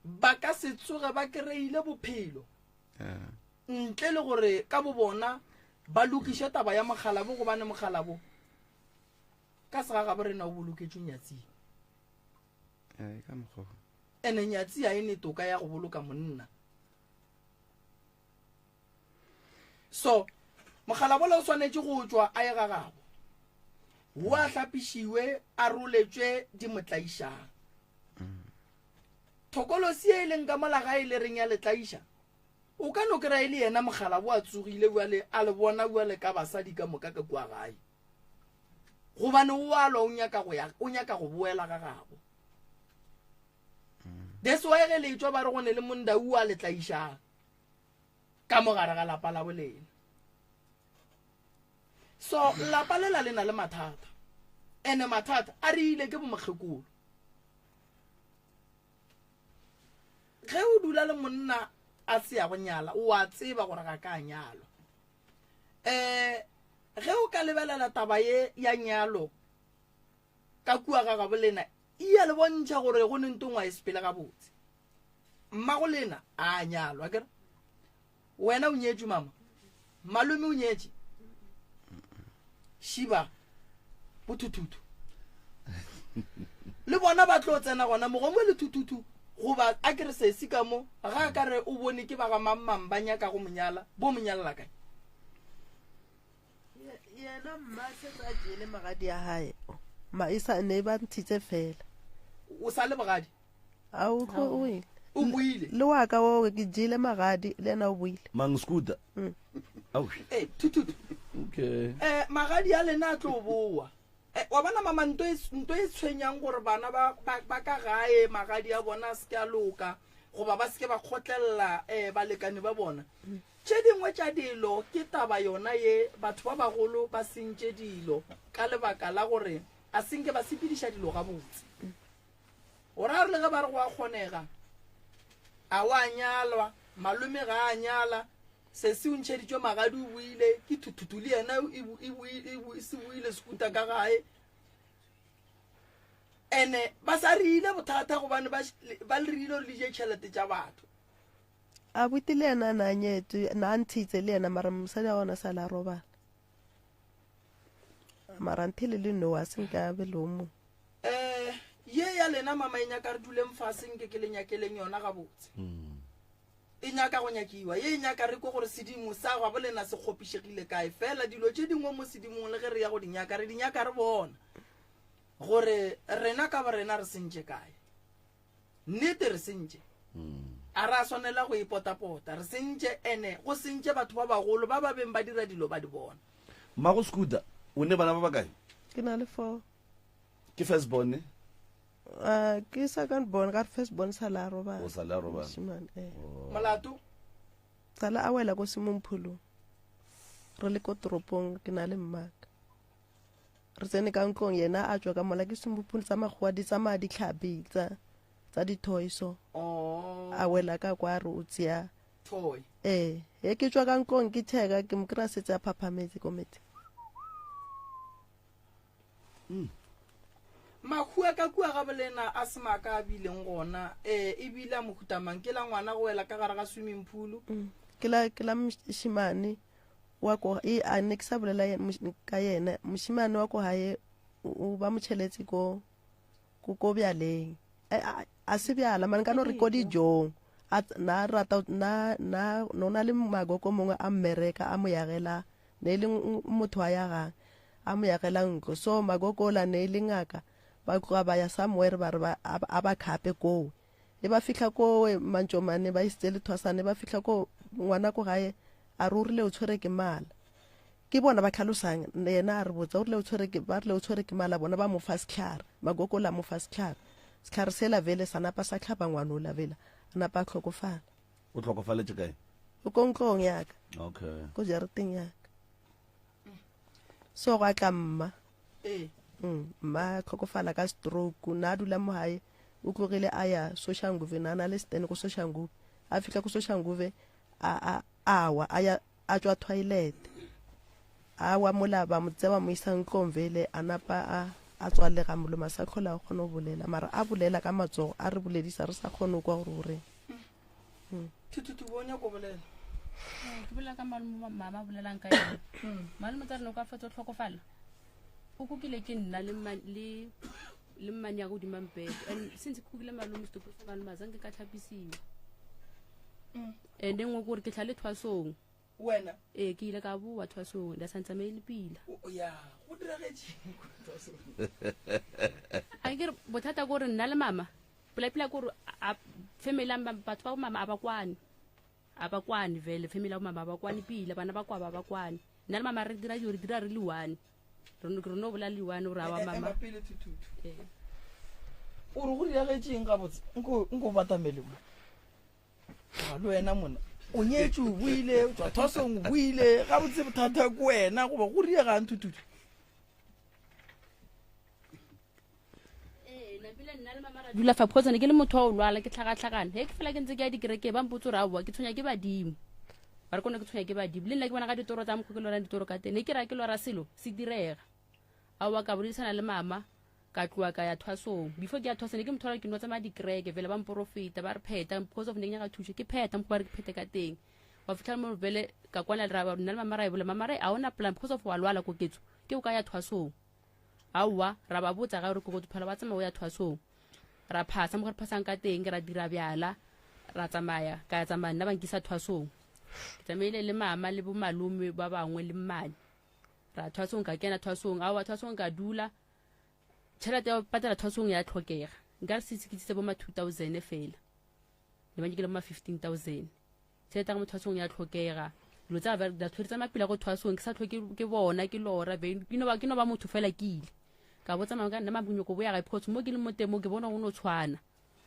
ba ka se tsoge ba kry-ile bophelo ntle le gore ka bo bona ba lokiše taba ya mokgalabo gobane mokgalabo ka segagabo rena o boloketšwe nyatsing. Ene nyatsi a e ne toka ya go boloka monna. So mokgalabola o swanetše go tšwa a ye ga gabo, wo a hlapišiwe a roletšwe di mo tlaišang. Thokolosi e leng ka mola gae le reng ya le tlaiša, o ka no kry-a e le yena mokgalabo a tsogile bjale a le bona bjale ka basadi ka moka ka kua gae, gobane o a lwa o nyaka go ya, o nyaka go boela ga gabo. That's why ge le tšwa ba re go ne le mondau a le tlaišang ka mo gare ga lapa la bolena. So lapa lela le na le mathata, ene mathata a re ile ke bomokgekolo. Ge o dula le monna a se ya go nyala, o a tseba gore ga ka nyalwa. Eh ge o ka lebelela taba ye ya nyalo ka kua ga gabo lena, e ya le bontšha gore go ne ntongwa e sepele gabotse. Mmago lena a nyalwa akere? Wena o nyetšwe mama? Malome o nyetše? Šiba bothuthuthu le bona ba tlo tsena gona mogongwe le thuthuthu goba a kere sesi ka mo ga a ka re o bone ke ba ga mang-mang ba nyaka go monyala bo monyalela kae? Yena mma setse a jele magadi a gae ma e sa ne ba ntshitse fela. O sa le bogadi? A o tlo o ile. O boile. Le wa ka o ke jele magadi le yena o boile. Mang scooter? Mm. Au. Eh, thuthuthu. Okay. Eh, magadi a lena a tlo boa. Eh, wa bona mama nto e nto e tshwenyang gore bana ba ba, ba ka gae magadi a bona a se ke a loka goba ba se ke ba kgotlelela eh balekane ba bona. Tše dingwe tša dilo ke taba yona ye batho ba bagolo ba sentše dilo ka lebaka la gore a senke ba sepediša dilo gabotse. O ra gore le ge ba re go a kgonega, a wa nyalwa, malome ga a nyala, sesi o ntšheditšwe magadi o boile, ke thuthuthu le yena e se boile sekuta ka gae. Ene ba sa re ile bothata gobane ba le rile gore le je tšhelete tša batho. Abuti le yena na nyetswe, na ntshitse le yena mara mosadi wa gona sa la robala. Mara nthele le no a se nka be le o mongwe. Eh, ye ya lena mama e nyaka re duleng fase nke ke le nyakeleng yona gabotse. E nyaka go nyakiwa, ye e nyaka re kwe gore sedimo sa gabo lena se kgopišegile kae. Fela dilo tše dingwe mo sedimong le ge re ya go di nyaka, re di nyaka re bona gore rena ka borena re sentše kae. Nnete re sentše. A ra swanela go ipotapota. Re sentše ene go sentše batho ba bagolo ba ba beng ba dira dilo ba di bona. Mmago Scooter, o ne bana ba bakae? Ke na le 4. Ke first born ne? Uh, ke second born, ka re first born sa la robala. O sa la robala. Moshimane, eh. Oh. Molato? Sala a wela ko Simomphulong. Re le ko toropong ke na le mmaka. Re tsene ka ntlong yena a tšwa ka mola ke swimming tsa makgowa di tsamaya ditlhapi tsa tsa di-toy so. Oh. A wela ka kwa re o tšea toy. Ee, he ke tšwa ka ntlong ke checka ke mo kry-a setse a phaphametse ko metsing. Mm. Mahu a ka kua ga bolena a se maka a bileng gona eh e bile a mohuta mang ke la ngwana go wela ka gare ga swimming pool. Mm. Ke la ke la mošemane wa ko e a ne ke sa bolela ka yena mošemane wa ko gae o ba mo tšheletse ko ko ko bjaleng a se bjala mane ka no re ko dijong a na rata na na no na le magoko mongwe a mmereka a mo yagela ne e le motho a yagang a mo yagela ntlo so magoko ola ne e le ngaka ba tloga ba ya somewhere ba re ba a ba khape koo e ba fihla koo mantšomane ba isitse lethwasane ba fihla ko ngwana ko gae a re o rile o tshwere ke mala ke bona ba tlhalosang yena a re botsa o rile o tshwere ke ba rile o tshwere ke mala bona ba mo fa setlhare magogo la mo fa setlhare. Sehlare sela vele sa napa sa hlaba ngwanola vela, a napa a hlokofala. O hlokofaletše kae? O ko ntlong ya ka. Okay. Ko jarateng ya ka. So gwa tla mma. Ee. Mm, mma a hlokofala ka stroke, na a dula mo gae, o tlogile a ya Soshanguve, na a na le stand ko Soshanguve. A fihla ko Soshanguve, a, a, a wa, a ya, a tšwa toilet. A wa mola ba mo tsea ba mo isa ntlong vele, a napa a, a tswalega molomo, a sa hlola a kgona go bolela. Mara a bolela ka matsogo, a re boledisa re sa kgone go kwa gore o reng. Mm. Thuthutu bo nyako bolela. Ke bolela ka malome mama bolelang ka yena. Malome tsa rena o ka fetsa o tlhokofala. O kukile ke nna le le le mmane ya godima mpete. And since ke kukile malome setopo sa malome a zanke ka tlhapisiwa. And engwe kore ke tlhale thwasong. Wena? Ee, ke ile ka boa thwasong, da sa ntsamaye le pila. Ya, go diragetše thwasong. A ke re bothata ke gore nna le mama pela-pela ke gore a family ya batho ba bo mama a ba kwane. A ba kwane vele, family ya bo mama a ba kwane pila, bana ba kwa ba ba kwane. Nna le mama re dira dilo, re dira re le one. Re no, re no bolela le one gore awa mama. Ema pele Thuthutu. Ee. O re go diragetše eng gabotse? Nko, nko batamele mo. A le wena mona o nyetše o buile o tswa thwasong o buile gabotse bothata ke wena goba go riegang Thuthutu? Dula fa because ne ke le motho wa o lwala ke tlhakatlhakana he ke fela ke ntse ke ya dikereke ba mpotse gore aowa ke tshwenya ke badimo ba re kone ke tshwenya ke badimo le nna ke bona ka ditoro tsa mokgwa ke lorang ditoro ka teng ne ke ra ke lora selo se direga aowa ka boledisana le mama ka tloa ka ya thwasong before ke ya thwasong ne ke motho wa gore ke no tsamaya dikereke fela ba mporofeta ba re pheta because of ne ke nyaka thuso ke pheta mokgwa ba re ke phete ka teng wa fitlhela mo vele ka kwana le ra nna le mama ra e bolela mama re a ona plan because of wa lwala koketso ke o ka ya thwasong Aowa, ra ba botsa ga gore Kokotso phela wa tsamaya o ya thwasong. Ra phasa mo re phasang ka teng, ra dira bjala, ra tsamaya, ka ya tsamaya nna ba nkisa thwasong. Ke tsamaile le mama le bo malome ba bangwe le mmane. Ra thwasong ka kena thwasong, aowa thwasong ka dula. Tšhelete ya go patela thwasong ya tlhokega. Nka re se ke tsitse bo ma 2000 fela. Ne ba nyakile bo ma 15000. Tšhelete ya ka mo thwasong ya tlhokega. Dilo tsa ba da tshwere tsa mapila go thwasong ke sa tlhoke ke bona ke lora be ke no ba ke no ba motho fela ke ile. Ka botsa mama ka nna mama nyoko boya gae because mo ke leng mo teng mo ke bona go no tshwana.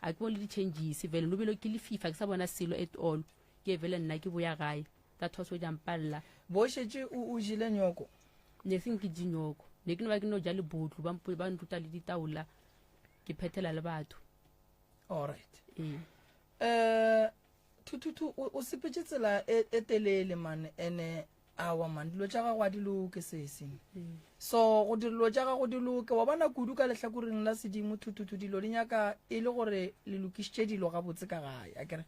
A ke bone le di-changes vele no bile ke le fifa ke sa bona selo at all. Ke vele nna ke boya gae. Tsa thwaso di a mpalla. Bo šetše o o jele nyoko? Ne seng ke je nyoko. Ne ke no ba ke no ja lebotlo ba mpo ba nruta le ditaola ke phethela le batho. All right. Ee. Eh Thuthutu o, o sepetše tsela e, e telele man ene awa man dilo tša gago a di loke sesi. So go dilo tša gago di loke wa bona kudu ka lehlakoreng la sedimo Thuthutu dilo di nyaka e le gore le lokišitše dilo gabotse ka gae akere.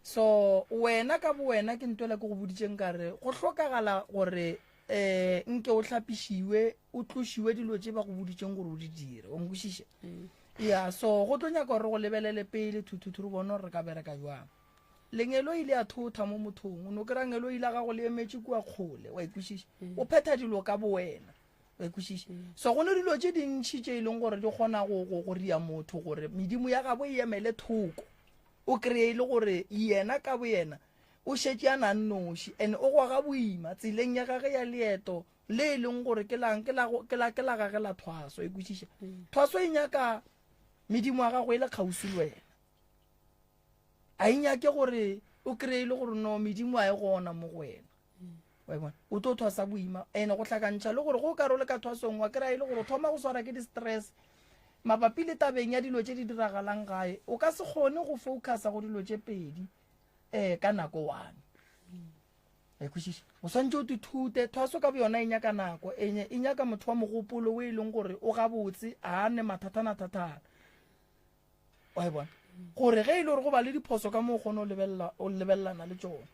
So wena ka bo wena ke ntwela ke go boditšeng ka re go hlokagala gore eh nke o hlapišiwe o tlošiwe dilo tše ba go boditšeng gore o di dire o nkwešiše. Ya, so go tlo nyaka gore re go lebelele pele thuthutu re bone gore re ka bereka jwang. Lengeloi le a thotha mo mothong, o no kry-a ngeloi la gago le emetše kua kgole, wa ikwešiša. O phetha dilo ka bowena, wa ikwešiša. So go ne dilo tše dintši tše e leng gore di kgona go, go, go ria motho gore medimo ya gabo e emele thoko. O kry-e e le gore yena ka boyena o šetše a na nnoši and o goga boima tseleng ya gage ya leeto le e leng gore ke lang ke la ke la ke la gage la thwaso e kwešiša mm. thwaso e nyaka medimo ya gago e le kgauswi le wena a e nyake gore o kry-e le gore no medimo a e gona mo go wena mm. wa e bona o tlo thwasa boima ene go hlakantšha le gore go ka role ka thwasong wa kry-a e le gore o thoma go swara ke di-stress mabapi le tabeng ya dilo tše di diragalang gae o ka se kgone go focusa go dilo tše pedi um ka nako one E kwešiša? O swantše o tithute. Thwaso ka boyona e nyaka nako. E, e nyaka motho wa mogopolo o e leng gore o gabotse, a ne mathathanathathana. Wa e bona? Gore ge e le gore go ba le diphoso ka mo o kgone o lebelela, o lebelelana le tšona.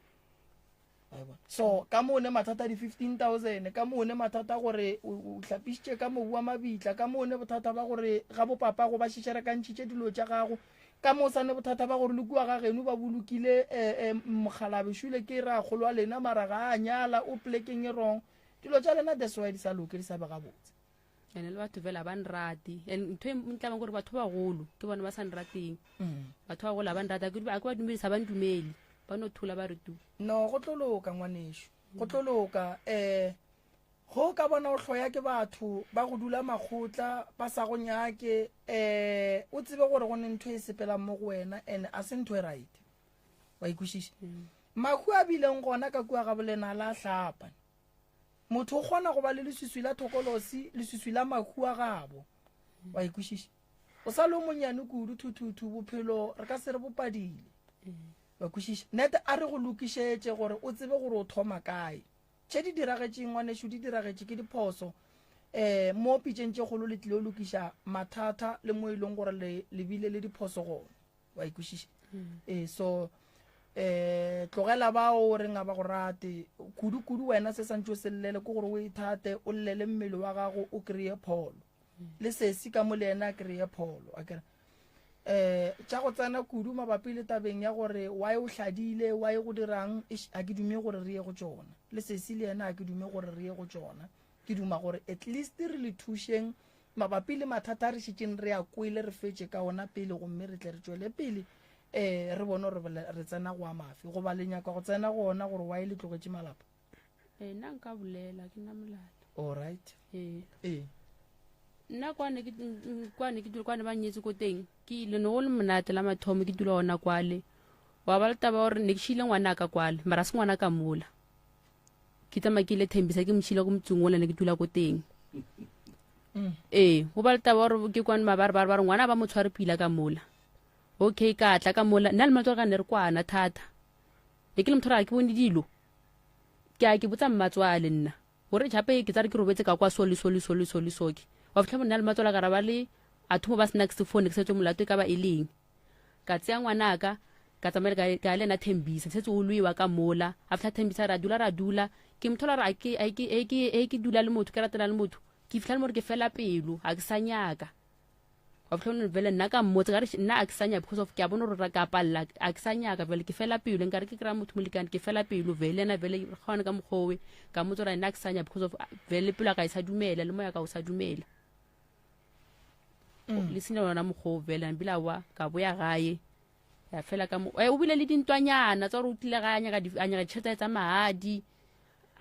Wa e bona? So, ka mo o ne mathata a di-15,000, ka mo o ne mathata gore o, o hlapišitše ka mobu wa mabitla, ka mo o ne bothata ba gore ga bopapago ba šešerekantšhitše dilo tša gago, Ka mo sa ne bothata ba gore le kua ga geno ba bolokile eh, eh, mokgalabe šule ke rakgolo wa lena mara ga a nyala o plekeng e wrong. Dilo tša lena that's why di sa loke di sa be gabotse. Ene le batho fela ba nrate and ntho e ntlabang gore batho ba bagolo ke bona ba sa nrateng mm. batho ba bagolo ba nrata ke ba dumedisa ba ndumele ba no thula ba re tu no go tlo loka ngwanešu go tlo loka eh. Go ka bona o hloya ke batho ba go dula makgotla ba sa go nyake um o tsebe gore go ne ntho e sepelang mo go wena and a se ntho e right. Wa ikwešiša? Mahu a bileng gona ka kua ga bolena la hlapa. Motho o kgona go ba le leswiswi la thokolosi, leswiswi la mahu a gabo. Wa ikwešiša? O sa le o monnyane kudu, thuthuthu, bophelo re ka se re bopadile. Wa kwešiša? Nete a re go lokišetše gore o tsebe gore o thoma kae. Tše di diragetšeng, ngwanešu, di diragetše ke diphoso. Um mo pitšeng tše kgolo le tlile lokiša mathata le mo e leng gore le, le bile le diphoso gona. Wa e kwešiša? Ee, so um tlogela bao o reng a ba go rate. Kudu-kudu wena se santše o se llele ke gore o ithate, o llele mmele wa gago o kry-e pholo. Le sesi ka mo le yena a kry-e pholo, akere? Eh, tša go tsena kudu mabapi le tabeng ya gore why o hladile, why go dirang, eish, a ke dume gore re ye go tšona. Le sesi le yena a ke dume gore re ye go tšona. Ke duma gore at least re le thušeng mabapi le mathata a re šetšeng re a kwele, re fetše ka ona pele gomme re tle re tšwele pele eh, re bone gore re tsena go a mafe. Goba le nyaka go tsena go ona gore why le tlogetše malapa? Ee, nna nka bolela, ke nna molato. All right. Ee. Ee. Nna kwane ke kwane ke dula kwane ba nyetse ko teng. Ke ile no go le monate la mathomo ke dula ona kwale. Wa ba le taba gore ne ke šile ngwana ka kwale, mara se ngwana ka mola. Ke tsamaya ke ile Thembisa ke mo šile ko motseng ola ne ke dula ko teng. Ee, go ba le taba gore ke kwane mabare ba re ba re ngwana ba mo tshware pila ka mola. Okay, ka tla ka mola. Nna le matswalo ka ne re kwana thata. Ne ke le motho gore ga ke bone dilo. Ke a ke botsa mmatswale nna gore jape ke tsare ke robetse ka kwa so le so le so le so le so ke wa fitlha monna le mmatswale ka ra ba le a thomo ba sena ke sefone ke setse molato e ka ba e leng ka tseya ngwanaka ka tsamaela ka ka le ena thembisa setse o lwewa ka mola a fitlha thembisa ra dula ra dula ke mothola re a ke a ke a ke a ke dula le motho ke ratela le motho ke fitlha le mo re ke fela pelo ga ke sa nyaka wa fitlha one vele nna ka mmotsa ka re nna a ke sa nyaka because of ke a bona gore ka palela a ke sa nyaka vele ke fela pelo nkare ke kry-a motho molekane ke fela pelo vele ena vele re kgaone ka mokgowe ka mmotsa gore nna a ke sa nyaka because of vele pelo ya ka e sa dumela le moya ka o sa dumela le senya yona mokgoo vele nbile awa ka boya gae ya fela ka mo eh, o bile le dintwanyana tsa gore o tlile ga a nyaka a nyaka ditšhelete tsa mahadi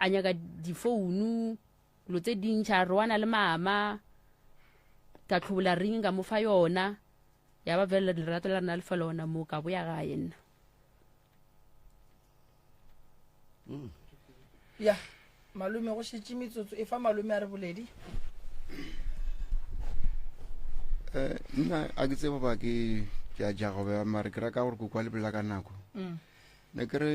a nyaka difounu Dilo tse dintšha re wana le mama ka tlhobola ring ka mo fa yona ya ba vele lerato la rena le fa lona mo ka boya gae nna. Ya malome go šetše metsotso e fa malome a re boledi. Eh, nna a ke tsebo ba ke ke a jago ba mare ke raka gore kokwa le bolela ka nako mm. ne ke re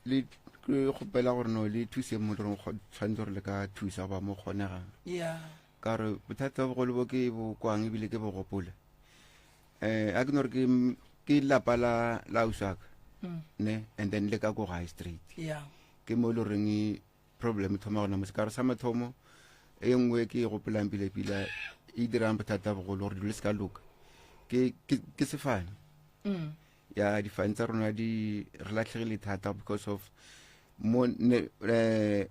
le ke kgopela gore no le thuse mo le tshwanetse gore le ka thusa goba mo kgonegang yeah ka gore bothata bogolo bo ke bo kwang ebile ke bo gopola um a ke no re ke ke lapa la la ausaka mm. ne and then le ka ko high street yeah ke mo e le goreng problem e thoma gona mo sekare sa mathomo e nngwe ke e gopolang pila-pila e dirang bothata bogolo gore dilo se ka loka ke ke ke sefane mm. ya difane tsa rona di re latlhegile thata because of mo ne eh,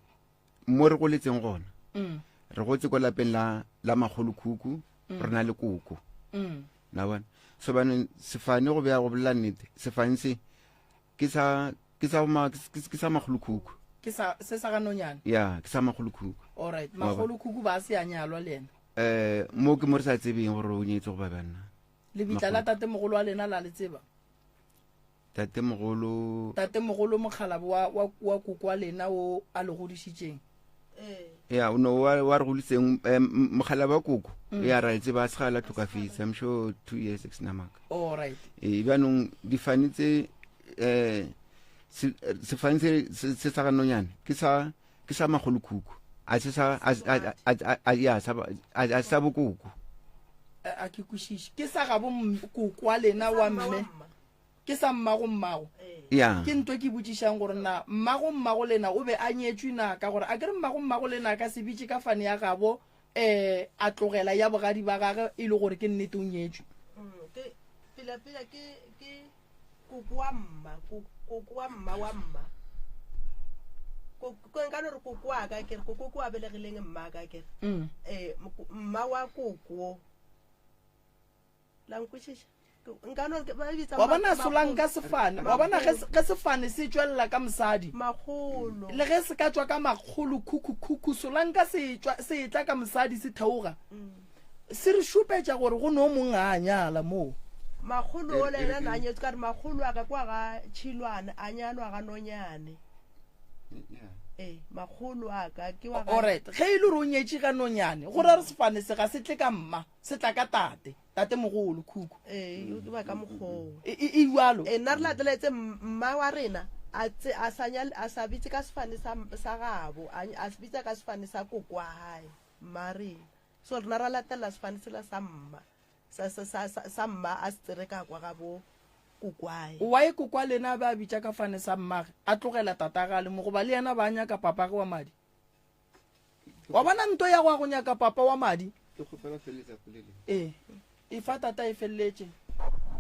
mo re goletseng gona mm. re gotse ko lapeng la la magolo khuku mm. re na le koko mm. na bona so bane sefane go beya go bolela nnete sefane se ke sa ke sa ma ke sa magolo khuku ke sa se sa ga nonyana ya ke sa magolo khuku all right magolo khuku ba se ya nyalwa le yena eh mo ke mo re sa tsebeng gore o nyetse go ba banna Lebitla la tatemogolo wa lena la le tseba? Tatemogolo. Tatemogolo mokgalabo wa, wa, wa koko wa lena o a le godišitšeng. Ya, o no wa, wa re godiseng eh, mokgalabo wa koko. Mm. Ya ra le tseba a se ga la tlhokafetse. I'm sure 2 years ke sena maka. All right. Eh bjanong difane tse eh sefane se se sa ga nonyane ke sa ke sa magolokhukhu a se sa a a a ya sa a sa bokoko a ke kwešiše ke sa gabo koko wa lena wa mme ke sa mmago mmago ya ke nto ke botšišang gore na mmago mmago lena o be a nyetšwe na ka gore a ke re mmago mmago lena a ka se bitše ka fane ya gabo um a tlogela ya bogadi ba gage e le gore ke nnete o nyetšwe mm, pela pela ke ke Koko wa mma, koko wa mma wa mma. Ko nka no re koko wa ka kere, koko ko a belegileng mma ka kere. Mm. Eh, mma wa koko. La nkwešiša? Nka no re ba bitsa Wa bona solanka sefane, wa bona ge ge sefane se tšwelela ka mosadi, makgolo. Le ge se ka tšwa ka makgolo khukhu khukhu, solanka se tšwa se etla ka mosadi se theoga. Se re šupetša gore go no mong a nyala moo. Makgolo ola yena na nyetswe ka re makgolo a ka kwa ga Tšhilwane a nyalwa ga Nonyane. Ee, makgolo a ka ke wa ga. Alright, ge e le gore o nyetše ga Nonyane, go ra re sefane se ga se tle ka mma, se tla ka tate. Tatemogolo, khukhu. Ee, e ba ka mokgoo. E, e, e bjalo. Ee, nna re lateletse mma wa rena a tse, a sa nyal, a sa bitse ka sefane sa, sa gabo, a, a se bitsa ka sefane sa koko wa hae, mma rena. So rena ra latelela sefane sela sa mma, sa, sa, sa, sa, sa mma a se tsere ka kwa gabo kokwae. Why kokwa lena a be a bitša ka fane sa mmage, a tlogela tatage a le mo, goba le yena ba nyaka papage wa madi? Wa bona nto ya go ya go nyaka papa wa madi? Ke kgopela go feleletsa polele. Ee, e fa tata e feleletše.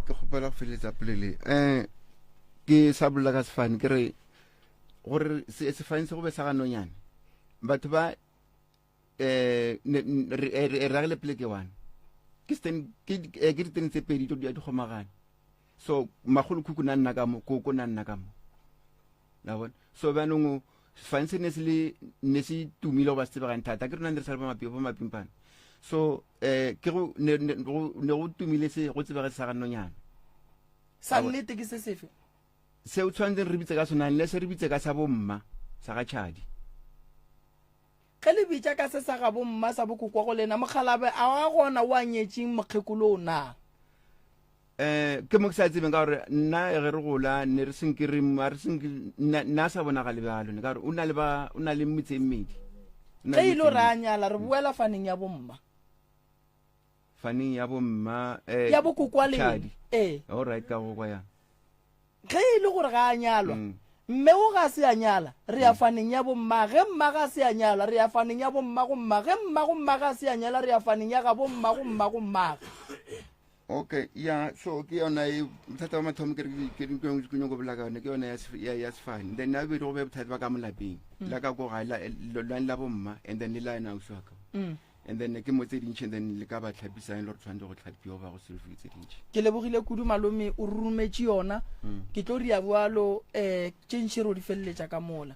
Ke kgopela go feleletsa polele. Eh, ke sa bolela ka sefane ke re gore sefane se go be sa ga nonyane. Batho ba eh re re ragile pleke one. Ke sten ke eh, ke ditene tse pedi tso di kgomagane. So magolo khukhu na nna ka mo, koko na nna ka mo. La bona? So bjanong sefane se ne se le ne se tumile goba se tsebegang thata ke rona ne re sa le ba mapimpana so um ke go ne go tumile se go tsebege sa ga nonyana sa nnete ke se sefe se o tshwanetseng re bitse ka sona nne se re bitse ka sa bomma sa ga tšhadi ge le bitša ka se sa ga bomma sa bokokwa go lena mokgalabe a wa gona o a nyetšeng mokgekolo o na Eh, ke mo ke sa tsebeng ka gore nna ge re gola ne re senke re a re senke nna a sa bonagale bjalo ne ka gore o na le ba o na le metse e mmedi ge e le gore a nyala re boela faneng ya bomma faneng ya bomma eh, ya bokokwaleng ee all right ka go kwa yang Ge e le gore ga a nyalwa, mme o ga se a nyala, re ya faneng ya bomma. Ge mma ga se a nyalwa, re ya faneng ya bomma go mma. Ge mma go mma ga se a nyala, re ya faneng ya gabo mma go mma go mmage. Okay, ya so ke yona e bothata ba mathomo ke re ke ke ke nyoko bolela ka yone ke yone ya ya sefane then ya bobedi go be bothata ba ka mo lapeng la ka ko gae la lane la bomma and then le la ena ausi wa ka And then ke mo tse dintši and then le ka ba tlhapisang e le gore tshwanetse go tlhapiwa ba go solofile tse dintši. Ke lebogile kudu malome o rumetše yona. Ke tlo ria bjalo um tše ntši re o di feleletša ka mola.